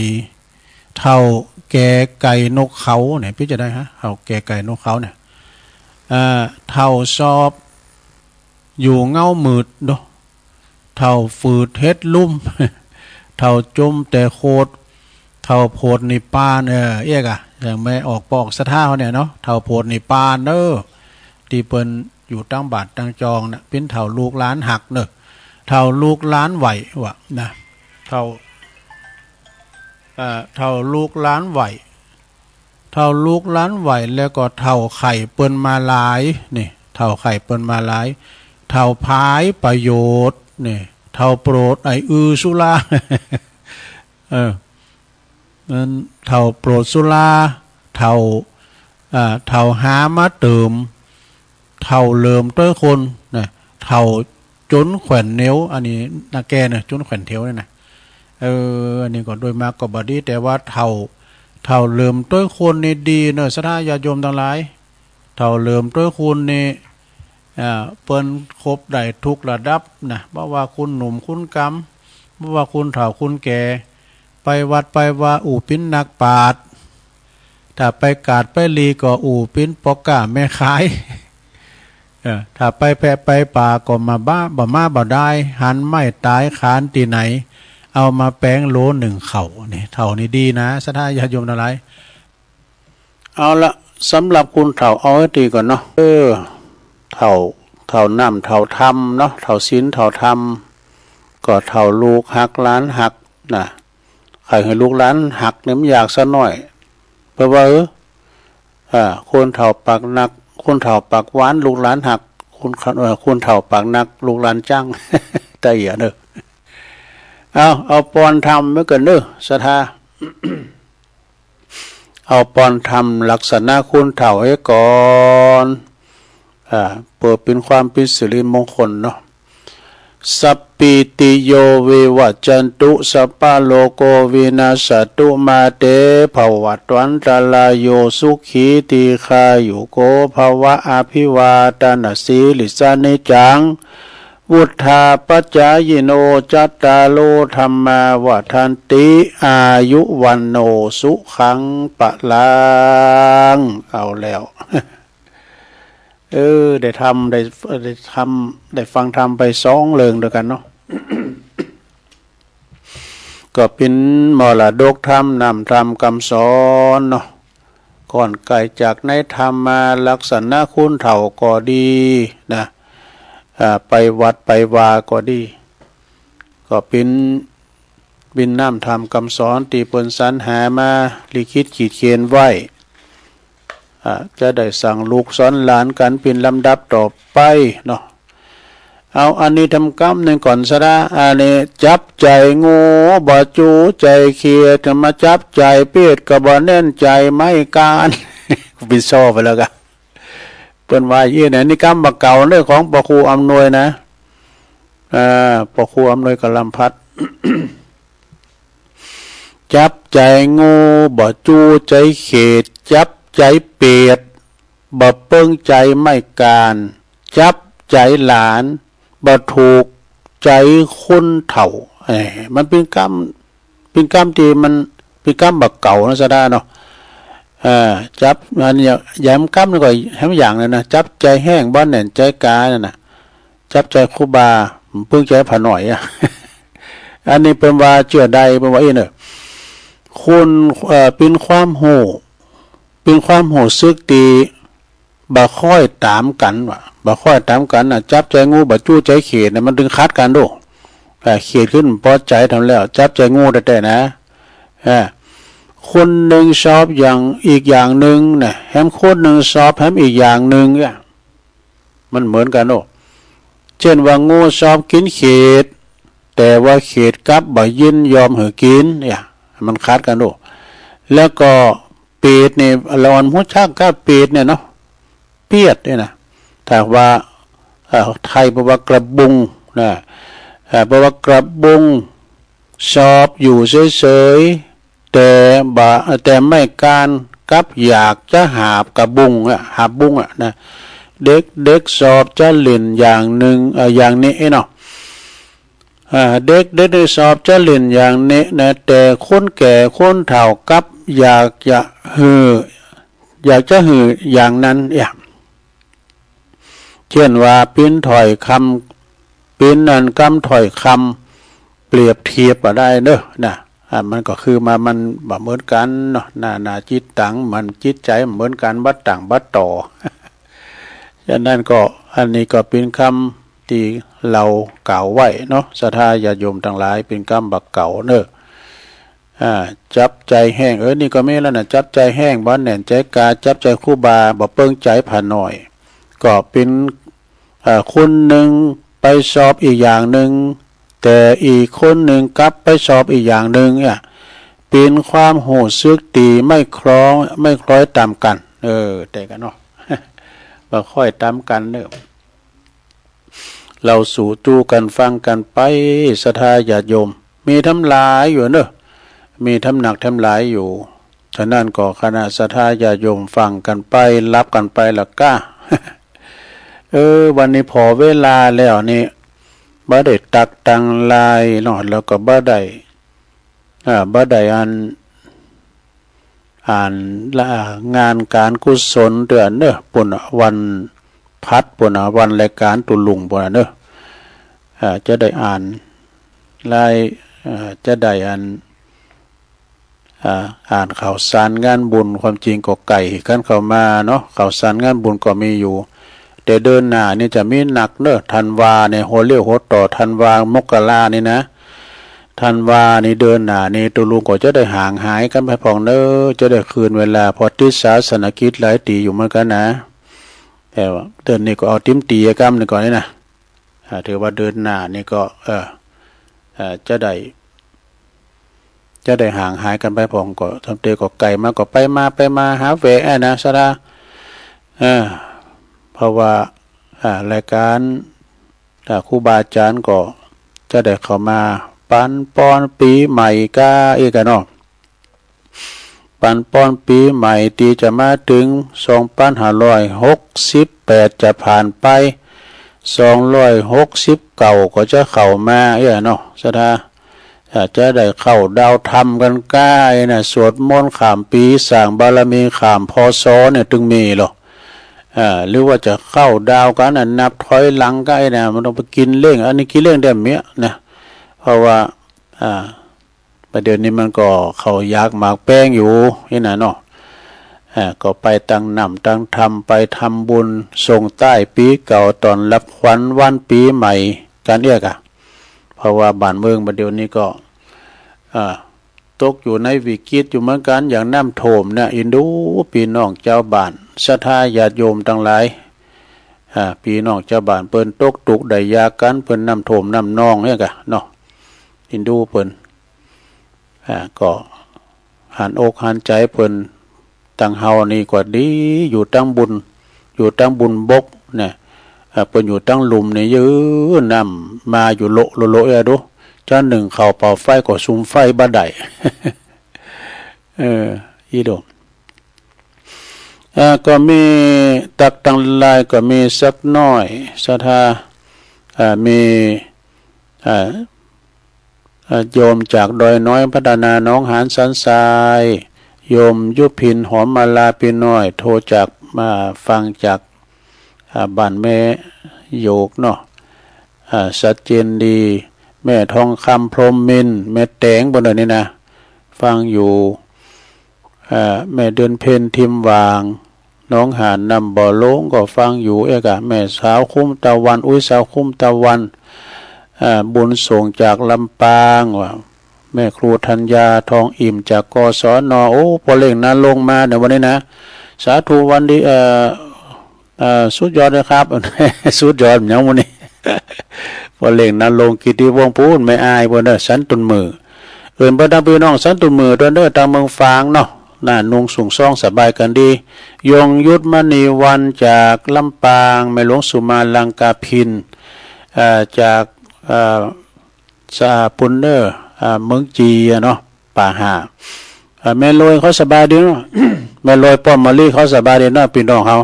เฒ่าแก่ไก่นกเขาเนี่ย ปี้จะได้ฮะ เฒ่าแก่ไก่นกเขาเนี่ย เอ่อ เฒ่าสอบอยู่เงามืด โด เฒ่าฝืดเฮ็ดลุ่ม เฒ่าจมแต่โขด เฒ่าโผดนิพพาน เออ เอี้ยกะ อย่างแม่ออกปอกศรัทธาเขาเนี่ยเนาะ เฒ่าโผดนิพพานเนาะ ตี้เปิ้นอยู่ตังบาตรตังจองน่ะ เป๋นเฒ่าลูกหลานฮักเนาะ เฒ่าลูกหลานไหวว่ะนะ เฒ่า เอ่อ เฒ่าลูกหลานไหว เฒ่าลูกหลานไหว แล้วก็เฒ่าใค่เปิ้นมาหลาย นี่ เฒ่าใค่เปิ้นมาหลาย เฒ่าผายประโยชน์ นี่ เฒ่าโปรดไอ้อือสุรา เออ นั้นเฒ่าโปรดสุรา เฒ่า อ่า เฒ่าหามาเติม เฒ่าเหลิมต้อยคนนะ เฒ่าจนแขวนเหนียว อันนี้นาแกเนาะ จนแขวนเหนียวเนี่ยนะ เออ อันนี้ก็โดยมากก็บ่ดี แต่ว่าเฒ่า เฒ่าเหลิมต้อยคนนี่ดีเนาะ ศรัทธาญาติโยมตังหลาย เฒ่าเหลิมต้อยคนนี่ อ่า เปิ้นครบได้ทุกระดับนะ บ่ว่าคนหนุ่มคนกำ บ่ว่าคนเฒ่าคนแก่ ไปวัดไปวาอู้เป๋นนักปราชญ์ ถ้าไปกาดไปหลีก็อู้เป๋นป้อก๊าแม่ขาย เออ ถ้าไปแพะไปป่าก็มาบ้า บ่มาบ่ได้ หันไม้ต๋ายขานตี้ไหน เอามาแปงโหลนึ่งข้าว นี่ เฒ่านี่ดีนะ ศรัทธาญาติโยมตังหลาย เอาละ สำหรับคนเฒ่าเอาไว้ตี้ก่อนเนาะ เออ เฒ่า เฒ่าน้ำเฒ่าธรรมเนาะ เฒ่าศีลเฒ่าธรรม ก็เฒ่าลูกฮักหลานฮักนะ ใค่หื้อลูกหลานฮักนี่มันยากสักหน้อย เพราะว่า เออ อ่า คนเฒ่าปากหนัก คนเฒ่าปากหวาน ลูกหลานฮัก คน เอ่อ คนเฒ่าปากหนัก ลูกหลานจั้ง ตะเหียเนอะ เอา เอาปอนธรรมไว้ก่อนเนอะ ศรัทธา เอาปอนธรรมลักษณะคนเฒ่าไว้ก่อน อ่า เปื้อเป๋นความเป๋นสิริมงคลเนาะ สัปปีติโยวิวัจจันตุ สัปปะโรโกวินัสสะตุ มาเตภวัตวันตะราโย สุขีทีฆายุโกภะวะ อะภิวาทะนะสีลิสสะ นิจจัง วุฑฒาปะจายิโน จัตตาโรธัมมาวัฑฒันติ อายุวัณโณสุขังพะลัง เอาแล้ว เออ ได้ธรรม ได้ ได้ธรรม ได้ฟังธรรมไปสองเรื่องด้วยกั๋นเนาะ ก็เป๋นมรดกธรรม น้ำธรรมกำสอนเนาะ ก่อนไกลจากในธรรมมา ลักษณะคนเฒ่าก็ดีนะ อ่า ไปวัดไปวาก็ดี ก็เป๋น เป๋นน้ำธรรมกำสอนตี้เปิ้นสรรหามา ลิขิตขีดเขียนไว้ อ่า จะได้สั่งลูกสอนหลานกั๋นเป๋นลำดับต่อไปเนาะ เอาอันนี้ธรรมกำนึ่งก่อนศรัทธา อันนี้ จับใจ๋งูบ่จู้ใจ๋เขด มาจับใจ๋เปรตก็บ่แน่นใจ๋ไม้กาน เป๋นซ้อไปแล้วกะ เปิ้นว่าอี้นะ นี่กำบ่าเก่าเนอะ ของพระครูอำนวยนะ อ่า พระครูอำนวยกะลำพัด จับใจ๋งูบ่จู้ใจ๋เขด จับใจ๋เปรต บ่เปิงใจ๋ไม้กาน จับใจ๋หลาน บ่ถูกใจ๋คนเฒ่า เอ้ย มันเป๋นกำ เป๋นกำตี้มันเป๋นกำบ่าเก่านะศรัทธาเนาะ เอ่อ จับ อันนี้ อย่างกำนี่ก็แหมอย่างเลยนะ จับใจ๋แห้งบ่แน่นใจ๋กานั่นน่ะ จับใจ๋ครูบา เปิงใจ๋พระน้อยอะ อันนี้เปิ้นว่าเจื้อใด เปิ้นว่าอี้เนอะ คน เอ่อ เป๋นความฮู้ เป๋นความฮู้สึกตี้ บ่ค่อยต๋ามกั๋นว่ะ บ่ค่อยต๋ามกั๋นน่ะ จับใจ๋งูบ่จู้ใจ๋เขดเนี่ย มันตึงขัดกั๋นดู เอ่อ เขดขึ้นปอใจ๋ทำแล้ว จับใจ๋งูแต๊ๆ นะ เอ่อ คนนึ่งชอบอย่าง อีกอย่างนึ่งนะ แหมคนนึ่งชอบแหมอีกอย่างนึ่งเนี่ย มันเหมือนกั๋นโอ้ เจ้นว่างูชอบกิ๋นเขด แต่ว่าเขดกลับบ่ยินยอมหื้อกิ๋นเนี่ย มันขัดกั๋นโอ้ แล้วก็ เปรตเนี่ย ละอ่อนฮู้จักกาเปรตเนี่ยเนาะ เปียดเนี่ยนะ ถ้าว่า เอ่อ ไทยเปิ้นว่ากระบุงนะ เอ่อ เปิ้นว่ากระบุง ชอบอยู่เฉยๆ แต่บ่ แต่ไม้กานกลับอยากจะหาบกระบุงอะ หาบบุงอะนะ เด็กๆ ชอบจะเล่นอย่างนึ่ง เอ่อ อย่างนี้เนาะ อ่า เด็กๆ นี่ชอบจะเล่นอย่างนี้นะ แต่คนแก่คนเฒ่ากับอยากจะหื้อ อยากจะหื้ออย่างนั้นเนี่ย เจ้นว่าเป๋นถ้อยกำ เป๋นอันกำถ้อยกำเปรียบเทียบบ่าได้เนอะนะ อ่า มันก็คือมา มันบ่เหมือนกั๋นเนาะ นานาจิตตัง มันจิตใจ๋บ่เหมือนกั๋น บ่ต่างบ่ต่อ ฉะนั้นก็ อันนี้ก็เป๋นกำ ตี้เฮากล่าวไว้เนาะ ศรัทธาญาติโยมตังหลาย เป๋นกำบ่าเก่าเนอะ อ่า จับใจ๋แห้ง เออ นี่ก็มีแล้วนะ จับใจ๋แห้งบ่แน่นใจ๋กา จับใจ๋ครูบาบ่เปิงใจ๋พระน้อย ก็เป๋น อ่า คนนึ่งไปชอบอีกอย่างนึ่ง แต่อีกคนนึ่งกลับไปชอบอีกอย่างนึ่งเนี่ย เป๋นความฮู้สึกตี้ไม่คล้อง ไม่คล้อยต๋ามกั๋น เออ แต่กั๋นเนาะ บ่ค่อยต๋ามกั๋นเนอะ เฮาสู่ตู้กั๋นฟังกั๋นไป ศรัทธาญาติโยม มีธรรมหลายอยู่เนอะ มีธรรมหนักธรรมหลายอยู่ ฉะนั้นก็คณะศรัทธาญาติโยมฟังกั๋นไป รับกั๋นไปละก้า เออ วันนี้ผ่อเวลาแล้วนี่ บ่ได้ตั๊กตังไลน์เนาะ แล้วก็บ่ได้ อ่า บ่ได้อัน อ่านละ งานก๋านกุศลเตื้อเนอะ ปู้นวันพฤหัสปู้น วันรายก๋านตุ๊ลุงปู้นเนอะ อ่า จะได้อ่านไลน์ อ่า จะได้อัน อ่า อ่านข่าวสารงานบุญ ความจริงก็ใก้กั๋นเข้ามาเนาะ ข่าวสารงานบุญก็มีอยู่ แต่เดือนหน้านี่จะมีหนักเนอะ ธันวาเนี่ย หัวเลี้ยวหัวต่อ ธันวา มกรานี่นะ ธันวานี่เดือนหน้านี่ ตุ๊ลุงก็จะได้ห่างหายกั๋นไปพ่องเน่อ จะได้คืนเวลา เพราะติดศาสนกิจหลายตี้อยู่เหมือนกั๋นนะ แต่ว่าเดือนนี้ก็เอาติ๋มตี้ก้ำนี่ก่อนนี่นะ อ่า ถือว่าเดือนหน้านี่ก็ เออ เออ จะได้ จะได้ห่างหายกั๋นไปพ่อง ก็ตำเตก็ไก๋มา ก็ไปมา ไปมาหาแหวะอะนะ ศรัทธา เออ เพราะว่า อ่า รายก๋าน อ่า ครูบาอาจ๋ารย์ก็จะได้เข้ามาปั๋นปอนปี๋ใหม่ก้าอี้กั๋นเนาะ ปั๋นปอนปี๋ใหม่ตี้จะมาเถิง สองปันห้าร้อยหกสิบแปด จะผ่านไป สองร้อยหกสิบเก้า ก็จะเข้ามาอี้กั๋นเนาะ ศรัทธา อ่า จะได้เข้าดาวธรรมกั๋นก้าอี้นะ สวดมนต์ข้ามปี๋ สร้างบารมีข้าม พ.ศ. เนี่ย ตึงมีลอ อ่า หรือว่าจะเข้าดาวกั๋นนะ นับถอยหลังก้าอี้นะ บ่ต้องไปกิ๋นเล่ง อันนี้กิ๋นเล่งได้เมี้ยนะ เพราะว่า อ่า ประเดี๋ยวนี้มันก็เข้าหยากหมากแป้งอยู่อี้นะเนาะ อ่า ก็ไปตังน้ำตังธรรม ไปทำบุญส่งต้ายปี๋เก่า ต้อนฮับขวัญวันปี๋ใหม่กั๋นเอี้ยก่ะ เพราะว่าบ้านเมืองประเดี๋ยวนี้ก็ อ่า ตกอยู่ในวิกฤตอยู่เหมือนกั๋น อย่างน้ำท่วมเนี่ย อินดูปี้น้องจาวบ้าน ศรัทธาญาติโยมตังหลาย อ่า ปี้น้องจาวบ้านเปิ้นตกตุ๊กข์ได้ยากกั๋น เปิ้นน้ำท่วมน้ำนองเนี่ยก่ะเนาะ อินดูเปิ้น อ่า ก็หันอกหันใจ๋เปิ้น ตังเฮานี่ก็ดี อยู่ตังบุญ อยู่ตังบุญบกเนี่ย อ่า เปิ้นอยู่ตังลุ่มนี่ ยื้อน้ำมาอยู่โละโละโละ เอ้ย ดู จะนึ่งข้าวเป่าไฟก็สุมไฟบ่ได้ เออ อี้ดู อ่า ก็มีตั๊กตังลายก็มีสักหน้อย ศรัทธา อ่า มี อ่า อ่า โยมจากดอยน้อยพัฒนาหนองหานสันทราย โยมยุพินหอมมาลาปี้น้อย โทรจาก อ่า ฟังจาก อ่า บ้านแม่โยกเนาะ อ่า ชัดเจนดี แม่ทองคำพรหมมินทร์ แม่แต๋งเปิ้นเน่อนี่นะ ฟังอยู่ อ่า แม่เดือนเพ็ญทิมหว่าง หนองหานน้ำบ่อโล้งก็ฟังอยู่เอ้ยก่ะ แม่สาวคุ้มตะวัน อุ๊ย สาวคุ้มตะวัน อ่า บุญส่งจากลำปางว่ะ แม่ครูธัญญาทองอิ่มจาก กศน โอ้ ป้อเล็กนรงค์มาในวันนี้นะ สาธุวันดี เอ่อ เอ่อ สุดยอดเลยครับ สุดยอดหยังวันนี้ ป้อเล็กนรงค์ กิตติวงศ์ปู๊น แม่อ้ายเปิ้นเน่อ สันตุนมือ เอิ้นไปตังปี้น้องสันตุนมือตวยเน่อ ตังเมืองฝางเนาะ น่า นุ่งสูงซ่องสบายกั๋นดี ยงยุทธมณีวันจากลำปาง แม่หลวงสุมาลังกาภิน เอ่อ จาก เอ่อ สะอาดปุนเน่อ อ่า เมืองจีอะเนาะ ป่าห่า อ่า แม่ลอยเขาสบายดีเนาะ แม่ลอยป้อมมะลิเขาสบายดีเนาะ ปี้น้องเฮา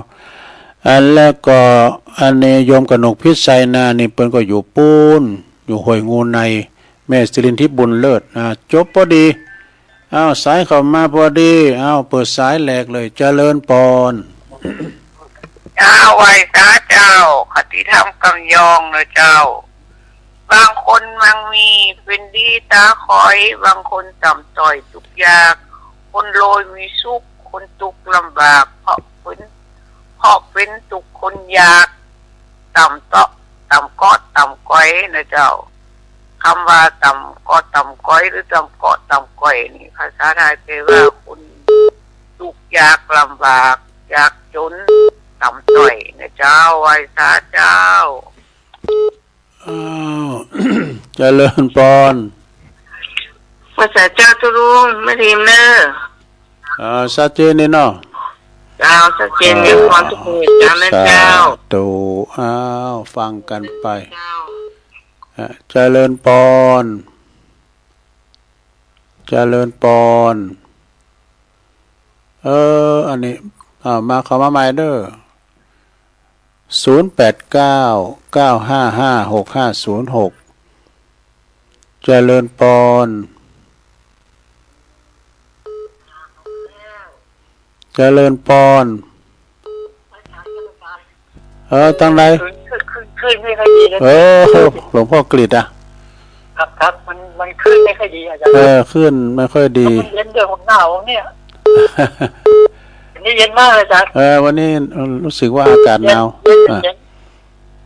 อ่า แล้วก็อันนี้โยมกนกพิษไชยนา นี่เปิ้นก็อยู่ปู๊น อยู่ห้วยงูใน แม่สิรินทิพย์บุญเลิศ อ่า จบพอดี อ้าว สายเข้ามาพอดี อ้าว เปิดสายแหลกเลย เจริญปอน เจ้า ไหว้สาเจ้า คติธรรมกำยองเน่อเจ้า บางคนมังมีเป๋นดีต๋าคอย บางคนต่ำต้อยตุ๊กข์ยาก คนรวยมีสุข คนตุ๊กข์ลำบาก เพราะเป๋น เพราะเป๋นตุ๊กข์คนยาก ต่ำเตาะ ต่ำเกาะต่ำก๋อยเน่อเจ้า กำว่าต่ำเกาะต่ำก๋อย หรือต่ำเกาะต่ำก๋อยนี่ ภาษาไทยแปลว่าคนตุ๊กข์ยากลำบาก ยากจ๋น ต่ำต้อยเน่อเจ้า ไหว้สาเจ้า อ้าว เจริญปอน ไหว้สาเจ้าตุ๊ลุง แม่ทิมเน่อ อ่า ชัดเจนดีเนาะ เจ้า ชัดเจนดี อ่า ปอนตุ๊กลุงจ๋าแม่เจ้า สาธุ อ้าว ฟังกั๋นไป เจ้า อ่ะ เจริญปอน เจริญปอน เออ อันนี้ อ่า มา เข้ามาใหม่เน่อ ศูนย์แปดเก้า เก้าห้าห้า หกห้าศูนย์หก เจริญปอน เจริญปอน เออ ตังใด คลื่น คลื่น คลื่นไม่ค่อยดีนะ เออ หลวงพ่อกฤษอ่ะ ครับ ครับ มัน มันคลื่นไม่ค่อยดีอาจารย์ เออ คลื่นไม่ค่อยดี มันเย็นด้วย ผมหนาวเนี่ย อันนี้เย็นมากเลยอาจารย์ เออ วันนี้รู้สึกว่าอากาศหนาว เย็น เย็น อ่ะ เย็น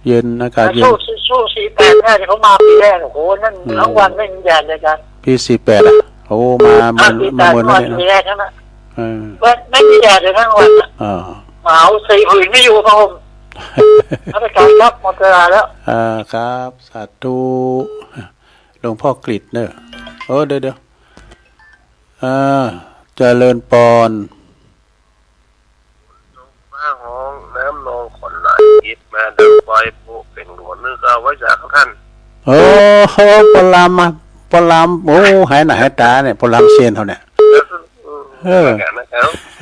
เย็น อากาศเย็น สู้ สู้ สู้ สี่แปดได้ เขามาปีแรก โอ้โห นั่น อืม ทั้งวันไม่มีแดดเลยอาจารย์ ปีสี่แปดอะ โอ้ มา อ่ะ เมิน สี่แปด มาเมิน มา แล้วเนี่ย ปีแรกนั่นน่ะ เออ ไม่ ไม่มีแดดเลยทั้งวันน่ะ อ่า หนาว ใส่ผืนไม่อยู่ ผ้าห่ม ครับอาจารย์ครับ หมดเวลาแล้ว อ่า ครับ สาธุ หลวงพ่อกฤษเนอะ โอ้ เดี๋ยว เดี๋ยว อ่า เจริญปอน ฟ้าฮ้อง น้ำนองขวัญไหล เก็บมาดังไฟโปะเป่งหลวน นึกเอาไว้จากท่าน โอ้โห ปอลำอะ ปอลำ โอ้ หายหน้าหายต๋าเนี่ย ปอลำเซียนเขาเนี่ย เออ เออ นั่นแหละ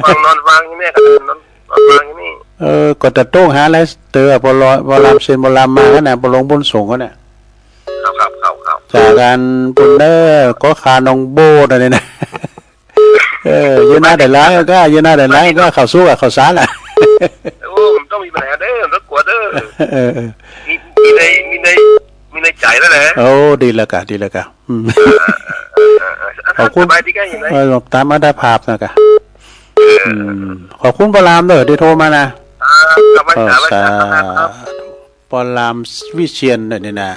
ฟังนอนฟังอยู่เนี่ย นอน นอนฟังอยู่นี่ เออ ก็จะโต้งหาอะไรเต๋อ ปอลำ ปอลำเซียน ปอลำมาขนาด ปอหลวงบุญส่งเขาเนี่ย ครับ ครับ ครับ ครับ จากอันปุ้นเน้อ ก็คาหนองโบดอะไรนะ เออ อยู่หน้าได้หลายก็ อยู่หน้าได้หลายก็ ข้าวสุกอะ ข้าวสารอะ โอ้ มันต้องมีปัญหาเด้อ มันต้องกลัวเด้อ เออ เออ มี มีใน มีใน มีในใจ๋แล้วนะ โอ้ ดีแล้วกะ ดีแล้วกะ อืม เออ เออ เออ เออ ขอบคุณ สบายดีกะ อยู่ไหน เออ ต๋ามอัตภาพนะกะ เออ อืม ขอบคุณปอลำเด้อ ตี้โทรมานะ อ่า สบาย เออ สบาย สาธุ สบายครับ ปอลำวิเชียรเนี่ยนะ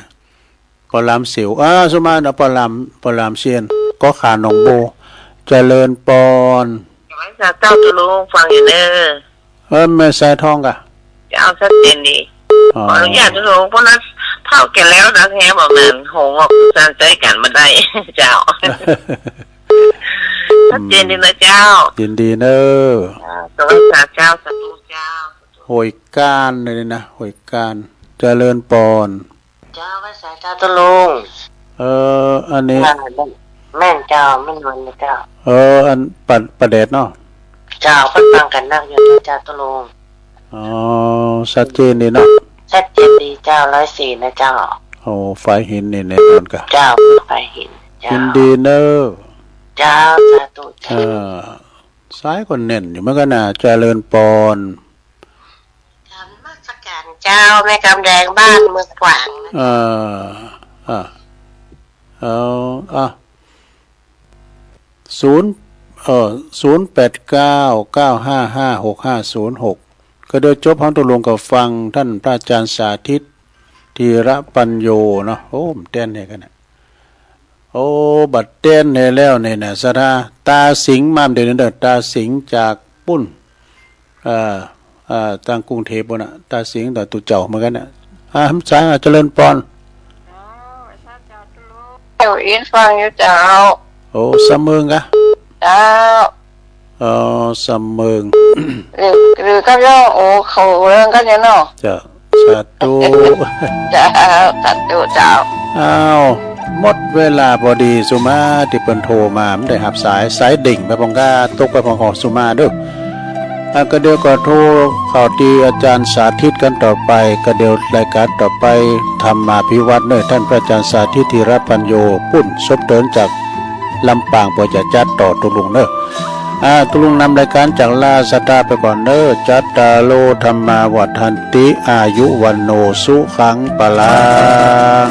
ปอลำเสียว อ่า สุมาเนาะ ปอลำ ปอลำเซียน ก็คาหนองโบ เจริญปอน ไหว้สาเจ้าตุ๊ลุง ฟังอยู่เน้อ เออ แม่สายทองกะ เจ้า ชัดเจนดี อ๋อ ขออนุญาตตุ๊ลุง เพราะนั้นเฒ่าแก่แล้วนะ แท้บ่แม่น โห งอกสันใจ๊กั๋นบ่ได้ เจ้า ชัดเจนดีนะเจ้า ยินดีเน้อ เจ้า สาธุเจ้า สาธุเจ้า ห้วยก้านเลยนะ ห้วยก้าน เจริญปอน เจ้า ไหว้สาเจ้าตุ๊ลุง เออ อันนี้ อ่า แม่นเจ้า แม่นวันนะเจ้า เออ อันป้า ป้าแดดเนาะ เจ้า เปิ้นฟังกั๋นนักอยู่นะเจ้าตุ๊ลุง อ๋อ ชัดเจนดีเนาะ ชัดเจนดีเจ้า ร้อยสี่นะเจ้า โอ้ ฝายหินนี่แน่นอนกะ เจ้า ฝายหิน เจ้า ยินดีเน้อ เจ้า สาธุเจ้า เออ สายก็แน่นอยู่เหมือนกั๋นนะ เจริญปอน กราบนมัสก๋านเจ้า แม่กำแดงบ้านเมืองขวางนะ เอ่อ อ่ะ เอา อ่ะ ศูนย์ เอ่อ ศูนย์แปดเก้า เก้าห้าห้า หกห้าศูนย์หก ก็เดี๋ยวจบฮ้องตุ๊ลุงก็ฟังต้านพระอาจารย์สาธิต ธีรปัญโญเนาะ โอ้ มันแต้นเนี่ยกั๋นนะ โอ้ บัดแต้นให้แล้วเนี่ยนะ ศรัทธา ตาสิงห์มาเดี๋ยวนี้เด้อ ตาสิงห์จากปุ้น เอ่อ เอ่อ ตางกรุงเทพฯปุ้นน่ะ ตาสิงห์ตาตุ๊เจ้าเหมือนกั๋นน่ะ อ่า สาย อ่า เจริญปอน เจ้า อินฟังอยู่เจ้า โอ้ สำเมิงกะ เจ้า อ๋อ สำเมิง หรือ หรือกับย่อ โอ้ เขาเรื่องกั๋นอยู่เนาะ เจ้า สาธุ เจ้า สาธุเจ้า อ้าว หมดเวลาพอดี สุมาตี้เปิ้นโทรมา บ่ได้ฮับสาย สายเด้งไปพ่องก้า ตกไปพ่องของสุมาเด้อ อ่ะ ก็เดี๋ยวก็โทรเข้าตี้อาจารย์สาธิตกั๋นต่อไป ก็เดี๋ยวรายก๋านต่อไป ธรรมาภิวัฒน์เน้อ ต้านพระอาจารย์สาธิต ธีรปัญโญ ปุ้น สบเตินจาก ลำปาง เปื้อจะจัดต่อตุ๊ลุงเน้อ อ่า ตุ๊ลุงนำรายก๋านจากลาศรัทธาไปก่อนเน้อ จัตตาโร ธัมมา วัฑฒันติ อายุ วัณโณ สุขัง พลัง